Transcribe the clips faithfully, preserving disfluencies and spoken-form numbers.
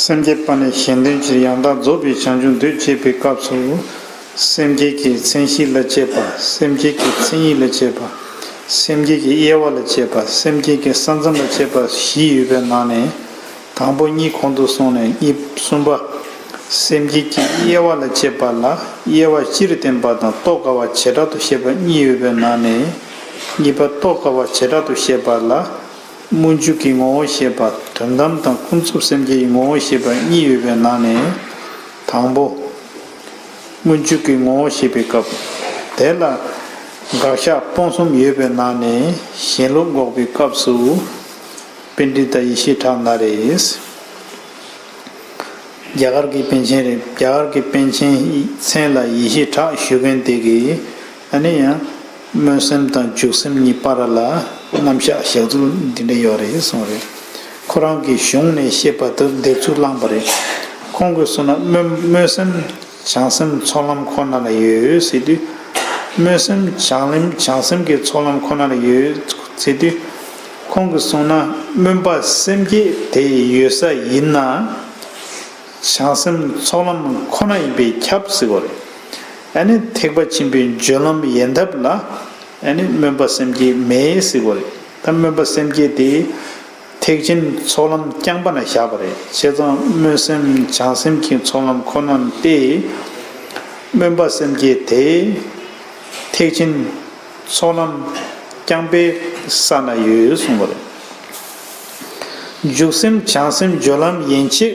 སེམས་བསྐྱེད་པ་ནི་གཞན་དོན་ཕྱིར་ཡང་དག་རྫོགས་པའི་བྱང་ཆུབ་འདོད་ཅེས་པའི་སྐབས་སུ། སེམས་བསྐྱེད་ཀྱི་མཚན་གཞི་ལ་དཔྱད་པ། སེམས་བསྐྱེད་ཀྱི་མཚན་ཉིད་ལ་དཔྱད་པ། སེམས་བསྐྱེད་ཀྱི་དབྱེ་བ་ལ་དཔྱད་པ། སེམས་བསྐྱེད་ཀྱི་ས་མཚམས་ལ་དཔྱད་པ་བཞི་ཡོད་པའི་ནང་ནས། དང་པོ་གཉིས་གོང་དུ་སོང་ནས་གཉིས་གསུམ་པ། སེམས་བསྐྱེད་ཀྱི་དབྱེ་བ་ལ་དཔྱད་པ་ལ་དབྱེ་བ་སྤྱིར་བསྟན་པ་དང་རྟོགས་དཀའ་བ་བྱེ་བྲག་ཏུ་བཤད་པ་གཉིས་ཡོད་པའི་ནང་ནས། གཉིས་པ་རྟོགས་དཀའ་བ་བྱེ་བྲག་ཏུ་བཤད་པ་ལ། སྨོན་འཇུག་གི་ངོ་བོ་བཤད་པ། དོན་དམ་དང་ཀུན་རྫོབ་སེམས་བསྐྱེད་ཀྱི་ངོ་བོ་བཤད་པ་གཉིས་ཡོད་པའི་ནང་ནས། དང་པོ། སྨོན་འཇུག་གི་ངོ་བོ་བཤད་པའི་སྐབས། དེ་ལ་དགག་བཞག་སྤོང་གསུམ་ཡོད་པའི་ནང་ནས་ཞེན་ལུགས་འགོག་པའི་སྐབས་སུ། པཎྜི་ཏ་ཡེ་ཤེས་གྲགས་ན་རེ། རྒྱ་གར་གྱི་པཎ་ཆེན་རེད། རྒྱ་གར་གྱི་པཎ་ཆེན་མཚན་ལ་ཡེ་ཤེས་གྲགས་ཞུ་མཁན་དེ་གིས། ཨ་ནི་ཡང་། སྨོན་སེམས་དང་འཇུག་སེམས་གཉིས་བར་ལ་རྣམ་གཞག་ཞག་ཚུལ་འདི་འདྲ་ཡོད་རེད་གསུངས་རེད། ཁོ་རང་གི་གཞུང་ནས་བཤད་པ་དེ་འདིར་ཚུར་བླངས་པ་རེད། ཁོང་གིས་གསུངས་ན་སྨོན་སྨོན་སེམས་བྱང་སེམས་ཚོགས་ལམ་ཁོ་ན་ལ་ཡོད་ཟེར་དུས། སྨོན་སེམས་བྱང་ལམ་བྱང་སེམས་ཀྱི་ཚོགས་ལམ་ཁོ་ན་ལ་ཡོད་ཟེར་དུས། ཁོང་གིས་གསུངས་ན་སྨོན་པ་སེམས་བསྐྱེད་དེ་ཡོད་ས་ཡིན་ན། བྱང་སེམས་ཚོགས་ལམ་ཁོ་ན་ཡིན་པས་ཁྱབ་ཟེར་བ་རེད། ཨ་ནི་ཐེག་པ་ཆེན་པོའི་སྦྱོར་ལམ་ཡན་འདབ་ལ། ཨ་ནི་སྨོན་པ་སེམས་བསྐྱེད་མེད་ཟེར་བ་རེད། ད་སྨོན་པ་སེམས་བསྐྱེད་དེ་ཐེག་ཆེན་ཚོགས་ལམ་རྐྱང་པ་ན་བཞག་པ་རེད། བྱས་ཙང་སྨོན་སེམས་བྱང་སེམས་ཀྱི་ཚོགས་ལམ་ཁོ་ན་སྟེ། སྨོན་པ་སེམས་བསྐྱེད་དེ་ཐེག་ཆེན་ཚོགས་ལམ་རྐྱང་པའི་ས་ན་ཡོད་གསུངས་པ་རེད། འཇུག་སེམས་བྱང་སེམས་སྦྱོར་ལམ་ཡན་ཆད་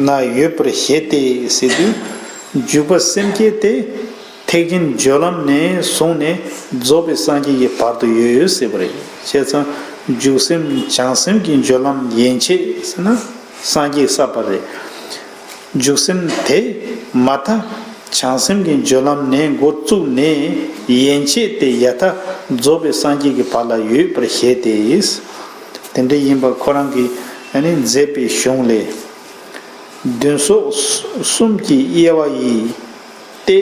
ན་ཡོད་པར་བཞེད་དེ་ཟེར་དུས། འཇུག་པ་སེམས་བསྐྱེད་དེ་ཐེག་ཆེན་སྦྱོར་ལམ་ནས་བཟུང་ནས་རྫོགས་པའི་སངས་རྒྱས་ཀྱི་བར་དུ་ཡོད་ཟེར་བ་རེད། བྱས་ཙང་འཇུག་སེམས་བྱང་སེམས་ཀྱི་སྦྱོར་ལམ་ཡན་ཆད་ཟེར་ན་སངས་རྒྱས་བསགས་པ་རེད། འཇུག་སེམས་དེ་མ་མཐའ་བྱང་སེམས་ཀྱི་སྦྱོར་ལམ་ནས་འགོ་བཙུགས་ནས་ཡན་ཆད་དེ་ཡ་མཐའ་རྫོགས་པའི་སངས་རྒྱས་ཀྱི་བར་ལ་ཡོད་པར་བཞེད་དེ། དེ་འདྲ་ཡིན་པ་ཁོ་རང་གིས་ཨ་ནི་མཛད་པའི་གཞུང་ལས། མདུན་སོགས་གསུམ་གྱི་དབྱེ་བ་ཡིས་ཏེ།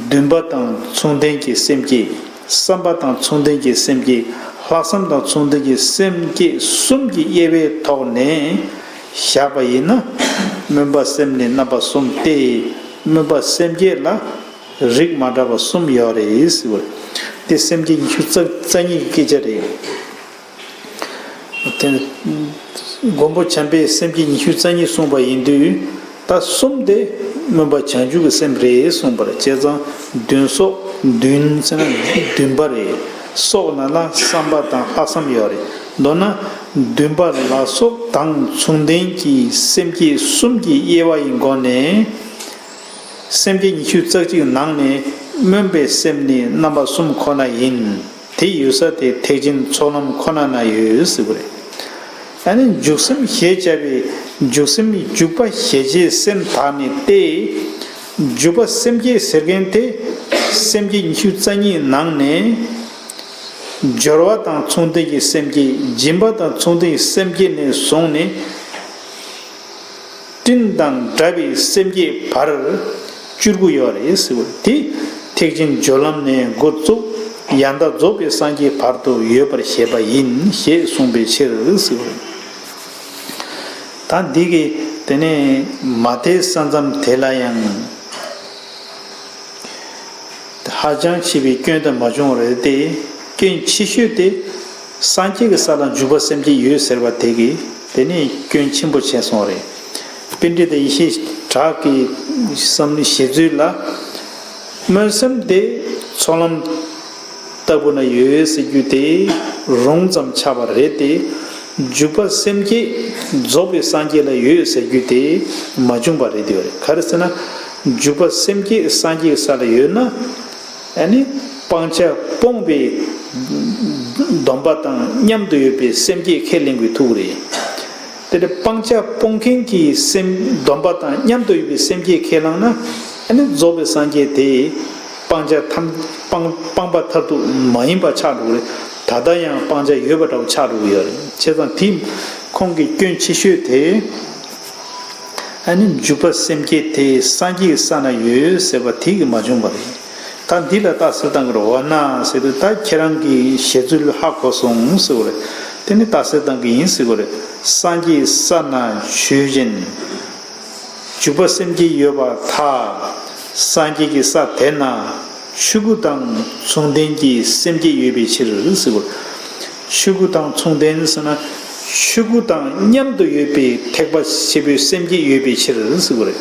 འདུན་པ་དང་མཚུངས་ལྡན་གྱི་སེམས་བསྐྱེད། བསམ་པ་དང་མཚུངས་ལྡན་གྱི་སེམས་བསྐྱེད། ལྷག་བསམ་དང་མཚུངས་ལྡན་གྱི་སེམས་བསྐྱེད་གསུམ་གྱི་དབྱེ་བའི་ཐོག་ནས་བཞག་པ་ཡིན་ན། སྨོན་པ་སེམས་ནི་རྣམ་པ་གསུམ་སྟེ། སྨོན་པ་སེམས་བསྐྱེད་ལ་རིགས་མ་འདྲ་བ་གསུམ་ཡོད་རེད་ཟེར་བ། དེ་སེམས་བསྐྱེད་ཉི་ཤུ་རྩ་རྩ་གཉིས་ཀྱི་སྐད་ཆ་རེད། དེ་མགོན་པོ་བྱམས་པས་སེམས་བསྐྱེད་ཉི་ཤུ་རྩ་གཉིས་གསུངས་པ་ཡིན་དུས། ད་གསུམ་དེ་སྨོན་པ་བྱང་ཆུབ་ཀྱི་སེམས་རེད་གསུངས་པ་རེད། བྱས་ཙང་མདུན་སོགས། མདུན་ཟེར་ན་འདུན་པ་རེད། སོགས་ན་ལ་བསམ་པ་དང་ལྷག་བསམ་ཡོད་རེད། མདོར་ན་འདུན་པ་ལ་སོགས་དང་མཚུངས་ལྡན་གྱི་སེམས་བསྐྱེད་གསུམ་གྱི་དབྱེ་བ་ཡི་སྒོ་ནས། སེམས་བསྐྱེད་ཉི་ཤུ་རྩ་གཅིག་ནང་ནས་སྨོན་པའི་སེམས་ནི་རྣམ་པ་གསུམ་ཁོ་ན་ཡིན། དེ་ཡོད་ས་དེ་ཐེག་ཆེན་ཚོགས་ལམ་ཁོ་ན་ན་ཡོད་ཟེར་བ་རེད། ཨ་ནི་འཇུག་སེམས་ཞེས་བྱ་བའི་འཇུག་སེམས་འཇུག་པ་ཞེས་བྱའི་སེམས་དག་ནི་སྟེ། འཇུག་པ་སེམས་བསྐྱེད་ཟེར་མཁན་དེ་སེམས་བསྐྱེད་ཉི་ཤུ་རྩ་གཉིས་ནང་ནས། སྦྱོར་བ་དང་མཚུངས་ལྡན་གྱི་སེམས་བསྐྱེད། སྦྱིན་པ་དང་མཚུངས་ལྡན་གྱི་སེམས་བསྐྱེད་ནས་བཟུང་ནས། སྤྲིན་དང་འདྲ་བའི་སེམས་བསྐྱེད་བར་བཅུ་དགུ་ཡོད་རེད་ཟེར་བ་དེ་ཐེག་ཆེན་སྦྱོར་ལམ་ནས་འགོ་བཙུགས་ཡང་དག་རྫོགས་པའི་སངས་རྒྱས་བར་དུ་ཡོད་པར་བཤད་པ་ཡིན་ཞེས་གསུངས་པའི་ཕྱིར་ཟེར་བ་རེད། ད་འདི་གི་དེ་ནས་མ་མཐའི་ས་མཚམས་དེ་ལ་ཡང་། ཧ་ཅང་ཆེ་བའི་སྐྱོན་དེ་མ་བྱུང་བ་རེད་དེ། སྐྱོན་ཆེ་ཤོས་དེ་སངས་རྒྱས་ཀྱི་ས་ལ་འཇུག་པ་སེམས་བསྐྱེད་ཡོད་ཟེར་བ་དེ་གིས་དེ་ནི་སྐྱོན་ཆེན་པོ་བྱས་སོང་བ་རེད། པཎྜི་ཏ་ཡེ་ཤེས་གྲགས་ཀྱི་བསམ་བློའི་བཞེད་ཚུལ་ལ། སྨོན་སེམས་དེ་ཚོགས་ལམ་ལྟ་བུ་ན་ཡོད་ཟེར་རྒྱུ་དེ་རུང་ཙམ་ཆགས་པ་རེད་དེ། འཇུག་པ་སེམས་བསྐྱེད་རྫོགས་པའི་སངས་རྒྱས་ལ་ཡོད་ཟེར་རྒྱུ་དེ་མ་བྱུང་བ་རེད་དེ། ག་རེ་ཟེར་ན། འཇུག་པ་སེམས་བསྐྱེད་སངས་རྒྱས་ས་ལ་ཡོད་ན། ཨ་ནི་སྤང་བྱ་སྤོང་བའི་སྡོམ་པ་དང་མཉམ་དུ་ཡོད་པའི་སེམས་བསྐྱེད་ཁས་ལེན་དགོས་ཐུག་རེད། དེ་ལས་སྤང་བྱ་སྤོང་མཁན་གྱི་སེམས་སྡོམ་པ་དང་མཉམ་དུ་ཡོད་པའི་སེམས་བསྐྱེད་ཁས་བླངས་ན། ཨ་ནི་རྫོགས་པའི་སངས་རྒྱས་དེ་སྤང་བྱ་ཐམས་སྤང་སྤངས་པ་མཐར་ཐུག་མ་ཡིན་པ་ཆགས་འགྲོ་གི་རེད། ད་ལྟ་ཡང་སྤང་བྱ་ཡོད་པ་འདྲ་བོ་ཆགས་འགྲོ་གི་ཡོད་རེད། བྱས་ཙང་དེ་ཁོང་གི་སྐྱོན་ཆེ་ཤོས་དེ། ཨ་ནི་འཇུག་པ་སེམས་བསྐྱེད་དེ་སངས་རྒྱས་ཀྱི་ས་ན་ཡོད་ཟེར་བ་དེ་གིས་མ་བྱུང་བ་རེད། ད་འདི་ལ་ལྟ་ཟེར་བཏང་གི་རེད། འོ་ན་ཟེར་དུས་ད་ཁྱེད་རང་གི་བཞེད་ཚུལ་ཧ་གོ་སོང་ཟེར་བ་རེད། དེ་ནི་རྟགས་གསལ་གཏང་གི་ཡིན་ཟེར་གྱི་རེད། སངས་རྒྱས་ས་ན་ཆོས་ཅན། འཇུག་པ་སེམས་བསྐྱེད་ཡོད་པར་ཐལ། སངས་རྒྱས་ཀྱི་ས་དེ་ན་ཆོས་སྐུ་དང་མཚུངས་ལྡན་གྱི་སེམས་བསྐྱེད་ཡོད་པའི་ཕྱིར་ཟེར་གྱི་རེད། ཆོས་སྐུ་དང་མཚུངས་ལྡན་ཟེར་ན། ཆོས་སྐུ་དང་མཉམ་དུ་ཡོད་པའི་ཐེག་པ་ཆེན་པོའི་སེམས་བསྐྱེད་ཡོད་པའི་ཕྱིར་ཟེར་གྱི་རེད།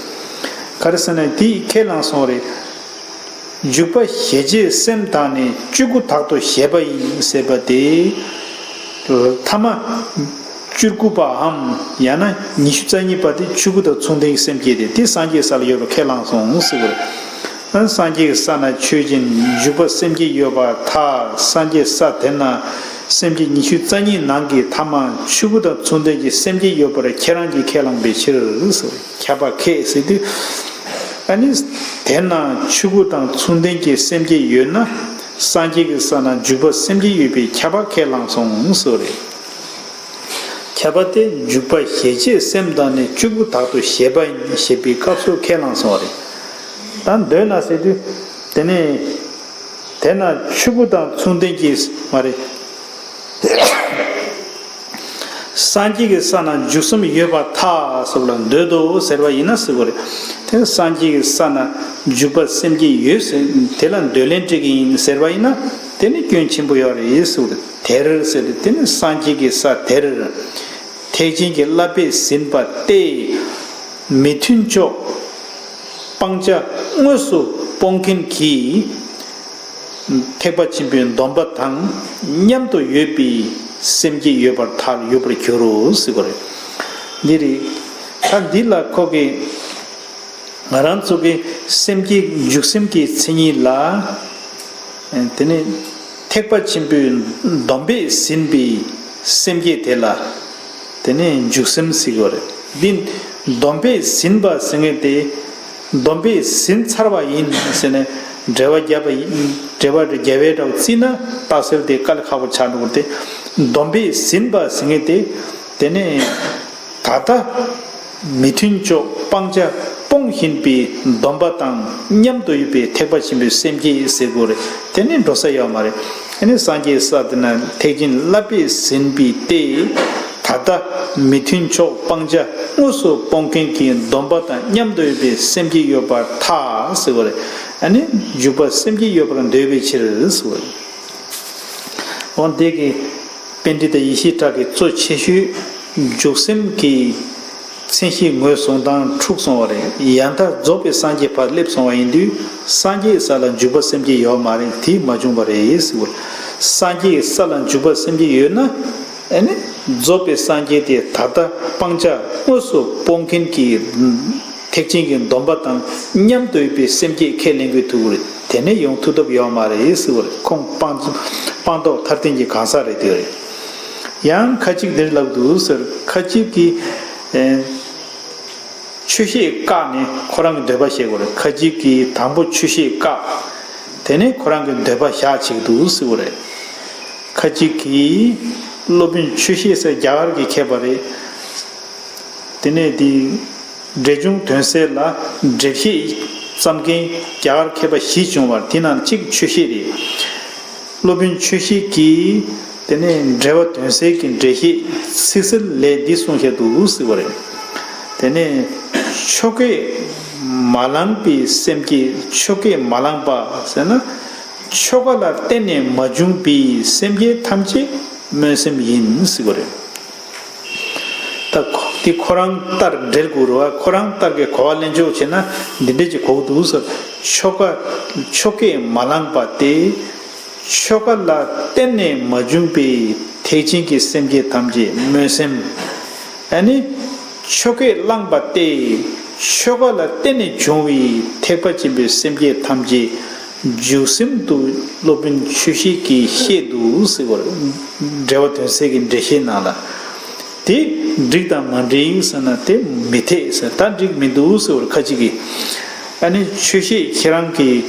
ག་རེ་ཟེར་ན་དེས་ཁས་བླངས་སོང་རེད། འཇུག་པ་ཞེས་བྱའི་སེམས་དག་ནི་སྤྱོད་སྒོ་དག་ཏུ་བྱས་པ་ཡིན་ཟེར་བ་དེ། ཐ་མ་བཅུ་དགུ་པའམ་ཡང་ན་ཉི་ཤུ་རྩ་གཉིས་པ་དེ་ཆོས་སྐུ་དང་མཚུངས་ལྡན་གྱི་སེམས་བསྐྱེད་དེ་དེ་སངས་རྒྱས་ས་ལ་ཡོད་པར་ཁས་བླངས་སོང་ཟེར་བ་རེད། སངས་རྒྱས་ཀྱི་ས་ན་ཆོས་ཅན། འཇུག་པ་སེམས་བསྐྱེད་ཡོད་པར་ཐལ། སངས་རྒྱས་ས་དེ་ན་སེམས་བསྐྱེད་ཉི་ཤུ་རྩ་གཉིས་ནང་གི་ཐ་མ་ཆོས་སྐུ་དང་མཚུངས་ལྡན་གྱི་སེམས་བསྐྱེད་ཡོད་པར་ཁྱེད་རང་གིས་ཁས་བླངས་པའི་ཕྱིར་ཟེར། ཁྱབ་པ་ཁས་ཟེར་དུས། ཨ་ནི། དེས་ན་ཆོས་སྐུ་དང་མཚུངས་ལྡན་གྱི་སེམས་བསྐྱེད་ཡོད་ན། སངས་རྒྱས་ཀྱི་ས་ན་འཇུག་པ་སེམས་བསྐྱེད་ཡོད་པས་ཁྱབ་པ་ཁས་བླངས་སོང་ཟེར་བ་རེད། ཁྱབ་པ་དེ་འཇུག་པ་ཞེས་བྱའི་སེམས་དག་ནི་སྤྱོད་སྒོ་དག་ཏུ་བྱས་པ་ཡིན་ཞེས་པའི་སྐབས་སུ་ཁས་བླངས་སོང་བ་རེད། ད་འདོད་ན་ཟེར་དུས། དེ་ནས། དེས་ན་ཆོས་སྐུ་དང་མཚུངས་ལྡན་གྱི་མ་རེད། སངས་རྒྱས་ཀྱི་ས་ན་འཇུག་སེམས་ཡོད་པར་ཐལ་ཟེར་བ་ལ་འདོད་དོ་ཟེར་བ་ཡིན་ན་ཟེར་བ་རེད། དེ་སངས་རྒྱས་ཀྱི་ས་ན་འཇུག་པ་སེམས་བསྐྱེད་ཡོད་ཟེར་དེ་ལ་འདོད་ལན་སྤྲད་ཀྱི་ཡིན་ཟེར་བ་ཡིན་ན་དེ་ནི་སྐྱོན་ཆེན་པོ་ཡོད་རེད་ཟེར་བ་རེད། དེར་ཟེར་ཏེ་དེ་ནི་སངས་རྒྱས་ཀྱི་ས་དེར་ཐེག་ཆེན་གྱི་བསླབ་པས་ཟིན་པ་སྟེ། མི་མཐུན་ཕྱོགས་སྤང་བྱ་དངོས་སུ་སྤོང་མཁན་གྱི། ཐེག་པ་ཆེན་པོའི་སྡོམ་པ་དང་མཉམ་དུ་ཡོད་པའི་སེམས་བསྐྱེད་ཡོད་པར་ཐལ། ཡོད་པར་འགྱུར་རོ་ཟེར་བ་རེད། འདི་རེད། ད་འདི་ལ་ཁོ་གིས་ང་རང་ཚོ་གི་སེམས་བསྐྱེད་འཇུག་སེམས་ཀྱི་མཚན་ཉིད་ལ། དེ་ནི་ཐེག་པ་ཆེན་པོའི་སྡོམ་པས་ཟིན་པའི་སེམས་བསྐྱེད་དེ་ལ། དེ་ནས་འཇུག་སེམས་ཟེར་གྱི་ཡོད་རེད། འདི་སྡོམ་པས་ཟིན་པ་ཟེར་མཁན་དེ། སྡོམ་པས་ཟིན་ཚར་བ་ཡིན་ཟེར་ནས་འགྲེལ་པ་བརྒྱབ་པ་ཡིན། འགྲེལ་པ་རྒྱལ་བའི་འདྲ་བོ་བརྩིས་ན་རྟགས་གསལ་དེ་དཀའ་ལས་ཁག་པོ་ཆགས་འགྲོ་གི་རེད་དེ། སྡོམ་པས་ཟིན་པ་ཟེར་མཁན་དེ། དེ་ནས་ད་ལྟ་མི་མཐུན་ཕྱོགས་སྤང་བྱ་སྤོང་བཞིན་པའི་སྡོམ་པ་དང་མཉམ་དུ་ཡོད་པའི་ཐེག་པ་ཆེན་པོའི་སེམས་བསྐྱེད་ཟེར་དགོས་རེད། དེ་ནས་འགྲོ་ས་ཡོད་མ་རེད། ཨ་ནི་སངས་རྒྱས་ས་དེ་ན་ཐེག་ཆེན་བསླབ་པས་ཟིན་པའི་སྟེ། ད་ལྟ་མི་མཐུན་ཕྱོགས་སྤང་བྱ་དངོས་སུ་སྤོང་མཁན་གྱི་སྡོམ་པ་དང་མཉམ་དུ་ཡོད་པའི་སེམས་བསྐྱེད་ཡོད་པར་ཐལ་ཟེར་བ་རེད། ཨ་ནི་འཇུག་པ་སེམས་བསྐྱེད་ཡོད་པར་འདོད་པའི་ཕྱིར་ཟེར་བ་རེད། འོ་དེ་གི་པཎྜི་ཏ་ཡེ་ཤེས་གྲགས་ཀྱི་གཙོ་ཆེ་ཤོས་འཇུག་སེམས་ཀྱི་མཚན་གཞི་ངོས་བཟུང་སྟངས་འཁྲུགས་སོང་བ་རེད། ཡང་ད་རྫོགས་པའི་སངས་རྒྱས་ཕར་སླེབས་སོང་བ་ཡིན་དུས་སངས་རྒྱས་ས་ལ་འཇུག་པ་སེམས་བསྐྱེད་ཡོད་མ་རེད། དེ་མ་བྱུང་བ་རེད་ཟེར་བ། སངས་རྒྱས་ས་ལ་འཇུག་པ་སེམས་བསྐྱེད་ཡོད་ན། ཨ་ནི་རྫོགས་པའི་སངས་རྒྱས་དེ་ད་ལྟ་སྤང་བྱ་དངོས་སུ་སྤོང་མཁན་གྱི་ཐེག་ཆེན་གྱི་སྡོམ་པ་དང་མཉམ་དུ་ཡོད་པའི་སེམས་བསྐྱེད་ཁས་ལེན་དགོས་ཐུག་གི་རེད། དེ་ནས་ཡོང་ཐུབ་ཐབས་ཡོད་མ་རེད་ཟེར་བ་རེད། ཁོང་སྤང་སྤངས་རྟོགས་མཐར་ཐུག་གི་གང་ཟག་རེད་དེ་རེད། ཡང་ཁ་ཅིག་འདིར་ལབ་འདུག་ཟེར། ཁ་ཅིག་གིས་ཨེ། ཆོས་བཤད་བཀག་ནས་ཁོ་རང་གི་འདོད་པ་བཤད་དགོས་རེད། ཁ་ཅིག་གིས་དང་པོ་ཆོས་བཤད་བཀག་དེ་ནས་ཁོ་རང་གི་འདོད་པ་བཞག་བྱེད་ཀྱི་འདུག་ཟེར་བ་རེད། ཁ་ཅིག་གིས་སློབ་དཔོན་ཆོས་བཤད་ཟེར་རྒྱ་གར་གྱི་མཁས་པ་རེད། དེ་ནས་དེ་འགྲེལ་ཆུང་དོན་གསལ་ལ་འགྲེལ་བཤད་བརྩམས་མཁན་རྒྱ་གར་མཁས་པ་བཞི་བྱུང་བར་དེ་ནང་གཅིག་ཆོས་བཤད་རེད། སློབ་དཔོན་ཆོས་བཤད་ཀྱིས་དེ་ནས་འགྲེལ་པ་དོན་གསལ་གྱི་འགྲེལ་བཤད་ཚིག་གསལ་ལས་འདི་གསུངས་བཞག་འདུག་ཟེར་བ་རེད། དེ་ནས་ཆོ་གས་མ་བསླངས་པའི་སེམས་བསྐྱེད། ཆོ་གས་མ་བསླངས་པ་ཟེར་ན་ཆོ་ག་ལ་བརྟེན་ནས་མ་བྱུང་བའི་སེམས་བསྐྱེད་ཐམས་ཅད་སྨོན་སེམས་ཡིན་ཟེར་བ་རེད། ད་ཁོ་དེ་ཁོ་རང་ལྟར་འགྲེལ་དགོས་རེད་བ། ཁོ་རང་ལྟར་གྱི་གོ་བ་ལེན་ཆོག་བྱས་ན་འདི་འདྲ་ཅིག་གོ་གི་འདུག་ཟེར། ཆོ་ག་ཆོ་གས་མ་བསླངས་པ་སྟེ། ཆོ་ག་ལ་བརྟེན་ནས་མ་བྱུང་བའི་ཐེག་ཆེན་གྱི་སེམས་བསྐྱེད་ཐམས་ཅད་སྨོན་སེམས། ཨ་ནི་ཆོ་གས་བསླངས་པ་སྟེ། ཆོ་ག་ལ་བརྟེན་ནས་བྱུང་བའི་ཐེག་པ་ཆེན་པོའི་སེམས་བསྐྱེད་ཐམས་ཅད་འཇུག་སེམས་དུ་སློབ་དཔོན་ཆོས་བཤད་ཀྱིས་བཤད་འདུག་ཟེར་བར། འགྲེལ་པ་དོན་གསལ་གྱི་འགྲེལ་བཤད་ནང་ལ། དེ་འགྲིག་དང་མ་འགྲིག་ཟེར་ན་དེ་མི་འཐད་ཟེར། ད་འགྲིག་མི་འདུག་ཟེར་བར་ཁ་ཅིག་གིས། ཨ་ནི་ཆོས་བཤད་ཁྱེད་རང་གིས་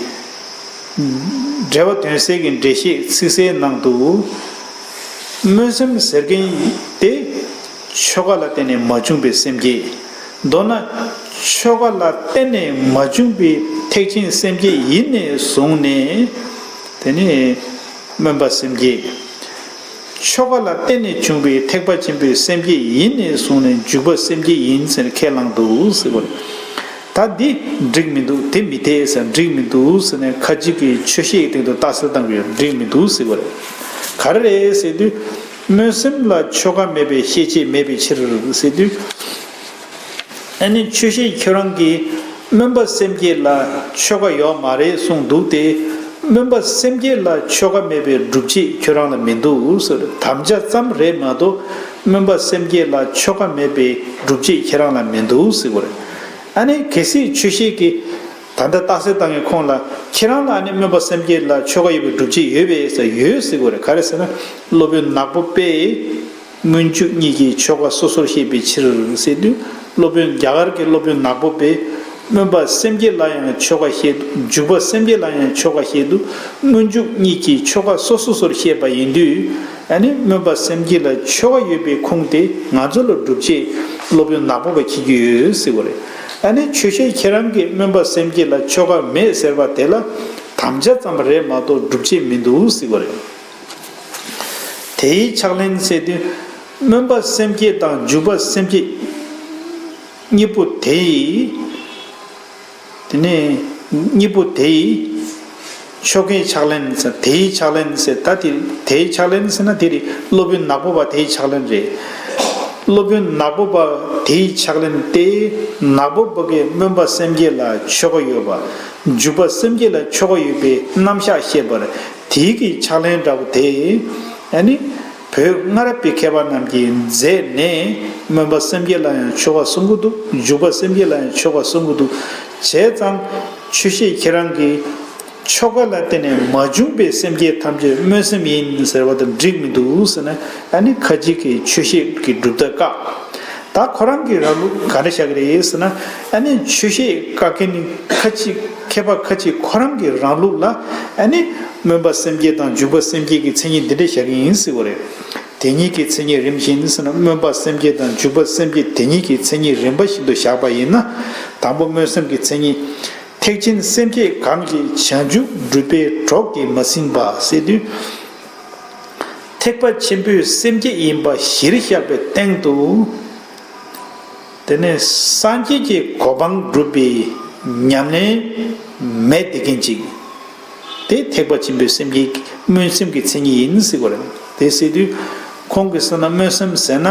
འགྲེལ་པ་དོན་གསལ་གྱི་འགྲེལ་བཤད་ཚིག་གསལ་ནང་དུ། སྨོན་སེམས་ཟེར་མཁན་དེ་ཆོ་ག་ལ་བརྟེན་ནས་མ་བྱུང་བའི་སེམས་བསྐྱེད། མདོར་ན་ཆོ་ག་ལ་བརྟེན་ནས་མ་བྱུང་བའི་ཐེག་ཆེན་སེམས་བསྐྱེད་ཡིན་ནས་བཟུང་ནས། དེ་ནི་སྨོན་པ་སེམས་བསྐྱེད། ཆོ་ག་ལ་བརྟེན་ནས་བྱུང་བའི་ཐེག་པ་ཆེན་པོའི་སེམས་བསྐྱེད་ཡིན་ནས་བཟུང་ནས་འཇུག་པ་སེམས་བསྐྱེད་ཡིན་ཟེར་ཁས་བླངས་འདུག་ཟེར་བ་རེད། ད་འདི་འགྲིག་མི་འདུག་དེ་མི་འཐད་ཟེར་འགྲིག་མི་འདུག་ཟེར་ནས་ཁ་ཅིག་གིས་ཆོས་བཤད་ཀྱི་སྟེང་དུ་རྟགས་གསལ་བཏང་གི་ཡོད། འགྲིག་མི་འདུག་ཟེར་བ་རེད། ག་རེ་རེད་ཟེར་དུས། སྨོན་སེམས་ལ་ཆོ་ག་མེད་པའི་ཤེས་བྱེད་མེད་པའི་ཕྱིར་ཟེར་དུས། ཨ་ནི་ཆོས་བཤད་ཁྱོད་རང་གིས་སྨོན་པ་སེམས་བསྐྱེད་ལ་ཆོ་ག་ཡོད་མ་རེད་གསུངས་འདུག་སྟེ། སྨོན་པ་སེམས་བསྐྱེད་ལ་ཆོ་ག་མེད་པའི་སྒྲུབ་བྱེད་ཁྱོད་རང་ལ་མི་འདུག་ཟེར། དམ་བཅའ་ཙམ་རེད་མ་གཏོགས་སྨོན་པ་སེམས་བསྐྱེད་ལ་ཆོ་ག་མེད་པའི་སྒྲུབ་བྱེད་ཁྱེད་རང་ལ་མི་འདུག་ཟེར་བ་རེད། ཨ་ནི་གལ་སྲིད་ཆོས་བཤད་ཀྱིས་ད་ལྟ་རྟགས་གསལ་བཏང་གི་ཁོང་ལ་ཁྱེད་རང་ལ་ཨ་ནི་སྨོན་པ་སེམས་བསྐྱེད་ལ་ཆོ་ག་ཡོད་པའི་སྒྲུབ་བྱེད་ཡོད་པས་ཟེར། ཡོད་ཟེར་བ་རེད། ག་རེ་ཟེར་ན་སློབ་དཔོན་ནག་པོ་པས། སྨོན་འཇུག་གཉིས་ཀྱི་ཆོ་ག་སོ་སོར་བཤད་པའི་ཕྱིར་ཟེར་དུས། སློབ་དཔོན་རྒྱ་གར་གྱི་སློབ་དཔོན་ནག་པོ་པས། སྨོན་པ་སེམས་བསྐྱེད་ལ་ཡང་ཆོ་ག་བཤད། འཇུག་པ་སེམས་བསྐྱེད་ལ་ཡང་ཆོ་ག་བཤད་དུས། སྨོན་འཇུག་གཉིས་ཀྱི་ཆོ་ག་སོ་སོ་སོར་བཤད་པ་ཡིན་དུས། ཨ་ནི་སྨོན་པ་སེམས་བསྐྱེད་ལ་ཆོ་ག་ཡོད་པའི་ཁུངས་དེ་ང་ཚོ་ལ་སྒྲུབ་བྱེད་སློབ་དཔོན་ནག་པོ་པ་འཁྱེར་གྱི་ཡོད་ཟེར་བ་རེད། ཨ་ནི་ཆོས་བཤད་ཁྱེད་རང་གིས་སྨོན་པ་སེམས་བསྐྱེད་ལ་ཆོ་ག་མེད་ཟེར་བ་དེ་ལ་དམ་བཅའ་ཙམ་རེད་མ་གཏོགས་སྒྲུབ་བྱེད་མི་འདུག་ཟེར་བ་རེད། དེའི་ཕྱག་ལེན་ཟེར་དུས། སྨོན་པ་སེམས་བསྐྱེད་དང་འཇུག་པ་སེམས་བསྐྱེད་གཉིས་པོ་དེ་ཡི། དེ་ནས་གཉིས་པོ་དེ་ཡི་ཆོ་གའི་ཕྱག་ལེན་ཟེར། དེའི་ཕྱག་ལེན་ཟེར། ད་དེ་དེའི་ཕྱག་ལེན་ཟེར་ན་དེ་རེད། སློབ་དཔོན་ནག་པོ་པ་དེའི་ཕྱག་ལེན་རེད། སློབ་དཔོན་ནག་པོ་པ་དེའི་ཕྱག་ལེན་ཏེ། ནག་པོ་པ་གིས་སྨོན་པ་སེམས་བསྐྱེད་ལ་ཆོ་ག་ཡོད་པ། འཇུག་པ་སེམས་བསྐྱེད་ལ་ཆོ་ག་ཡོད་པའི་རྣམ་གཞག་བཤད་པ་རེད། དེའི་གི་ཕྱག་ལེན་འདྲ་པོ་དེ། ཨ་ནི། བོད་སྔ་རབས་པའི་མཁས་པ་རྣམས་ཀྱིས་མཛད་ནས་སྨོན་པ་སེམས་བསྐྱེད་ལ་ཡང་ཆོ་ག་གསུང་གི་འདུག་འཇུག་པ་སེམས་བསྐྱེད་ལ་ཡང་ཆོ་ག་གསུང་གི་འདུག་བྱས་ཙང་ཆོས་བཤད་ཁྱེད་རང་གིས་ཆོ་ག་ལ་བརྟེན་ནས་མ་བྱུང་བའི་སེམས་བསྐྱེད་ཐམས་ཅད་སྨོན་སེམས་ཡིན་ཟེར་བ་དང་འགྲིག་མི་འདུག་ཟེར་ན། ཨ་ནི་ཁ་ཅིག་གིས་ཆོས་བཤད་ཀྱི་གྲུབ་མཐའ་བཀག་ད་ཁོ་རང་གི་རང་ལུགས་ག་འདྲ་བཞག་གི་རེད་ཟེར་ན། ཨ་ནི་ཆོས་བཤད་བཀག་མཁན་ནི་ཁ་ཅིག་མཁས་པ་ཁ་ཅིག་ཁོ་རང་གི་རང་ལུགས་ལ་ཨ་ནི་སྨོན་པ་སེམས་བསྐྱེད་དང་འཇུག་པ་སེམས་བསྐྱེད་ཀྱི་མཚན་ཉིད་འདི་འདྲ་བཞག་གི་ཡིན་ཟེར་བ་རེད། དེ་གཉིས་ཀྱི་མཚན་ཉིད་རིམ་བཞིན་ཟེར་ན། སྨོན་པ་སེམས་བསྐྱེད་དང་འཇུག་པ་སེམས་བསྐྱེད་དེ་གཉིས་ཀྱི་མཚན་ཉིད་རིམ་པ་བཞིན་དུ་བཞག་པ་ཡིན་ན། དང་པོ་སྨོན་སེམས་ཀྱི་མཚན་ཉིད། ཐེག་ཆེན་སེམས་བསྐྱེད་གང་ཞིག་བྱང་ཆུབ་སྒྲུབ་པའི་གྲོགས་ཀྱིས་མ་ཟིན་པ་ཟེར་དུས། ཐེག་པ་ཆེན་པོའི་སེམས་བསྐྱེད་ཡིན་པ་གཞིར་བཞག་པའི་སྟེང་དུ། དེ་ནས་སངས་རྒྱས་ཀྱི་གོ་འཕང་སྒྲུབ་པའི་ཉམས་ལེན་མེད་བསྡད་མཁན་ཅིག་དེ་ཐེག་པ་ཆེན་པོའི་སེམས་བསྐྱེད་སྨོན་སེམས་ཀྱི་མཚན་ཉིད་ཡིན་ཟེར་བ་རེད། དེ་ཟེར་དུས་ཁོང་གིས་གསུངས་ན། སྨོན་སེམས་ཟེར་ན།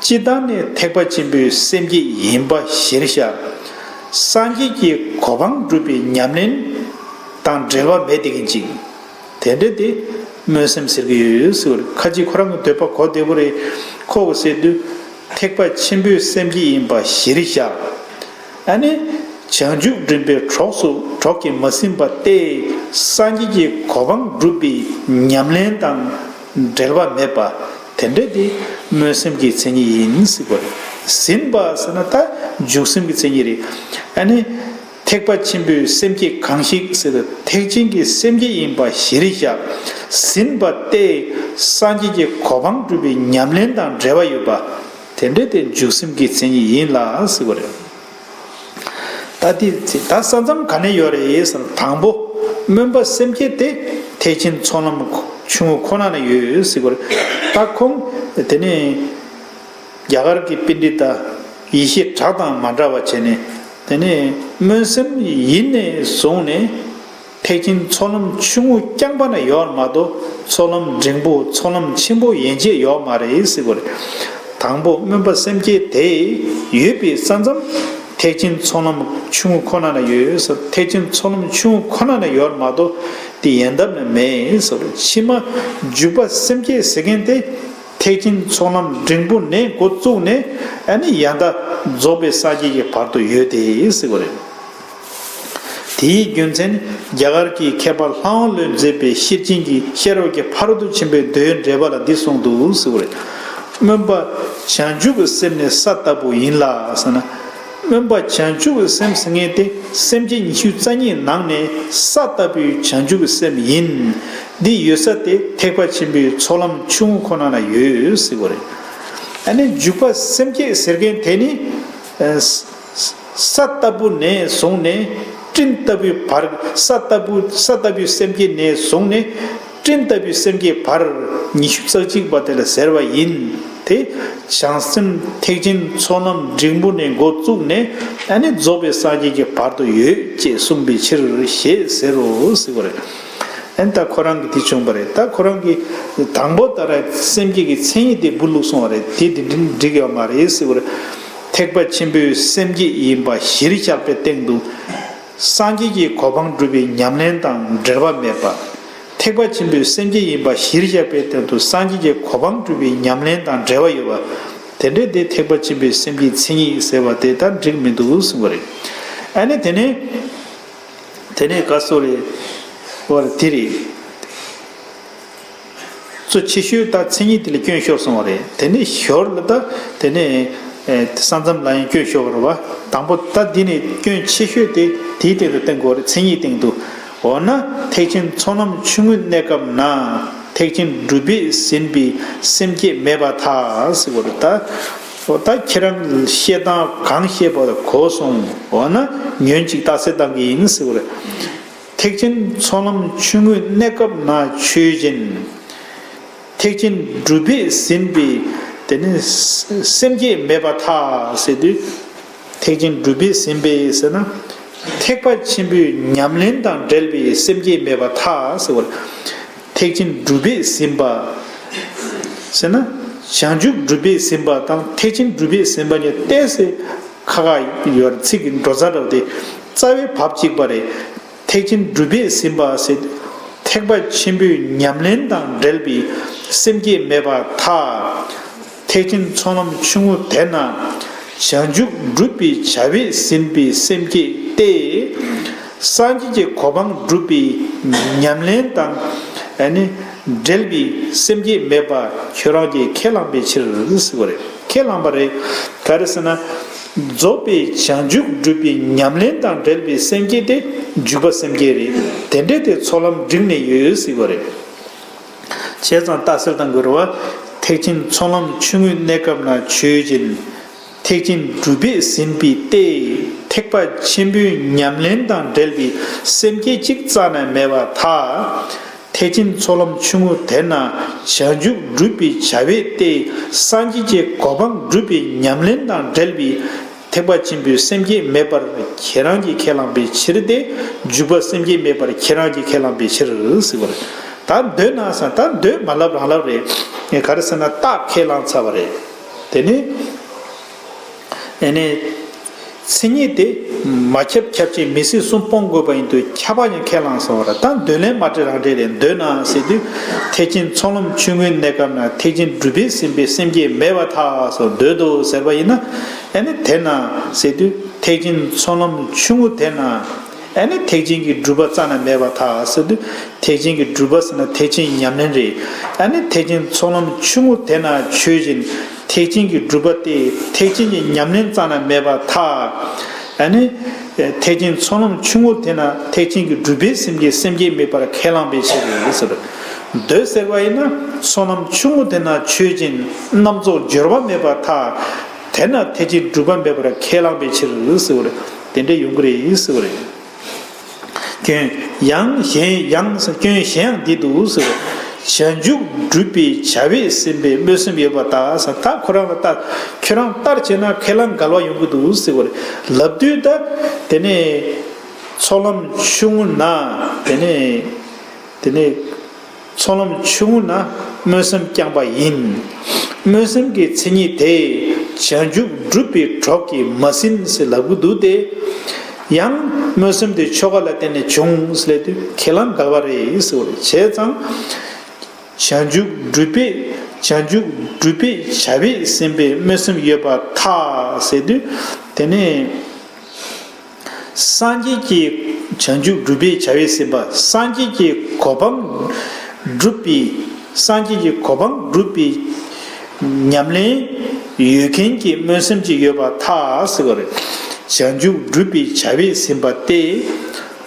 སྤྱིར་བཏང་ནས་ཐེག་པ་ཆེན་པོའི་སེམས་བསྐྱེད་ཡིན་པ་གཞིར་བཞག་སངས་རྒྱས་ཀྱི་གོ་འཕང་སྒྲུབ་པའི་ཉམས་ལེན་དང་འབྲེལ་བ་མེད་བསྡད་མཁན་ཅིག་དེ་འདྲ་དེ་སྨོན་སེམས་ཟེར་གྱི་ཡོད་ཟེར་བ་རེད། ཁ་ཅིག་ཁོ་རང་གི་འདོད་པ་གོ་བདེ་པོ་རེད། ཁོ་གིས་ཟེར་དུས་ཐེག་པ་ཆེན་པོའི་སེམས་བསྐྱེད་ཡིན་པ་གཞིར་བཞག་ཨ་ནི། བྱང་ཆུབ་འདྲེན་པའི་གྲོགས་སུ་གྲོགས་ཀྱིས་མ་ཟིན་པ་སྟེ། སངས་རྒྱས་ཀྱི་གོ་འཕང་སྒྲུབ་པའི་ཉམས་ལེན་དང་འབྲེལ་བ་མེད་པ། དེ་འདྲ་དེ་སྨོན་སེམས་ཀྱི་མཚན་ཉིད་ཡིན་ཟེར་བ་རེད། ཟིན་པ་ཟེར་ན་ད་འཇུག་སེམས་ཀྱི་མཚན་ཉིད་རེད། ཨ་ནི། ཐེག་པ་ཆེན་པོའི་སེམས་བསྐྱེད་གང་ཞིག་ཟེར་ན། ཐེག་ཆེན་གྱི་སེམས་བསྐྱེད་ཡིན་པ་གཞིར་བཞག་ཟིན་པ་སྟེ། སངས་རྒྱས་ཀྱི་གོ་འཕང་སྒྲུབ་པའི་ཉམས་ལེན་དང་འབྲེལ་བ་ཡོད་པ། དེ་འདྲ་དེ་འཇུག་སེམས་ཀྱི་མཚན་ཉིད་ཡིན་ལ་ཟེར་བ་རེད། ད་དེ་ད་ས་མཚམས་ག་ནས་ཡོད་རེད་ཟེར་ན། དང་པོ་སྨོན་པ་སེམས་བསྐྱེད་དེ་ཐེག་ཆེན་ཚོགས་ལམ་ཆུང་ངུ་ཁོ་ན་ན་ཡོད་ཟེར་བ་རེད། ད་ཁོང་དེ་ནས་རྒྱ་གར་གྱི་པཎྜི་ཏ་ཡེ་ཤེས་གྲགས་དང་མ་འདྲ་བ་བྱས་ནས། དེ་ནས་སྨོན་སེམས་ཡིན་ནས་བཟུང་ནས། ཐེག་ཆེན་ཚོགས་ལམ་ཆུང་ངུ་རྐྱང་པ་ན་ཡོད་མ་གཏོགས། ཚོགས་ལམ་འབྲིང་པོ་ཚོགས་ལམ་ཆེན་པོ་ཡན་ཆད་ཡོད་མ་རེད་ཟེར་བ་རེད། དང་པོ་སྨོན་པ་སེམས་བསྐྱེད་དེ་ཡོད་པའི་ས་མཚམས་ཐེག་ཆེན་ཚོགས་ལམ་ཆུང་ངུ་ཁོ་ན་ན་ཡོད་ཟེར། ཐེག་ཆེན་ཚོགས་ལམ་ཆུང་ངུ་ཁོ་ན་ན་ཡོད་མ་གཏོགས་དེ་ཡན་འདབས་ན་མེད་ཟེར་བ་རེད། ཕྱི་མ་འཇུག་པ་སེམས་བསྐྱེད་ཟེར་མཁན་དེ། ཐེག་ཆེན་ཚོགས་ལམ་འབྲིང་པོ་ནས་འགོ་བཙུགས་ནས། ཨ་ནི་ཡང་དག་རྫོགས་པའི་ས་བརྒྱད་ཀྱི་བར་དུ་ཡོད་དེ་ཟེར་བ་རེད། དེའི་རྒྱུ་མཚན་རྒྱ་གར་གྱི་མཁས་པ་ལྷ་དབང་བློས་མཛད་པའི་ཤེར་ཕྱིན་གྱི་ཤེས་རབ་ཀྱི་ཕ་རོལ་ཏུ་ཕྱིན་པའི་མདོའི་འགྲེལ་པ་ལ་འདི་གསུངས་འདུག་ཟེར་བ་རེད། སྨོན་པ་བྱང་ཆུབ་ཀྱི་སེམས་ནི་ས་ལྟ་བུ་ཡིན་ལ་ཟེར་ན། སྨོན་པ་བྱང་ཆུབ་ཀྱི་སེམས་ཟེར་མཁན་དེ་སེམས་བསྐྱེད་ཉི་ཤུ་རྩ་གཉིས་ནང་ནས་ས་ལྟ་བུའི་བྱང་ཆུབ་ཀྱི་སེམས་ཡིན། འདི་ཡོད་ས་དེ་ཐེག་པ་ཆེན་པོའི་ཚོགས་ལམ་ཆུང་ངུ་ཁོ་ན་ན་ཡོད་ཟེར་བ་རེད། ཨ་ནི་འཇུག་པ་སེམས་བསྐྱེད་ཟེར་མཁན་དེ་ནི། ཨ་ས་ས་ལྟ་བུ་ནས་བཟུང་ནས་སྤྲིན་ལྟ་བུའི་བར། ས་ལྟ་བུ་ས་ལྟ་བུའི་སེམས་བསྐྱེད་ནས་བཟུང་ནས། སྤྲིན་ལྟ་བུའི་སེམས་བསྐྱེད་བར་ཉི་ཤུ་རྩ་གཅིག་པ་དེ་ལ་ཟེར་བ་ཡིན་ཏེ། བྱང་སེམས་ཐེག་ཆེན་ཚོགས་ལམ་འབྲིང་པོ་ནས་འགོ་བཙུགས་ནས་ཨ་ནི་རྫོགས་པའི་སངས་རྒྱས་ཀྱི་བར་དུ་ཡོད་ཅེས་གསུངས་པའི་ཕྱིར་ཞེས་ཟེར་རོ་ཟེར་བ་རེད། ཨ་ནི་ད་ཁོ་རང་གིས་དེ་བྱུང་བ་རེད། ད་ཁོ་རང་གིས་དང་པོ་ད་ར་སེམས་བསྐྱེད་ཀྱི་མཚན་ཉིད་དེ་འབུལ་ལུགས་གསུངས་པ་རེད། དེ་དེ་འདྲ་འགྲིག་ཡོད་མ་རེད་ཟེར་བ་རེད། ཐེག་པ་ཆེན་པོའི་སེམས་བསྐྱེད་ཡིན་པ་གཞིར་བཞག་པའི་སྟེང་དུ། སངས་རྒྱས་ཀྱི་གོ་འཕང་སྒྲུབ་པའི་ཉམས་ལེན་དང་འབྲེལ་བ་མེད་པ། ཐེག་པ་ཆེན་པོའི་སེམས་བསྐྱེད་ཡིན་པ་གཞིར་བཞག་པའི་སྟེང་དུ་སངས་རྒྱས་ཀྱི་གོ་འཕང་སྒྲུབ་པའི་ཉམས་ལེན་དང་འབྲེལ་བ་ཡོད་པ། དེ་འདྲའི་དེ་ཐེག་པ་ཆེན་པོའི་སེམས་བསྐྱེད་མཚན་ཉིད་ཟེར་བ་དེ་ལྟར་འགྲིག་མི་འདུག་གསུངས་པ་རེད། ཨ་ནི་དེ་ནས་དེ་ནས་ག་སོ་རེད། བར་དེ་རེད། གཙོ་ཆེ་ཤོས་ད་མཚན་ཉིད་དེ་ལ་སྐྱོན་ཤོར་སོང་བ་རེད། དེ་ནས་ཞོར་ལ་ད་དེ་ནས་ས་མཚམས་ལ་ཡང་སྐྱོན་ཤོར་བ་རེད་བ། དང་པོ་ད་འདི་ནས་སྐྱོན་ཆེ་ཤོས་དེ་དེའི་སྟེང་དུ་བསྟན་དགོས་རེད། མཚན་ཉིད་སྟེང་དུ། འོ་ན་ཐེག་ཆེན་ཚོགས་ལམ་ཆུང་ངུའི་གནས་སྐབས་ན་ཐེག་ཆེན་སྒྲུབ་པས་ཟིན་པའི་སེམས་བསྐྱེད་མེད་པར་ཐལ་ཟེར་བ་རེད། ད་འོ་ད་ཁྱེད་རང་བཤད་སྟངས་གང་བཤད་པ་གོ་སོང་། འོ་ན་ཉོན་ཅིག་རྟགས་གསལ་བཏང་གི་ཡིན་ཟེར་བ་རེད། ཐེག་ཆེན་ཚོགས་ལམ་ཆུང་ངུའི་གནས་སྐབས་ན་ཆོས་ཅན། ཐེག་ཆེན་སྒྲུབ་པས་ཟིན་པའི་དེ་ནི་སེམས་བསྐྱེད་མེད་པར་ཐལ་ཟེར་དུས། ཐེག་ཆེན་སྒྲུབ་པས་ཟིན་པའི་ཟེར་ན། ཐེག་པ་ཆེན་པོའི་ཉམས་ལེན་དང་འབྲེལ་བའི་སེམས་བསྐྱེད་མེད་པར་ཐལ་ཟེར་བ་རེད། ཐེག་ཆེན་སྒྲུབ་པས་ཟིན་པ་ཟེར་ན། བྱང་ཆུབ་སྒྲུབ་པས་ཟིན་པ་དང་ཐེག་ཆེན་སྒྲུབ་པས་ཟིན་པ་གཉིས་ཏོག་ཙམ་ཁ་ཁ་ཡོད་རེད། ཚིག་གི་འགྲོ་རྩ་འདྲ་བོ་དེ། རྩ་བའི་བབ་གཅིག་པ་རེད། ཐེག་ཆེན་སྒྲུབ་པས་ཟིན་པ་ཟེར། ཐེག་པ་ཆེན་པོའི་ཉམས་ལེན་དང་འབྲེལ་བའི་སེམས་བསྐྱེད་མེད་པར་ཐལ། ཐེག་ཆེན་ཚོགས་ལམ་ཆུང་ངུ་དེ་ན་བྱང་ཆུབ་སྒྲུབ་པའི་བྱ་བས་ཟིན་པའི་སེམས་བསྐྱེད་དེ། སངས་རྒྱས་ཀྱི་གོ་འཕང་སྒྲུབ་པའི་ཉམས་ལེན་དང་ཨ་ནི་འབྲེལ་བའི་སེམས་བསྐྱེད་མེད་པ་ཁྱོད་རང་གིས་ཁས་བླངས་པའི་ཕྱིར་ཟེར་བ་རེད། ཁས་བླངས་པ་རེད། ག་རེ་ཟེར་ན། རྫོགས་པའི་བྱང་ཆུབ་སྒྲུབ་པའི་ཉམས་ལེན་དང་འབྲེལ་བའི་སེམས་བསྐྱེད་དེ་འཇུག་པ་སེམས་བསྐྱེད་རེད། དེ་འདྲའི་དེ་ཚོགས་ལམ་འགྲིག་ནས་ཡོད་ཟེར་བ་རེད། བྱས་ཙང་རྟགས་གསལ་བཏང་དགོས་རེད་བ། ཐེག་ཆེན་ཚོགས་ལམ་ཆུང་ངུའི་གནས་སྐབས་ན་ཆོས་ཅན། ཐེག་ཆེན་སྒྲུབ་པས་ཟིན་པའི་སྟེ། ཐེག་པ་ཆེན་པོའི་ཉམས་ལེན་དང་འབྲེལ་བའི་སེམས་བསྐྱེད་གཅིག་རྩ་ནས་མེད་པར་ཐལ། ཐེག་ཆེན་ཚོགས་ལམ་ཆུང་ངུ་དེ་ན་བྱང་ཆུབ་སྒྲུབ་པའི་བྱ་བས་ཏེ། སངས་རྒྱས་ཀྱི་གོ་འཕང་སྒྲུབ་པའི་ཉམས་ལེན་དང་འབྲེལ་བའི་ཐེག་པ་ཆེན་པོའི་སེམས་བསྐྱེད་མེད་པར་ཁྱེད་རང་གིས་ཁས་བླངས་པའི་ཕྱིར་ཏེ། འཇུག་པ་སེམས་བསྐྱེད་མེད་པར་ཁྱེད་རང་གིས་ཁས་བླངས་པའི་ཕྱིར་ཟེར་བ་རེད། ད་འདོད་ན་ཟེར་ད་འདོད་མ་ལབ་རང་ལབ་རེད། ངས་ག་རེ་ཟེར་ན་རྟགས་ཁས་བླངས་ཚར་བ་རེད། དེ་ནི། ཨེ་ནས། མཚན་ཉིད་དེ་མ་ཁྱབ་ཁྱབ་ཅིང་མི་སྲིད་གསུམ་སྤོང་དགོས་པ་ཡིན་དུས་ཁྱབ་པ་ཡང་ཁས་བླངས་སོང་བ་རེད། ད་འདོད་ལན་མ་སྤྲད་རང་སྤྲད་རེད། འདོད་ན་ཟེར་དུས་ཐེག་ཆེན་ཚོགས་ལམ་ཆུང་ངུའི་གནས་སྐབས་ན་ཐེག་ཆེན་སྒྲུབ་པས་ཟིན་པའི་སེམས་བསྐྱེད་མེད་པར་ཐལ་སོགས་འདོད་དོ་ཟེར་བ་ཡིན་ན། ཨེ་ནི་དེ་ན་ཟེར་དུས་ཐེག་ཆེན་ཚོགས་ལམ་ཆུང་ངུ་དེ་ན། ཨ་ནི་ཐེག་ཆེན་གྱི་སྒྲུབ་པ་རྩ་ནས་མེད་པར་ཐལ་ཟེར་དུས། ཐེག་ཆེན་གྱི་སྒྲུབ་པ་ཟེར་ན་ཐེག་ཆེན་ཉམས་ལེན་རེད། ཨ་ནི་ཐེག་ཆེན་ཚོགས་ལམ་ཆུང་ངུ་དེ་ན་ཆོས་ཅན། ཐེག་ཆེན་གྱི་སྒྲུབ་པ་སྟེ་ཐེག་ཆེན་གྱི་ཉམས་ལེན་རྩ་ནས་མེད་པར་ཐལ། ཨ་ནི། ཐེག་ཆེན་ཚོགས་ལམ་ཆུང་ངུ་དེ་ན་ཐེག་ཆེན་གྱི་སྒྲུབ་པས་ཟིན་པའི་སེམས་བསྐྱེད་མེད་པར་ཁས་བླངས་པའི་ཕྱིར་ཟེར། འདོད་ཟེར་བ་ཡིན་ན་ཚོགས་ལམ་ཆུང་ངུ་དེ་ན་ཆོས་ཅན། རྣམ་རྫོགས་སྦྱོར་བ་མེད་པར་ཐལ། དེ་ན་ཐེག་ཆེན་སྒྲུབ་པ་མེད་པར་ཁས་བླངས་པའི་ཕྱིར་ཟེར་བ་རེད། དེ་འདྲ་ཡོང་གི་རེད་ཟེར་བ་རེད། སྐྱོན། ཡང་གཞན་ཡང་སྐྱོན་གཞན་ཡང་འདི་འདུག་ཟེར། བྱང་ཆུབ་སྒྲུབ་པའི་བྱ་བས་ཟིན་པའི་སྨོན་སེམས་ཡོད་པར་ཐལ་ཟེར། ད་ཁོ་རང་ལ་ལྟ། ཁྱོད་རང་ལྟར་བྱས་ན་ཁས་བླངས་འགལ་བ་ཡོང་གི་འདུག་ཟེར་བ་རེད། ལབ་དུས་ད་དེ་ནས་ཚོགས་ལམ་ཆུང་ངུ་ན་དེ་ནས་དེ་ནས། ཚོགས་ལམ་ཆུང་ངུ་ན་སྨོན་སེམས་བསྐྱངས་པ་ཡིན། སྨོན་སེམས་ཀྱི་མཚན་ཉིད་དེ་བྱང་ཆུབ་སྒྲུབ་པའི་གྲོགས་ཀྱིས་མ་ཟིན་ཟེར་ལབ་ཀྱི་འདུག་སྟེ། ཡང་སྨོན་སེམས་དེ་ཆོ་ག་ལ་བརྟེན་ནས་བྱུང་ཟེར་ལབ་དུས་ཁས་བླངས་འགལ་བ་རེད་ཟེར་བ་རེད། བྱས་ཙང་། བྱང་ཆུབ་སྒྲུབ་པའི་བྱང་ཆུབ་སྒྲུབ་པའི་བྱ་བས་ཟིན་པའི་སྨོན་སེམས་ཡོད་པར་ཐལ་ཟེར་དུས་དེ་ནས། སངས་རྒྱས་ཀྱི་བྱང་ཆུབ་སྒྲུབ་པའི་བྱ་བས་ཟིན་པ། སངས་རྒྱས་ཀྱི་གོ་འཕང་སྒྲུབ་པའི། སངས་རྒྱས་ཀྱི་གོ་འཕང་སྒྲུབ་པའི་ཉམས་ལེན་ཡོད་མཁན་གྱི་སྨོན་སེམས་ཅིག་ཡོད་པར་ཐལ་ཟེར་བ་རེད། བྱང་ཆུབ་སྒྲུབ་པའི་བྱ་བས་ཟིན་པ་སྟེ།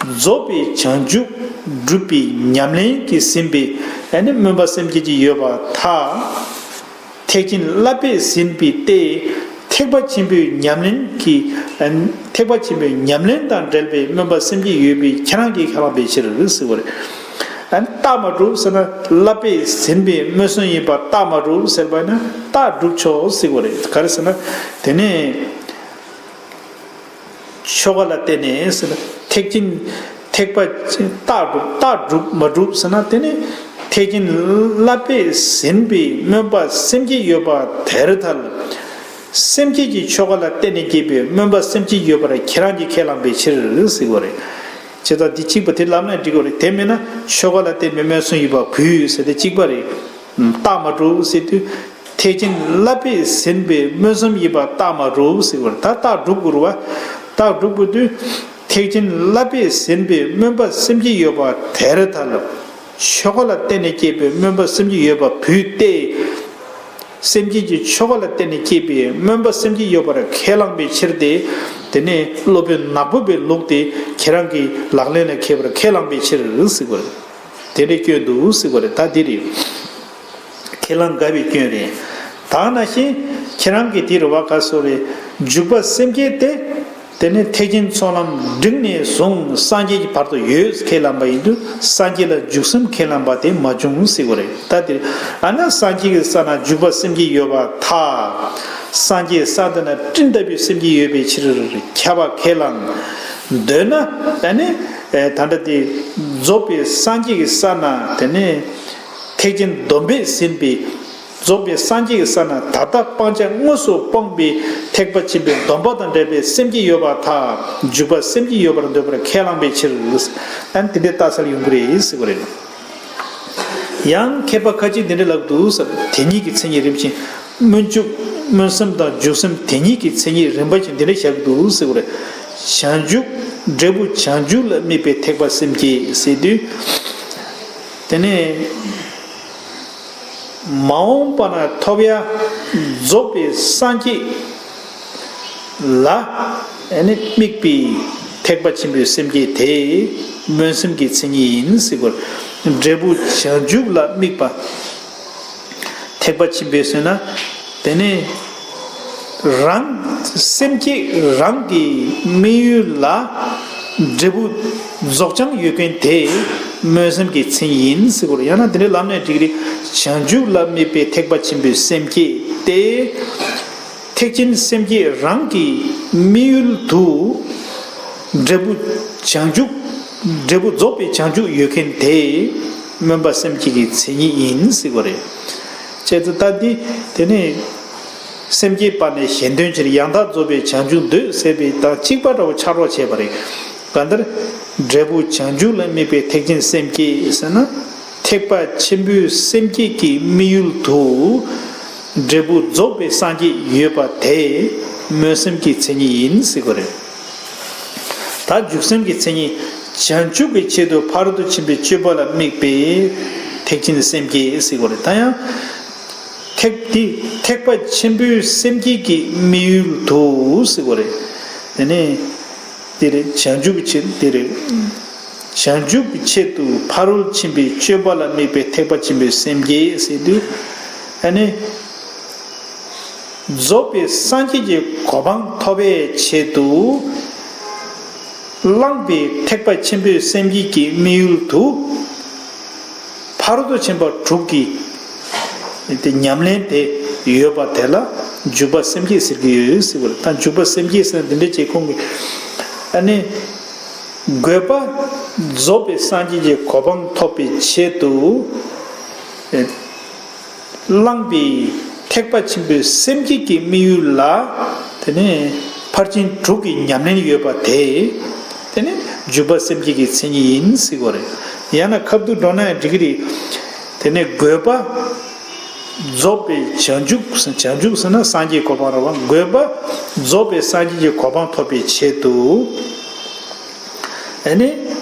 རྫོགས་པའི་བྱང་ཆུབ་སྒྲུབ་པའི་ཉམས་ལེན་གྱིས་ཟིན་པའི་ཨ་ནི་སྨོན་པ་སེམས་བསྐྱེད་ཅིག་ཡོད་པར་ཐལ། ཐེག་ཆེན་བསླབ་པས་ཟིན་པའི་སྟེ། ཐེག་པ་ཆེན་པོའི་ཉམས་ལེན་གྱི། ཐེག་པ་ཆེན་པོའི་ཉམས་ལེན་དང་འབྲེལ་བའི་སྨོན་པ་སེམས་བསྐྱེད་ཡོད་པས་ཁྱེད་རང་གིས་ཁས་བླངས་པའི་ཕྱིར་ཟེར་བ་རེད། ཨ་ནི་རྟགས་མ་གྲུབ་ཟེར་ན་བསླབ་པས་ཟིན་པའི་སྨོན་སེམས་ཡིན་པ་རྟགས་མ་གྲུབ་ཟེར་བ་ན་རྟགས་གྲུབ་ཆོག་ཟེར་བ་རེད། ག་རེ་ཟེར་ན་དེ་ནས། ཆོ་ག་ལ་བརྟེན་ནས་ཟེར་ན་ཐེག་ཆེན་ཐེག་པ་རྟགས་གྲུབ་རྟགས་གྲུབ་མ་གྲུབ་ཟེར་ན་དེ་ནི་ཐེག་ཆེན་བསླབ་པས་ཟིན་པའི་སྨོན་པ་སེམས་བསྐྱེད་ཡོད་པ་དེར་ཐལ། སེམས་བསྐྱེད་ཀྱི་ཆོ་ག་ལ་བརྟེན་ནས་སྐྱེས་པའི་སྨོན་པ་སེམས་བསྐྱེད་ཡོད་པར་ཁྱེད་རང་གིས་ཁས་བླངས་པའི་ཕྱིར་ཟེར་བ་རེད། བྱས་ཙང་འདི་གཅིག་པ་དེ་ལབ་ན་འགྲིག་གི་རེད། དེ་མིན་ན་ཆོ་ག་ལ་བརྟེན་པའི་སྨོན་སེམས་ཡོད་པ་བུས་ཟེར་ཏེ་གཅིག་པ་རེད། རྟགས་མ་གྲུབ་ཟེར་དུས། ཐེག་ཆེན་བསླབ་པས་ཟིན་པའི་སྨོན་སེམས་ཡིན་པ་རྟགས་མ་གྲུབ་ཟེར་བར་ད་རྟགས་གྲུབ་དགོས་རེད་བ། རྟགས་གྲུབ་དགོས་དུས། ཐེག་ཆེན་བསླབ་པས་ཟིན་པའི་སྨོན་པ་སེམས་བསྐྱེད་ཡོད་པ་དེར་ཐལ། ཆོ་ག་ལ་བརྟེན་ནས་སྐྱེས་པའི་སྨོན་པ་སེམས་བསྐྱེད་ཡོད་པ་བུས་ཏེ། སེམས་བསྐྱེད་ཀྱི་ཆོ་ག་ལ་བརྟེན་ནས་སྐྱེས་པའི་སྨོན་པ་སེམས་བསྐྱེད་ཡོད་པར་ཁས་བླངས་པའི་ཕྱིར་ཏེ། དེ་ནས་སློབ་དཔོན་ནག་པོ་པའི་ལུགས་དེ་ཁྱེད་རང་གིས་ལག་ལེན་ལ་འཁེལ་བར་ཁས་བླངས་པའི་ཕྱིར་ཟེར་དགོས། དེ་འདྲའི་སྐྱོན་འདུག་ཟེར་དགོས་རེད། ད་འདི་རེད། ཁས་བླངས་དགའ་བའི་སྐྱོན་རེད། ད་ནང་བཞིན་ཁྱེད་རང་གིས་དེ་རུ་བ་ག་སོ་རེད། འཇུག་པ་སེམས་བསྐྱེད་དེ། དེ་ནས་ཐེག་ཆེན་ཚོགས་ལམ་འབྲིང་ནས་བཟུང་སངས་རྒྱས་ཀྱི་བར་དུ་ཡོད་ཁས་བླངས་པ་ཡིན་དུས་སངས་རྒྱས་ལ་འཇུག་སེམས་ཁས་བླངས་པ་དེ་མ་བྱུང་ཟེར་དགོས་རེད། ད་དེ་ཨ་ན་སངས་རྒྱས་ཀྱི་ས་ན་འཇུག་པ་སེམས་བསྐྱེད་ཡོད་པར་ཐལ། སངས་རྒྱས་ས་འདི་ན་སྤྲིན་ལྟ་བུའི་སེམས་བསྐྱེད་ཡོད་པའི་ཕྱིར་ཁྱབ་པ་ཁས་བླངས། འདོད་ན་ཨ་ནི་ད་ལྟ་དེ་རྫོགས་པའི་སངས་རྒྱས་ཀྱི་ས་ན་དེ་ནས། ཐེག་ཆེན་སྡོམ་པས་ཟིན་པའི་རྫོགས་པའི་སངས་རྒྱས་ཀྱི་ས་ན་ད་ལྟ་སྤང་བྱ་དངོས་སུ་སྤངས་པའི་ཐེག་པ་ཆེན་པོའི་སྡོམ་པ་དང་འབྲེལ་བའི་སེམས་བསྐྱེད་ཡོད་པར་ཐལ། འཇུག་པ་སེམས་བསྐྱེད་ཡོད་པར་འདོད་པར་ཁས་བླངས་པའི་ཕྱིར། ཨ་ནི་དེ་འདྲའི་རྟགས་གསལ་ཡོང་གི་རེད་ཟེར་གི་རེད། ཡང་མཁས་པ་ཁ་ཅིག་འདི་འདྲ་ལབ་འདུག་ཟེར། དེ་ཉིད་ཀྱི་མཚན་ཉིད་རིམ་བཞིན་སྨོན་འཇུག་སྨོན་སེམས་དང་འཇུག་སེམས་དེ་ཉིད་ཀྱི་མཚན་ཉིད་རིམ་པ་བཞིན་འདི་འདྲ་བཞག་འདུག་ཟེར་གི་རེད། བྱང་ཆུབ་འབྲས་བུ་བྱང་ཆུབ་ལ་དམིགས་པའི་ཐེག་པ་སེམས་བསྐྱེད་ཟེར་དུས། དེ་ནས། མ་འོངས་པ་ན་ཐོབ་ཡ་རྫོགས་པའི་སངས་རྒྱས་ལ་ཨ་ནི་དམིགས་པའི་ཐེག་པ་ཆེན་པོའི་སེམས་བསྐྱེད་དེ་སྨོན་སེམས་ཀྱི་མཚན་ཉིད་ཡིན་ཟེར་དགོས། འབྲས་བུ་བྱང་ཆུབ་ལ་དམིགས་པ། ཐེག་པ་ཆེན་པོའི་ཟེར་ན། དེ་ནས་རང་སེམས་བསྐྱེད་རང་གི་དམིགས་ཡུལ་ལ་འབྲས་བུ་རྫོགས་བྱང་ཡོད་མཁན་དེ་སྨོན་སེམས་ཀྱི་མཚན་ཉིད་ཡིན་ཟེར་དགོས་རེད། ཡང་ན་དེ་འདྲའི་ལམ་ནས་འགྲིག་རེད། བྱང་ཆུབ་ལ་དམིགས་པའི་ཐེག་པ་ཆེན་པོའི་སེམས་བསྐྱེད་དེ། ཐེག་ཆེན་སེམས་བསྐྱེད་རང་གི་དམིགས་ཡུལ་དུ། འབྲས་བུ་བྱང་ཆུབ། འབྲས་བུ་རྫོགས་པའི་བྱང་ཆུབ་ཡོད་མཁན་དེ་སྨོན་པ་སེམས་བསྐྱེད་ཀྱི་མཚན་ཉིད་ཡིན་ཟེར་དགོས་རེད། བྱས་ཙང་ད་འདི་དེ་ནས་སེམས་བསྐྱེད་པ་ནས་གཞན་དོན་ཕྱིར་ཡང་དག་རྫོགས་པའི་བྱང་ཆུབ་འདོད་ཟེར་བའི་དང་གཅིག་པ་འདྲ་བོ་ཆགས་རོགས་བྱས་པ་རེད། གང་ལྟར་འབྲས་བུ་བྱང་ཆུབ་ལ་དམིགས་པའི་ཐེག་ཆེན་སེམས་བསྐྱེད་ཟེར་ན། ཐེག་པ་ཆེན་པོའི་སེམས་བསྐྱེད་ཀྱི་དམིགས་ཡུལ་དུ། འབྲས་བུ་རྫོགས་པའི་སངས་རྒྱས་ཡོད་པ་དེ་སྨོན་སེམས་ཀྱི་མཚན་ཉིད་ཡིན་ཟེར་དགོས་རེད། ད་འཇུག་སེམས་ཀྱི་མཚན་ཉིད། བྱང་ཆུབ་ཀྱི་ཆེད་དུ་ཕ་རོལ་ཏུ་ཕྱིན་པའི་སྤྱོད་པ་ལ་དམིགས་པའི་ཐེག་ཆེན་སེམས་བསྐྱེད་ཟེར་དགོས་རེད། ད་ཡང་། ཐེག་འདི་ཐེག་པ་ཆེན་པོའི་སེམས་བསྐྱེད་ཀྱི་དམིགས་ཡུལ་དུ་ཟེར་དགོས་རེད། དེ་ནས། དེ་རེད། བྱང་ཆུབ་ཀྱི་ཆེད་དེ་རེད། བྱང་ཆུབ་ཀྱི་ཆེད་དུ་ཕ་རོལ་ཕྱིན་པའི་སྤྱོད་པ་ལ་དམིགས་པའི་ཐེག་པ་ཆེན་པོའི་སེམས་བསྐྱེད་ཟེར་དུས། ཨ་ནི། རྫོགས་པའི་སངས་རྒྱས་ཀྱི་གོ་འཕང་ཐོབ་པའི་ཆེད་དུ། བླངས་པའི་ཐེག་པ་ཆེན་པོའི་སེམས་བསྐྱེད་ཀྱི་དམིགས་ཡུལ་དུ། ཕ་རོལ་ཏུ་ཕྱིན་པ་དྲུག་གི་དེ་ཉམས་ལེན་དེ་ཡོད་པ་དེ་ལ་འཇུག་པ་སེམས་བསྐྱེད་ཟེར་གྱི་ཡོད་ཟེར་བ་རེད། ད་འཇུག་པ་སེམས་བསྐྱེད་ཟེར་ན་འདི་འདྲ་བྱས་ཁོང་གིས་ཨ་ནི་དགོས་པ་རྫོགས་པའི་སངས་རྒྱས་ཀྱི་གོ་འཕང་ཐོབ་པའི་ཆེད་དུ་བླངས་པའི་ཐེག་པ་ཆེན་པོའི་སེམས་བསྐྱེད་ཀྱི་དམིགས་ཡུལ་ལ་དེ་ནས་ཕར་ཕྱིན་དྲུག་གི་ཉམས་ལེན་ཡོད་པ་དེ། དེ་ནི་འཇུག་པ་སེམས་བསྐྱེད་ཀྱི་མཚན་ཉིད་ཡིན་ཟེར་དགོས་རེད། ཡང་ན་ཁ་བསྡུར་འགྲོ་ན་ཡང་འགྲིག་གི་རེད། དེ་ནས་དགོས་པ་རྫོགས་པའི་བྱང་ཆུབ། བྱང་ཆུབ་ཟེར་ན་སངས་རྒྱས་གོ་འཕང་རེད་བ། དགོས་པ་རྫོགས་པའི་སངས་རྒྱས་ཀྱི་གོ་འཕང་ཐོབ་པའི་ཆེད་དུ། ཨ་ནི་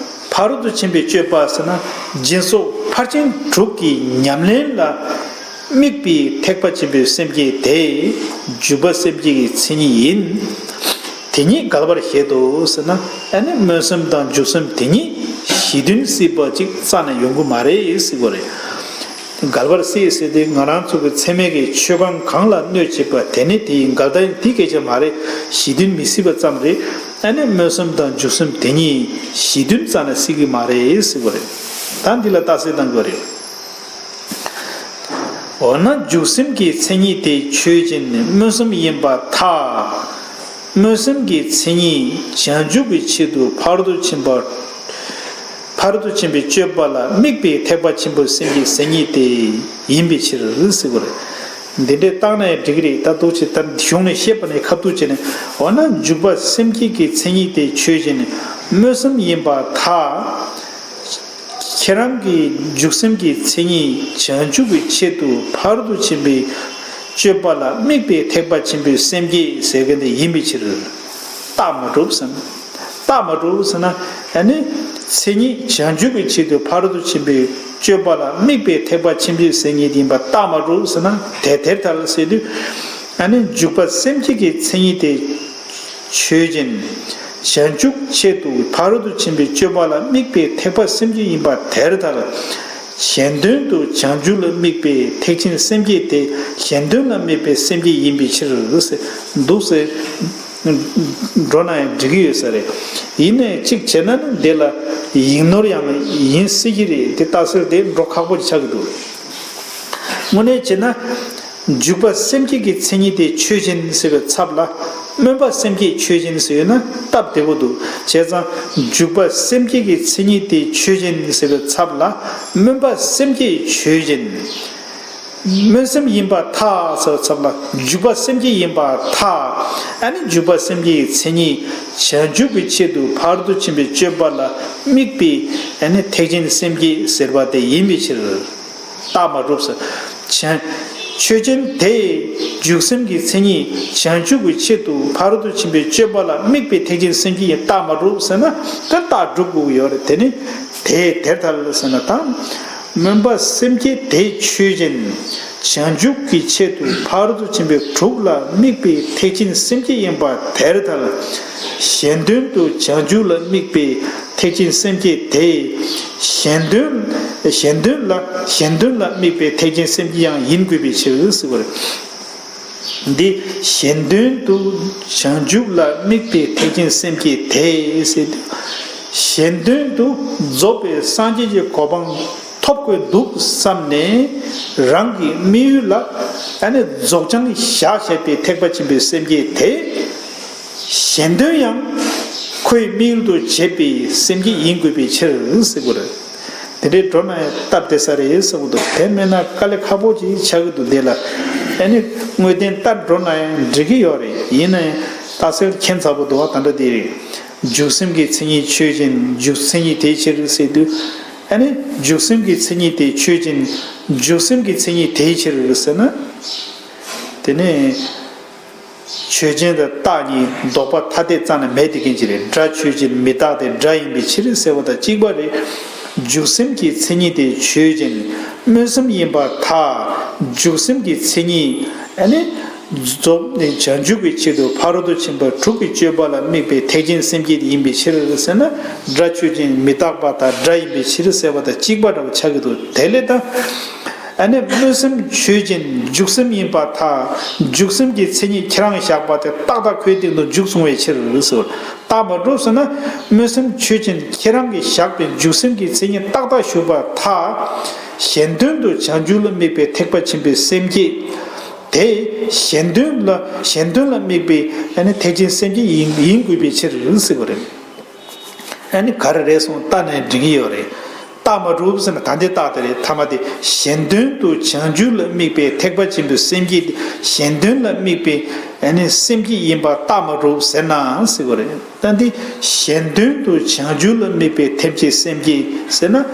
ཕ་རོལ་ཏུ་ཕྱིན་པའི་སྤྱོད་པ་ཟེར་ན་སྦྱིན་སོགས་ཕར་ཕྱིན་དྲུག་གི་ཉམས་ལེན་ལ་དམིགས་པའི་ཐེག་པ་ཆེན་པོའི་སེམས་བསྐྱེད་དེ་འཇུག་པ་སེམས་བསྐྱེད་ཀྱི་མཚན་ཉིད་ཡིན། དེ་ཉིད་འགལ་བར་བཞེད་དོ་ཟེར་ན། ཨ་ནི་སྨོན་སེམས་དང་འཇུག་སེམས་དེ་ཉིད་གཞི་མཐུན་སྲིད་པ་ཅིག་རྩ་ནས་ཡོང་གི་མ་རེད་ཟེར་དགོས་རེད། འགལ་བར་སྲིད་ཟེར་དེ་ང་རང་ཚོ་གི་ཚད་མའི་གི་ཆོས་སྒང་གང་ལ་གནོད་བྱེད་པ་དེ་ནི་དེ་ཡི་འགལ་ཟླ་ཡིན། དེ་སྐད་ཆ་མ་རེད། གཞི་མཐུན་མི་སྲིད་པ་ཙམ་རེད། ཨ་ནི་སྨོན་སེམས་དང་འཇུག་སེམས་དེ་ཉིད་གཞི་མཐུན་རྩ་ནས་སྲིད་གི་མ་རེད་ཟེར་དགོས་རེད། ད་འདི་ལ་རྟགས་གསལ་གཏང་དགོས་རེད། འོ་ན་འཇུག་སེམས་ཀྱི་མཚན་ཉིད་དེ་ཆོས་ཅན། སྨོན་སེམས་ཡིན་པར་ཐལ། སྨོན་སེམས་ཀྱི་མཚན་ཉིད་བྱང་ཆུབ་ཀྱི་ཆེད་དུ་ཕ་རོལ་ཏུ་ཕྱིན་པ། ཕ་རོལ་ཏུ་ཕྱིན་པའི་སྤྱོད་པ་ལ་དམིགས་པའི་ཐེག་པ་ཆེན་པོའི་སེམས་ཀྱི་ཟེར་ཉིད་དེ་ཡིན་པའི་ཕྱིར་ཟེར་དགོས་རེད། འདི་འདྲའི་བཏང་ན་ཡང་འགྲིག་གི་རེད། ད་འདུག་ཅེས་ད་གཞུང་ནས་བཤད་པ་ནས་ཁ་ཐུག་བྱས་ནས། འོ་ན་འཇུག་པ་སེམས་བསྐྱེད་ཀྱི་མཚན་ཉིད་དེ་ཆོས་ཅན། སྨོན་སེམས་ཡིན་པར་ཐལ། ཁྱེད་རང་གི་འཇུག་སེམས་ཀྱི་མཚན་ཉིད་བྱང་ཆུབ་ཀྱི་ཆེད་དུ་ཕ་རོལ་ཏུ་ཕྱིན་པའི་སྤྱོད་པ་ལ་དམིགས་པའི་ཐེག་པ་ཆེན་པོའི་སེམས་བསྐྱེད་ཟེར་མཁན་དེ་ཡིན་པའི་ཕྱིར། རྟགས་མ་གྲུབ་ཟེར་ན། རྟགས་མ་གྲུབ་ཟེར་ན། ཨ་ནི་མཚན་ཉིད་བྱང་ཆུབ་ཀྱི་ཆེད་དུ་ཕ་རོལ་ཏུ་ཕྱིན་པའི་སྤྱོད་པ་ལ་དམིགས་པའི་ཐེག་པ་ཆེན་པོའི་སེམས་བསྐྱེད་ཡིན་པ་རྟགས་མ་གྲུབ་ཟེར་ན། དེ་དེར་ཐལ་ཟེར་དུས། ཨ་ནི་འཇུག་པ་སེམས་བསྐྱེད་ཀྱི་མཚན་ཉིད་དེ་ཆོས་ཅན། བྱང་ཆུབ་ཆེད་དུ་ཕ་རོལ་ཏུ་ཕྱིན་པའི་སྤྱོད་པ་ལ་དམིགས་པའི་ཐེག་པ་སེམས་བསྐྱེད་ཡིན་པ་དེར་ཐལ། གཞན་དོན་དུ་བྱང་ཆུབ་ལ་དམིགས་པའི་ཐེག་ཆེན་སེམས་བསྐྱེད་དེ་གཞན་དོན་ལ་དམིགས་པའི་སེམས་བསྐྱེད་ཡིན་པའི་ཕྱིར་ཟེར་འདུག་ཟེར། འགྲོ་ན་ཡང་འགྲིག་གི་ཡོད་ས་རེད། ཡིན་ནའི་གཅིག་བྱས་ན་ནི་འདི་ལ་ཡིག་ནོར་ཡང་ཡིན་སྲིད་ཀྱི་རེད། དེ་རྟགས་གསལ་དེ་འགྲོ་ཁག་པོ་ཅིག་ཆགས་ཀྱི་འདུག་དངོས་གནས་བྱས་ན། འཇུག་པ་སེམས་བསྐྱེད་ཀྱི་མཚན་ཉིད་དེ་ཆོས་ཅན་ཟེར་བའི་ཚབ་ལ། སྨོན་པ་སེམས་བསྐྱེད་ཆོས་ཅན་ཟེར་ཡོད་ན་སྟབས་བདེ་པོ་འདུག་བྱས་ཙང་། འཇུག་པ་སེམས་བསྐྱེད་ཀྱི་མཚན་ཉིད་དེ་ཆོས་ཅན་ཟེར་བའི་ཚབ་ལ། སྨོན་པ་སེམས་བསྐྱེད་ཆོས་ཅན། སྨོན་སེམས་ཡིན་པར་ཐལ་ཟེར་བའི་ཚབ་ལ། འཇུག་པ་སེམས་བསྐྱེད་ཡིན་པར་ཐལ། ཨ་ནི་འཇུག་པ་སེམས་བསྐྱེད་ཀྱི་མཚན་ཉིད་བྱང་ཆུབ་ཀྱི་ཆེད་དུ་ཕ་རོལ་ཏུ་ཕྱིན་པའི་སྤྱོད་པ་ལ་དམིགས་པའི། ཨ་ནི་ཐེག་ཆེན་སེམས་བསྐྱེད་ཟེར་བ་དེ་ཡིན་པའི་ཕྱིར། རྟགས་མ་གྲུབ་ཟེར། བྱང་། ཆོས་ཅན་དེ་འཇུག་སེམས་ཀྱི་མཚན་ཉིད་བྱང་ཆུབ་ཀྱི་ཆེད་དུ་ཕ་རོལ་ཏུ་ཕྱིན་པའི་སྤྱོད་པ་ལ་དམིགས་པའི་ཐེག་ཆེན་སེམས་བསྐྱེད་ཡིན། རྟགས་མ་གྲུབ་ཟེར་ན་དེ་རྟགས་གྲུབ་དགོས་ཀྱི་ཡོད་རེད། དེ་ནི་དེ་དེར་ཐལ་ཟེར་ན་དང་། སྨོན་པ་སེམས་བསྐྱེད་དེ་ཆོས་ཅན། བྱང་ཆུབ་ཀྱི་ཆེད་དུ་ཕ་རོལ་ཏུ་ཕྱིན་པའི་དྲུག་ལ་དམིགས་པའི་ཐེག་ཆེན་སེམས་བསྐྱེད་ཡིན་པ་དེར་ཐལ། གཞན་དོན་དུ་བྱང་ཆུབ་ལ་དམིགས་པའི་ཐེག་ཆེན་སེམས་བསྐྱེད་དེ། གཞན་དོན། གཞན་དོན་ལ། གཞན་དོན་ལ་དམིགས་པའི་ཐེག་ཆེན་སེམས་བསྐྱེད་ཡང་ཡིན་དགོས་པའི་ཕྱིར་ཟེར་བ་རེད། འདི་གཞན་དོན་དུ་བྱང་ཆུབ་ལ་དམིགས་པའི་ཐེག་ཆེན་སེམས་བསྐྱེད་དེ་ཟེར་དུས། གཞན་དོན་དུ་རྫོགས་པའི་སངས་རྒྱས་ཀྱི་གོ་འཕང་ཐོབ་དགོས་འདུག་བསམ་ནས་རང་གི་དམིགས་ཡུལ་ལ། ཨ་ནི་རྫོགས་བྱང་བཞག་བཞག་པའི་ཐེག་པ་ཆེན་པོའི་སེམས་བསྐྱེད་དེ། གཞན་དོན་ཡང་ཁོའི་དམིགས་ཡུལ་དུ་བྱེད་པའི་སེམས་བསྐྱེད་ཡིན་དགོས་པའི་ཕྱིར་ཟེར་དགོས་རེད། དེ་འདྲའི་འགྲོ་ན་ཡང་སྟབས་བདེ་ས་རེད་ཟེར་གྱི་འདུག་དེ་མིན་ན་དཀའ་ལས་ཁག་པོ་ཅིག་ཆགས་ཀྱི་འདུག་འདི་ལ། ཨ་ནི་དངོས་བསྟན་ལྟར་འགྲོ་ན་ཡང་འགྲིག་གི་ཡོད་རེད། ཡིན་ན་ཡང་རྟགས་གསལ་ཁྱད་མཚར་པོ་འདུག་བ། ད་འདྲ་དེ་རེད། འཇུག་སེམས་ཀྱི་མཚན་ཉིད་ཆོས་ཅན། འཇུག་མཚན་ཉིད་དེའི་ཕྱིར་ཟེར་དུས། ཨ་ནི་འཇུག་སེམས་ཀྱི་མཚན་ཉིད་དེ་ཆོས་ཅན། འཇུག་སེམས་ཀྱི་མཚན་ཉིད་དེའི་ཕྱིར་ཟེར་ན། དེ་ནས། ཆོས་ཅན་དང་རྟགས་གཉིས་ལྡོག་པ་ཐ་དད་རྩ་ནས་མེད་དེ་མཁན་ཅིག་རེད། སྒྲ་ཆོས་ཅན། མི་རྟག་སྟེ་སྒྲ་ཡིན་པའི་ཕྱིར་ཟེར་བ་དང་གཅིག་པ་རེད། འཇུག་སེམས་ཀྱི་མཚན་ཉིད་དེ་ཆོས་ཅན། སྨོན་སེམས་ཡིན་པར་ཐལ། འཇུག་སེམས་ཀྱི་མཚན་ཉིད། ཨ་ནི། རྫོགས་ནས་བྱང་ཆུབ་ཀྱི་ཆེད་དུ་ཕ་རོལ་ཏུ་ཕྱིན་པ་དྲུག་གི་སྤྱོད་པ་ལ་དམིགས་པའི་ཐེག་ཆེན་སེམས་བསྐྱེད་ཡིན་པའི་ཕྱིར་ཟེར་ན། སྒྲ་ཆོས་ཅན། མི་རྟག་པ་དང་སྒྲ་ཡིན་པའི་ཕྱིར་ཟེར་བ་དང་གཅིག་པ་འདྲ་བོ་ཆགས་ཀྱི་འདུག་དེ་ལས་ད། ཨ་ནི་སྨོན་སེམས་ཆོས་ཅན། འཇུག་སེམས་ཡིན་པར་ཐལ། འཇུག་སེམས་ཀྱི་མཚན་ཉིད་ཁྱེད་རང་བཞག་པ་དེ་ཏག་ཏག་ཁོའི་སྟེང་དུ་འཇུག་སོང་བའི་ཕྱིར་ཟེར། རྟགས་མ་གྲུབ་ཟེར་ན། སྨོན་སེམས་ཆོས་ཅན། ཁྱེད་རང་གིས་བཞག་པའི་འཇུག་སེམས་ཀྱི་མཚན་ཉིད་ཏག་ཏག་ཞུགས་པར་ཐལ། གཞན་དོན་དུ་བྱང་ཆུབ་ལ་དམིགས་པའི་ཐེག་པ་ཆེན་པོའི་སེམས་བསྐྱེད་དེ། གཞན་དོན་ལ། གཞན་དོན་ལ་དམིགས་པའི་ཨ་ནི་ཐེག་ཆེན་སེམས་བསྐྱེད་ཡིན་ཡིན་དགོས་པའི་ཕྱིར་ཟེར་བ་རེད། ཨ་ནི་ག་རེ་རེད་སོང་ལྟ་ནས་འགྲིག་གི་ཡོད་རེད། རྟགས་མ་གྲུབ་ཟེར་ན་ད་འདི་རྟགས་དེ་རེད། ཐ་མ་དེ་གཞན་དོན་དུ་བྱང་ཆུབ་ལ་དམིགས་པའི་ཐེག་པ་ཆེན་པོའི་སེམས་བསྐྱེད་དེ་གཞན་དོན་ལ་དམིགས་པའི་ཨ་ནི་སེམས་བསྐྱེད་ཡིན་པ་རྟགས་མ་གྲུབ་ཟེར་ན་ཟེར་བ་རེད། ད་འདི་གཞན་དོན་དུ་བྱང་ཆུབ་ལ་དམིགས་པའི་ཐེག་ཆེན་སེམས་བསྐྱེད་ཟེར་ན།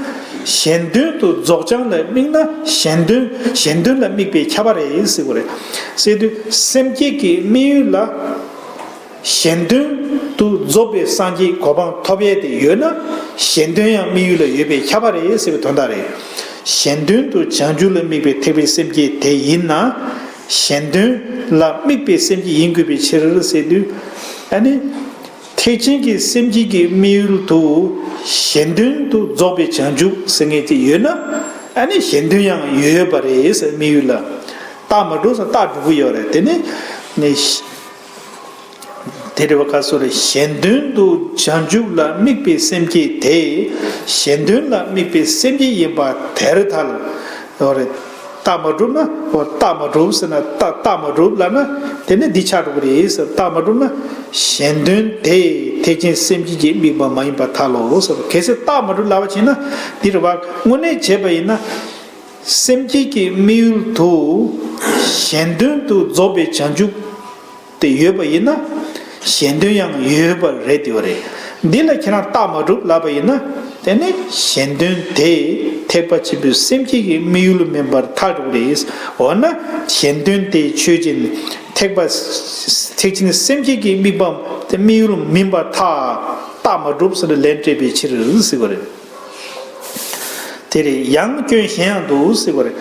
གཞན་དོན་དུ་རྫོགས་བྱང་ལ་དམིགས་ན་གཞན་དོན་གཞན་དོན་ལ་དམིགས་པའི་ཁྱབ་པ་རེད་ཟེར་བ་རེད། ཟེར་དུས་སེམས་བསྐྱེད་ཀྱི་དམིགས་ཡུལ་ལ། གཞན་དོན་དུ་རྫོགས་པའི་སངས་རྒྱས་གོ་འཕང་ཐོབ་ཡས་དེ་ཡོད་ན། གཞན་དོན་ཡང་དམིགས་ཡུལ་ལ་ཡོད་པའི་ཁྱབ་པ་རེད་ཟེར་བའི་དོན་དག་རེད། གཞན་དོན་དུ་བྱང་ཆུབ་ལ་དམིགས་པའི་ཐེག་པའི་སེམས་བསྐྱེད་དེ་ཡིན་ན། གཞན་དོན་ལ་དམིགས་པའི་སེམས་བསྐྱེད་ཡིན་དགོས་པའི་ཕྱིར་ཟེར་དུས། ཨ་ནི། ཐེག་ཆེན་གྱི་སེམས་བསྐྱེད་ཀྱི་དམིགས་ཡུལ་དུ། གཞན་དོན་དུ་རྫོགས་པའི་བྱང་ཆུབ་ཟེར་མཁན་དེ་ཡོད་ན། ཨ་ནི་གཞན་དོན་ཡང་ཡོད་པ་རེད་ཟེར་དམིགས་ཡུལ་ལ། རྟགས་མ་གྲུབ་ཟེར་རྟགས་འགྲུབ་ཀྱི་ཡོད་རེད། དེ་ནི། ནི། དེ་རེད་བ། ག་སོ་རེད། གཞན་དོན་དུ་བྱང་ཆུབ་ལ་དམིགས་པའི་སེམས་བསྐྱེད་དེ། གཞན་དོན་ལ་དམིགས་པའི་སེམས་བསྐྱེད་ཡིན་པ་དེར་ཐལ། འོ་རེད། རྟགས་མ་གྲུབ་ན། འོ་རྟགས་མ་གྲུབ་ཟེར་ན། རྟགས་རྟགས་མ་གྲུབ་ལབ་ན་དེ་ནི་འདི་ཆགས་འགྲོ་གི་རེད་ཟེར། རྟགས་མ་གྲུབ་ན་གཞན་དོན་དེ་ཐེག་ཆེན་སེམས་བསྐྱེད་ཀྱི་དམིགས་པ་མ་ཡིན་པར་ཐལ་ལོ་ཟེར། གལ་སྲིད་རྟགས་མ་གྲུབ་ལབ་པ་བྱས་ན། འདི་རེད་བ། དངོས་གནས་བྱས་པ་ཡིན་ན། སེམས་བསྐྱེད་ཀྱི་དམིགས་ཡུལ་དུ་གཞན་དོན་དུ་རྫོགས་པའི་བྱང་ཆུབ་དེ་ཡོད་པ་ཡིན་ན། གཞན་དོན་ཡང་ཡོད་པ་རེད་དེ་བ་རེད། འདི་ལ་ཁྱེད་རང་རྟགས་མ་གྲུབ་ལབ་པ་ཡིན་ན། དེ་ནི་གཞན་དོན་དེ་ཐེག་པ་ཆེན་པོའི་སེམས་བསྐྱེད་ཀྱི་དམིགས་ཡུལ་མིན་པར་ཐལ་འགྲོ་གི་རེད། འོ་ན་གཞན་དོན་དེ་ཆོས་ཅན། ཐེག་པ། ཐེག་ཆེན་སེམས་བསྐྱེད་ཀྱི་དམིགས་པ་དེ་དམིགས་ཡུལ་མིན་པར་ཐལ། རྟགས་མ་གྲུབ་ཟེར་ནས་ལན་སྤྲད་པའི་ཕྱིར་ཟེར་བ་རེད། དེ་རེད། ཡང་སྐྱོན་གཞན་ཡང་འདུག་ཟེར་བ་རེད།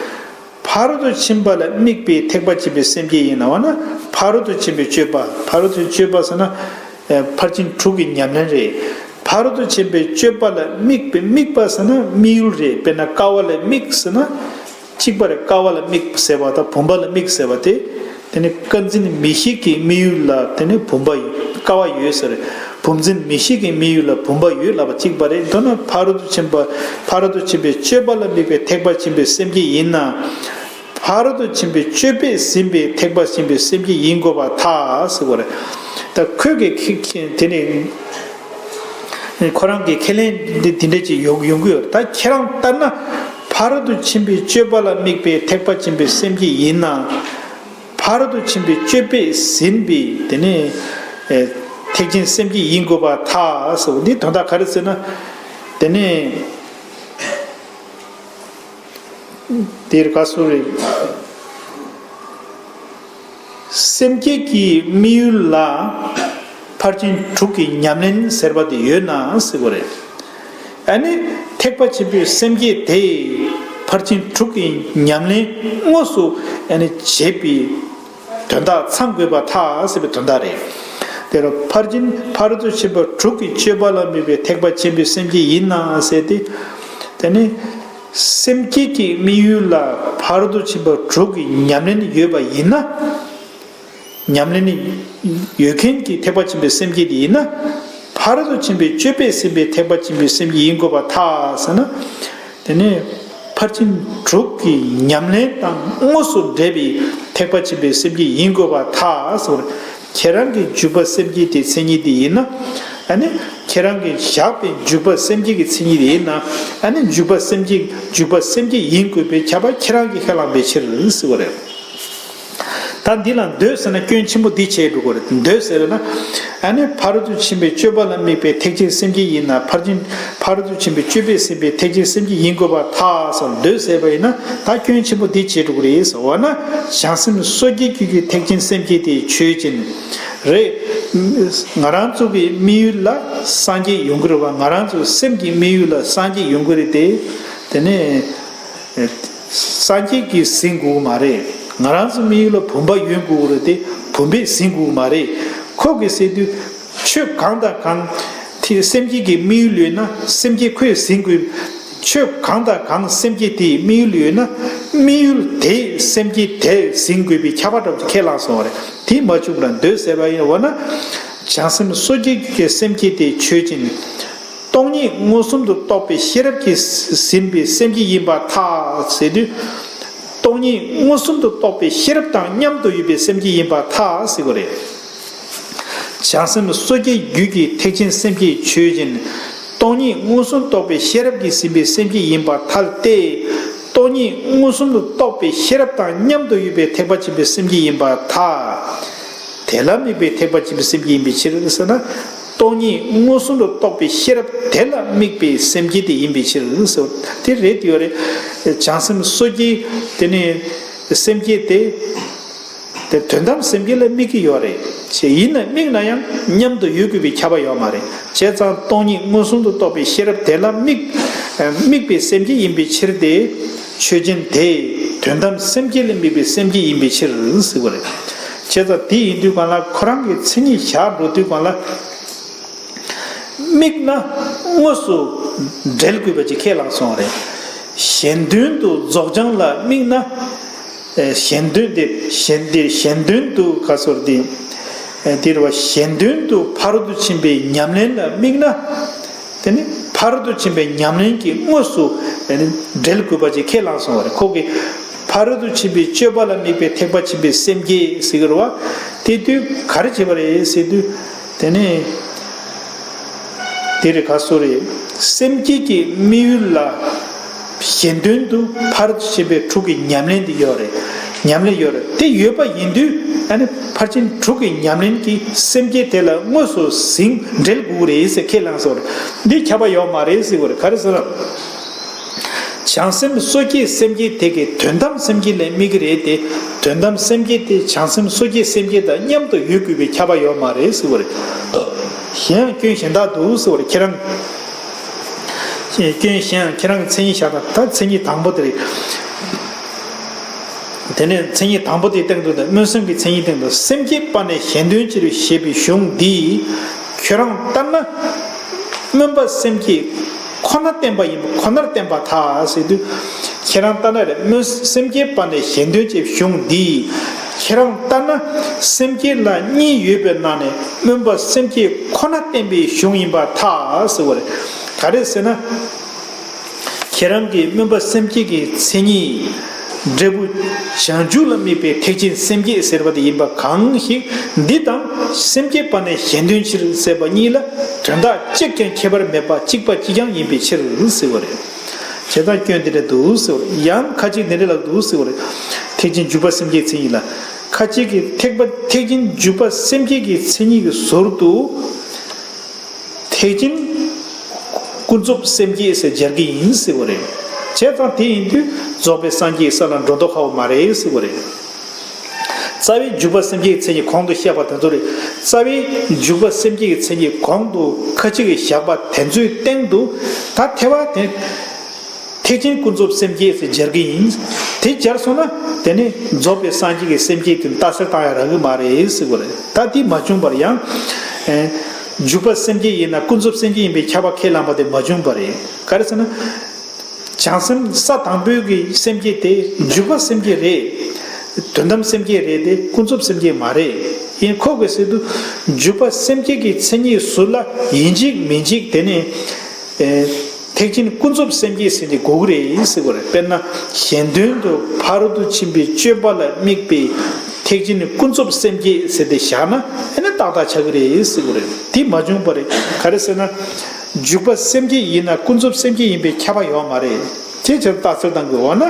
ཕ་རོལ་ཏུ་ཕྱིན་པ་ལ་དམིགས་པའི་ཐེག་པ་ཆེན་པོའི་སེམས་བསྐྱེད་ཡིན་ནམ་ན། ཕ་རོལ་ཏུ་ཕྱིན་པའི་སྤྱོད་པ། ཕ་རོལ་ཏུ་སྤྱོད་པ་ཟེར་ན། ཨ། ཕར་ཕྱིན་དྲུག་གི་ཉམས་ལེན་རེད། ཕ་རོལ་ཏུ་ཕྱིན་པའི་སྤྱོད་པ་ལ་དམིགས་པའི། དམིགས་པ་ཟེར་ན་དམིགས་ཡུལ་རེད། དཔེར་ན་དཀའ་བ་ལ་དམིགས་ཟེར་ན། གཅིག་པ་རེད། དཀའ་བ་ལ་དམིགས་ཟེར་བ་དང་བུམ་པ་ལ་དམིགས་ཟེར་བ་དེ། དེ་ནི་ཀ་འཛིན་མིག་ཤེས་ཀྱི་དམིགས་ཡུལ་ལ་དེ་ནི་བུམ་པ་ཡོད། དཀའ་བ་ཡོད་ཟེར། བུམ་འཛིན་མིག་ཤེས་ཀྱི་དམིགས་ཡུལ་ལ་བུམ་པ་ཡོད་ལབ་པ་གཅིག་པ་རེད། མདོར་ན་ཕ་རོལ་ཏུ་ཕྱིན་པ། ཕ་རོལ་ཏུ་ཕྱིན་པའི་སྤྱོད་པ་ལ་དམིགས་པའི་ཐེག་པ་ཆེན་པོའི་སེམས་བསྐྱེད་ཡིན་ན། ཕ་རོལ་ཏུ་ཕྱིན་པའི་སྤྱོད་པས་ཟིན་པའི་ཐེག་པ་ཆེན་པོའི་སེམས་བསྐྱེད་ཡིན་དགོས་པར་ཐལ་ཟེར་བ་རེད། ད་ཁོས་ཀྱི་ཁེ་ཁེ་དེ་ནི། ཁོ་རང་གི་ཁས་ལེན་འདི་འདི་འདྲ་ཅིག་ཡོང་ཡོང་གི་ཡོད། ད་ཁྱེད་རང་ལྟར་ན། ཕ་རོལ་ཏུ་ཕྱིན་པའི་སྤྱོད་པ་ལ་དམིགས་པའི་ཐེག་པ་ཆེན་པོའི་སེམས་བསྐྱེད་ཡིན་ན། ཕ་རོལ་ཏུ་ཕྱིན་པའི་སྤྱོད་པས་ཟིན་པའི་དེ་ནི། ཨེ། ཐེག་ཆེན་སེམས་བསྐྱེད་ཡིན་དགོས་པར་ཐལ་ཟེར་བ་འདི་དོན་དག་ག་རེ་ཟེར་ན། དེ་ནི། དེར་ག་སོ་རེད། སེམས་བསྐྱེད་ཀྱི་དམིགས་ཡུལ་ལ་ཕར་ཕྱིན་དྲུག་གི་ཉམས་ལེན་ཟེར་བ་དེ་ཡོད་ན་ཟེར་བ་རེད། ཨ་ནི་ཐེག་པ་ཆེན་པོའི་སེམས་བསྐྱེད་དེ་ཕར་ཕྱིན་དྲུག་གི་ཉམས་ལེན་དངོས་སུ་ཨ་ནི་བྱེད་པའི་དོན་དག་ཚང་དགོས་པར་ཐལ་ཟེར་བའི་དོན་དག་རེད། དེ་རུ་ཕར་ཕྱིན་ཕ་རོལ་ཏུ་ཕྱིན་པ་དྲུག་གི་སྤྱོད་པ་ལ་དམིགས་པའི་ཐེག་པ་ཆེན་པོའི་སེམས་བསྐྱེད་ཡིན་ན་ཟེར་ཏེ། དེ་ནི། སེམས་བསྐྱེད་ཀྱི་དམིགས་ཡུལ་ལ་ཕ་རོལ་ཏུ་ཕྱིན་པ་དྲུག་གི་ཉམས་ལེན་ཡོད་པ་ཡིན་ན། ཉམས་ལེན་ཡོད་མཁན་གྱི་ཐེག་པ་ཆེན་པོའི་སེམས་བསྐྱེད་དེ་ཡིན་ན། ཕ་རོལ་ཏུ་ཕྱིན་པའི་སྤྱོད་པས་ཟིན་པའི་ཐེག་པ་ཆེན་པོའི་སེམས་བསྐྱེད་ཡིན་དགོས་པར་ཐལ་ཟེར་ན། དེ་ནི་ཕར་ཕྱིན་དྲུག་གི་ཉམས་ལེན་དང་དངོས་སུ་འབྲེལ་བའི་ཐེག་པ་ཆེན་པོའི་སེམས་བསྐྱེད་ཡིན་དགོས་པར་ཐལ་ཟེར། ཁྱེད་རང་གི་འཇུག་པ་སེམས་བསྐྱེད་དེ་མཚན་ཉིད་དེ་ཡིན་ན། ཨ་ནི་ཁྱེད་རང་གིས་བཞག་པའི་འཇུག་པ་སེམས་བསྐྱེད་ཀྱི་མཚན་ཉིད་དེ་ཡིན་ན། ཨ་ནི་འཇུག་པ་སེམས་བསྐྱེད། འཇུག་པ་སེམས་བསྐྱེད་ཡིན་དགོས་པའི་ཁྱབ་པ་ཁྱེད་རང་གིས་ཁས་བླངས་པའི་ཕྱིར་ཟེར་བ་རེད། ད་འདི་ལ་འདོད་ཟེར་ན་སྐྱོན་ཆེན་པོ་འདི་བྱས་འགྲོ་གི་རེད། འདོད་ཟེར་ན། ཨ་ནི་ཕ་རོལ་ཏུ་ཕྱིན་པའི་སྤྱོད་པ་ལ་དམིགས་པའི་ཐེག་ཆེན་སེམས་བསྐྱེད་ཡིན་ན། ཕར་ཕྱིན་ཕ་རོལ་ཏུ་ཕྱིན་པའི་སྤྱོད་པས་ཟིན་པའི་ཐེག་ཆེན་སེམས་བསྐྱེད་ཡིན་དགོས་པར་ཐལ་ཟེར། འདོད་ཟེར་བ་ཡིན་ན་ད་སྐྱོན་ཆེན་པོ་འདི་བྱས་འགྲོ་གི་རེད་ཟེར། འོ་ན་བྱང་སེམས་སོ་སྐྱེའི་རྒྱུད་ཀྱི་ཐེག་ཆེན་སེམས་བསྐྱེད་དེ་ཆོས་ཅན། རེད། ང་རང་ཚོ་གི་དམིགས་ཡུལ་ལ་སངས་རྒྱས་ཡོང་གི་རེད་བ། ང་རང་ཚོ་སེམས་ཀྱི་དམིགས་ཡུལ་ལ་སངས་རྒྱས་ཡོང་གི་རེད་དེ། དེ་ནས་སངས་རྒྱས་ཀྱིས་ཟིན་དགོས་ཀྱི་མ་རེད། ང་རང་ཚོ་དམིགས་ཡུལ་ལ་བུམ་པ་ཡོང་དགོས་ཀྱི་རེད་དེ། བུམ་པས་ཟིན་དགོས་ཀྱི་མ་རེད། ཁོ་གིས་ཟེར་དུས། ཆོས་གང་དང་གང་དེ་སེམས་བསྐྱེད་ཀྱི་དམིགས་ཡུལ་ཡོད་ན་སེམས་བསྐྱེད་ཁོས་ཟིན་དགོས། ཆོས་གང་དང་གང་སེམས་བསྐྱེད་དེའི་དམིགས་ཡུལ་ཡོད་ན་དམིགས་ཡུལ་དེས་སེམས་བསྐྱེད་དེ་ཟིན་དགོས་པའི་ཁྱབ་པ་འདྲ་པོ་ཁས་བླངས་སོང་བ་རེད། དེ་མ་བྱུང་བར་འདོད་ཟེར་བ་ཡིན། འོ་ན་བྱང་སེམས་སོ་སྐྱེའི་རྒྱུད་ཀྱི་སེམས་བསྐྱེད་དེ་ཆོས་ཅན། སྟོང་ཉིད་མངོན་སུམ་དུ་རྟོགས་པའི་ཤེས་རབ་ཀྱིས་ཟིན་པའི་སེམས་བསྐྱེད་ཡིན་པར་ཐལ་ཟེར་དུས། སྟོང་ཉིད་མངོན་སུམ་དུ་རྟོགས་པའི་ཤེས་རབ་དང་མཉམ་དུ་ཡོད་པའི་སེམས་བསྐྱེད་ཡིན་པར་ཐལ་ཟེར་བ་རེད། བྱང་སེམས་སོ་སྐྱེའི་རྒྱུད་ཀྱི་ཐེག་ཆེན་སེམས་བསྐྱེད་ཆོས་ཅན། སྟོང་ཉིད་མངོན་སུམ་རྟོགས་པའི་ཤེས་རབ་ཀྱིས་ཟིན་པའི་སེམས་བསྐྱེད་ཡིན་པར་ཐལ་ཏེ། སྟོང་ཉིད་མངོན་སུམ་དུ་རྟོགས་པའི་ཤེས་རབ་དང་མཉམ་དུ་ཡོད་པའི་ཐེག་པ་ཆེན་པོའི་སེམས་བསྐྱེད་ཡིན་པར་ཐལ། དེ་ལ་དམིགས་པའི་ཐེག་པ་ཆེན་པོའི་སེམས་བསྐྱེད་ཡིན་པའི་ཕྱིར་ཟེར་ན། སྟོང་ཉིད་མངོན་སུམ་དུ་རྟོགས་པའི་ཤེས་རབ་དེ་ལ་དམིགས་པའི་སེམས་བསྐྱེད་དེ་ཡིན་པའི་ཕྱིར་ཟེར། དེ་རེད་དེ་ཡོད་རེད། བྱང་སེམས་སོ་སྐྱེའི་དེ་ནི་སེམས་བསྐྱེད་དེ། དེ་དོན་དམ་སེམས་བསྐྱེད་ལ་དམིགས་ཀྱི་ཡོད་རེད། ཅེས་ཡིན་ན་དམིགས་ན་ཡང་མཉམ་དུ་ཡོད་དགོས་པའི་ཁྱབ་པ་ཡོད་མ་རེད། བྱས་ཙང་སྟོང་ཉིད་མངོན་སུམ་དུ་རྟོགས་པའི་ཤེས་རབ་དེ་ལ་དམིགས། དམིགས་པའི་སེམས་བསྐྱེད་ཡིན་པའི་ཕྱིར་ཏེ། ཆོས་ཅན་དེ་དོན་དམ་སེམས་བསྐྱེད་ལ་དམིགས་པའི་སེམས་བསྐྱེད་ཡིན་པའི་ཕྱིར་ཟེར་བ་རེད། བྱས་ཙང་དེ་ཡིན་དུས་གང་ལ་ཁོ་རང་གི་མཚན་ཉིད་བཞག་འགྲོ་དུས་གང་ལ། དམིགས་ན་དངོས་སུ་འབྲེལ་དགོས་པ་ཅིག་ཁས་བླངས་སོང་བ་རེད། གཞན་དོན་དུ་རྫོགས་བྱང་ལ་དམིགས་ན། ཨེ། གཞན་དོན་དེ་གཞན་དེ་གཞན་དོན་དུ་ག་ཟེར་དེ། དེ་རེད་བ། གཞན་དོན་དུ་ཕ་རོལ་ཏུ་ཕྱིན་པའི་ཉམས་ལེན་ལ་དམིགས་ན། དེ་ནི་ཕ་རོལ་ཏུ་ཕྱིན་པའི་ཉམས་ལེན་གྱིས་དངོས་སུ་དེ་ནི་འབྲེལ་དགོས་པ་ཅིག་ཁས་བླངས་སོང་བ་རེད། ཁོ་གིས་ཕ་རོལ་ཏུ་ཕྱིན་པའི་སྤྱོད་པ་ལ་དམིགས་པའི་ཐེག་པ་ཆེན་པོའི་སེམས་བསྐྱེད་ཟེར་གྱི་རེད་བ། དེ་དུས་ག་རེ་བྱེད་པ་རེད་ཟེར་དུས། དེ་ནི། དེ་རེད། ག་སོ་རེད། སེམས་བསྐྱེད་ཀྱི་དམིགས་ཡུལ་ལ་གཞན་དོན་དུ་ཕར་ཕྱིན་པའི་དྲུག་གི་ཉམས་ལེན་དེ་ཡོད་རེད། ཉམས་ལེན་ཡོད་རེད། དེ་ཡོད་པ་ཡིན་དུས་ཨ་ནི་ཕར་ཕྱིན་དྲུག་གི་ཉམས་ལེན་གྱིས་སེམས་བསྐྱེད་དེ་ལ་དངོས་སུ་ཟིན་འབྲེལ་དགོས་ཀྱི་རེད་ཟེར་ཁས་བླངས་སོང་རེད། འདི་ཁྱབ་པ་ཡོད་མ་རེད་ཟེར་བ་རེད། ག་རེ་ཟེར་ན། བྱང་སེམས་སོ་སྐྱེའི་སེམས་བསྐྱེད་དེ་གའི་དོན་དམ་སེམས་བསྐྱེད་ལ་དམིགས་ཀྱི་རེད་དེ། དོན་དམ་སེམས་བསྐྱེད་དེ་བྱང་སེམས་སོ་སྐྱེའི་སེམས་བསྐྱེད་དང་མཉམ་དུ་ཡོད་དགོས་པའི་ཁྱབ་པ་ཡོད་མ་རེད་ཟེར་བ་རེད། གཞན་ཡང་སྐྱོན་གཞན་དག་འདུག་ཟེར་བ་རེད། ཁྱེད་རང་། སྐྱོན་གཞན་ཡང་ཁྱེད་རང་གི་མཚན་ཉིད་བཞག་དང་། ད་མཚན་ཉིད་དང་པོ་དེ་རེད། དེ་ནས་མཚན་ཉིད་དང་པོ་དེའི་སྟེང་དུ་དང་། སྨོན་སེམས་ཀྱི་མཚན་ཉིད་སྟེང་དུ། སེམས་བསྐྱེད་པ་ནས་གཞན་དོན་ཕྱིར་ཞེས་པའི་གཞུང་འདིས་ཁྱོད་རང་ལྟར་ན་སྨོན་པ་སེམས་བསྐྱེད་ཁོ་ན་བསྟན་པ་ཡིན་པ་ཁོ་ནར་བསྟན་པར་ཐལ་ཟེར་དུས། ཁྱེད་རང་ལྟར་ན་རེད། སྨོན་སེམས་བསྐྱེད་པ་ནས་གཞན་དོན་ཅེས་གཞུང་འདིས་ཁྱེད་རང་ལྟར་ན་སེམས་བསྐྱེད་ལ་གཉིས་ཡོད་པའི་ནང་ནས་སྨོན་པ་སེམས་བསྐྱེད་ཁོ་ན་བསྟན་པའི་གཞུང་ཡིན་པར་ཐལ་ཟེར་བ་རེད། ག་རེ་ཟེར་ན། ཁྱེད་རང་གིས་སྨོན་པ་སེམས་བསྐྱེད་ཀྱི་མཚན་ཉིད་འབྲས་བུ་བྱང་ཆུབ་ལ་དམིགས་པའི་ཐེག་ཆེན་སེམས་བསྐྱེད་ཟེར་བ་དེ་ཡིན་པ་གང་ཞིག་འདི་དང་སེམས་བསྐྱེད་པ་ནས་གཞན་དོན་ཕྱིར་ཟེར་བ་གཉིས་ལ་དོན་དག་གཅིག་ཀྱང་ཁྱད་པར་མེད་པ་གཅིག་པ་གཅིག་རྐྱང་ཡིན་པའི་ཕྱིར་ཟེར་བ་རེད། བྱས་ཙང་སྐྱོན་འདི་འདྲ་འདུག་ཟེར་བ་རེད། ཡང་ཁ་ཅིག་འདི་འདྲ་ལབ་འདུག་ཟེར་བ་རེད། ཐེག་ཆེན་འཇུག་པ་སེམས་བསྐྱེད་མཚན་ཉིད་ལ། ཁ་ཅིག་གིས་ཐེག་པ་ཐེག་ཆེན་འཇུག་པ་སེམས་བསྐྱེད་ཀྱི་མཚན་ཉིད་ཀྱི་ཟུར་དུ། ཐེག་ཆེན་ཀུན་རྫོབ་སེམས་བསྐྱེད་ཟེར་སྦྱར་གྱི་ཡིན་ཟེར་བ་རེད། བྱས་ཙང་དེ་ཡིན་དུས་རྫོགས་པའི་སངས་རྒྱས་ས་ལ་འགྲོ་ལྡོག་ཁག་པོ་མ་རེད་ཟེར་བ་རེད། རྩ་བའི་འཇུག་པ་སེམས་བསྐྱེད་མཚན་ཉིད་གོང་དུ་བཤད་པ་དེ་ཚོ་རེད། རྩ་བའི་འཇུག་པ་སེམས་བསྐྱེད་ཀྱི་མཚན་ཉིད་གོང་དུ་ཁ་ཅིག་གིས་བཞག་པ་དེ་ཚོའི་སྟེང་དུ་ད་ཐེག་པ་དེ། ཐེག་ཆེན་ཀུན་རྫོབ་སེམས་བསྐྱེད་ཟེར་སྦྱར་གྱི་ཡིན། དེ་སྦྱར་སོང་ན་དེ་ནི་རྫོགས་པའི་སངས་རྒྱས་ཀྱི་སེམས་བསྐྱེད་དེ་རྟགས་གསལ་བཏང་ཡ་རག་གི་མ་རེད་ཟེར་བ་རེད། ད་དེ་མ་བྱུང་བར་ཡང་། ཨེ། འཇུག་པ་སེམས་བསྐྱེད་ཡིན་ན་ཀུན་རྫོབ་སེམས་བསྐྱེད་ཡིན་པའི་ཁྱབ་པ་ཁས་བླངས་པ་དེ་མ་བྱུང་བ་རེད། ག་རེ་ཟེར་ན། བྱང་སེམས་ས་དང་པོའི་གི་སེམས་བསྐྱེད་དེ་འཇུག་པ་སེམས་བསྐྱེད་རེད། དོན་དམ་སེམས་བསྐྱེད་རེད་དེ་ཀུན་རྫོབ་སེམས་བསྐྱེད་མ་རེད། ཡིན་ཁོ་གི་ཟེར་དུས་འཇུག་པ་སེམས་བསྐྱེད་ཀྱི་མཚན་ཉིད་ཟུར་ལ་ཡིན་གཅིག་མིན་གཅིག་དེ་ནི། ཨེ། ཐེག་ཆེན་ཀུན་རྫོབ་སེམས་བསྐྱེད་ཟེར་ནས་དགོས་ཀྱི་རེད་ཟེར་བ་རེད། དཔེར་ན་གཞན་དོན་དུ་ཕ་རོལ་ཏུ་ཕྱིན་པའི་སྤྱོད་པ་ལ་དམིགས་པའི་ཐེག་ཆེན་ཀུན་རྫོབ་སེམས་བསྐྱེད་ཟེར་ཏེ་བཞག་ན་ཨེ་ནི་ཏག་ཏག་ཆགས་ཀྱི་རེད་ཟེར་བ་རེད། དེ་མ་བྱུང་བ་རེད། ག་རེ་ཟེར་ན། འཇུག་པ་སེམས་བསྐྱེད་ཡིན་ན་ཀུན་རྫོབ་སེམས་བསྐྱེད་ཡིན་པའི་ཁྱབ་པ་ཡོད་མ་རེད། དེ་ཕྱིར་རྟགས་གསལ་བཏང་དགོས། འོ་ན་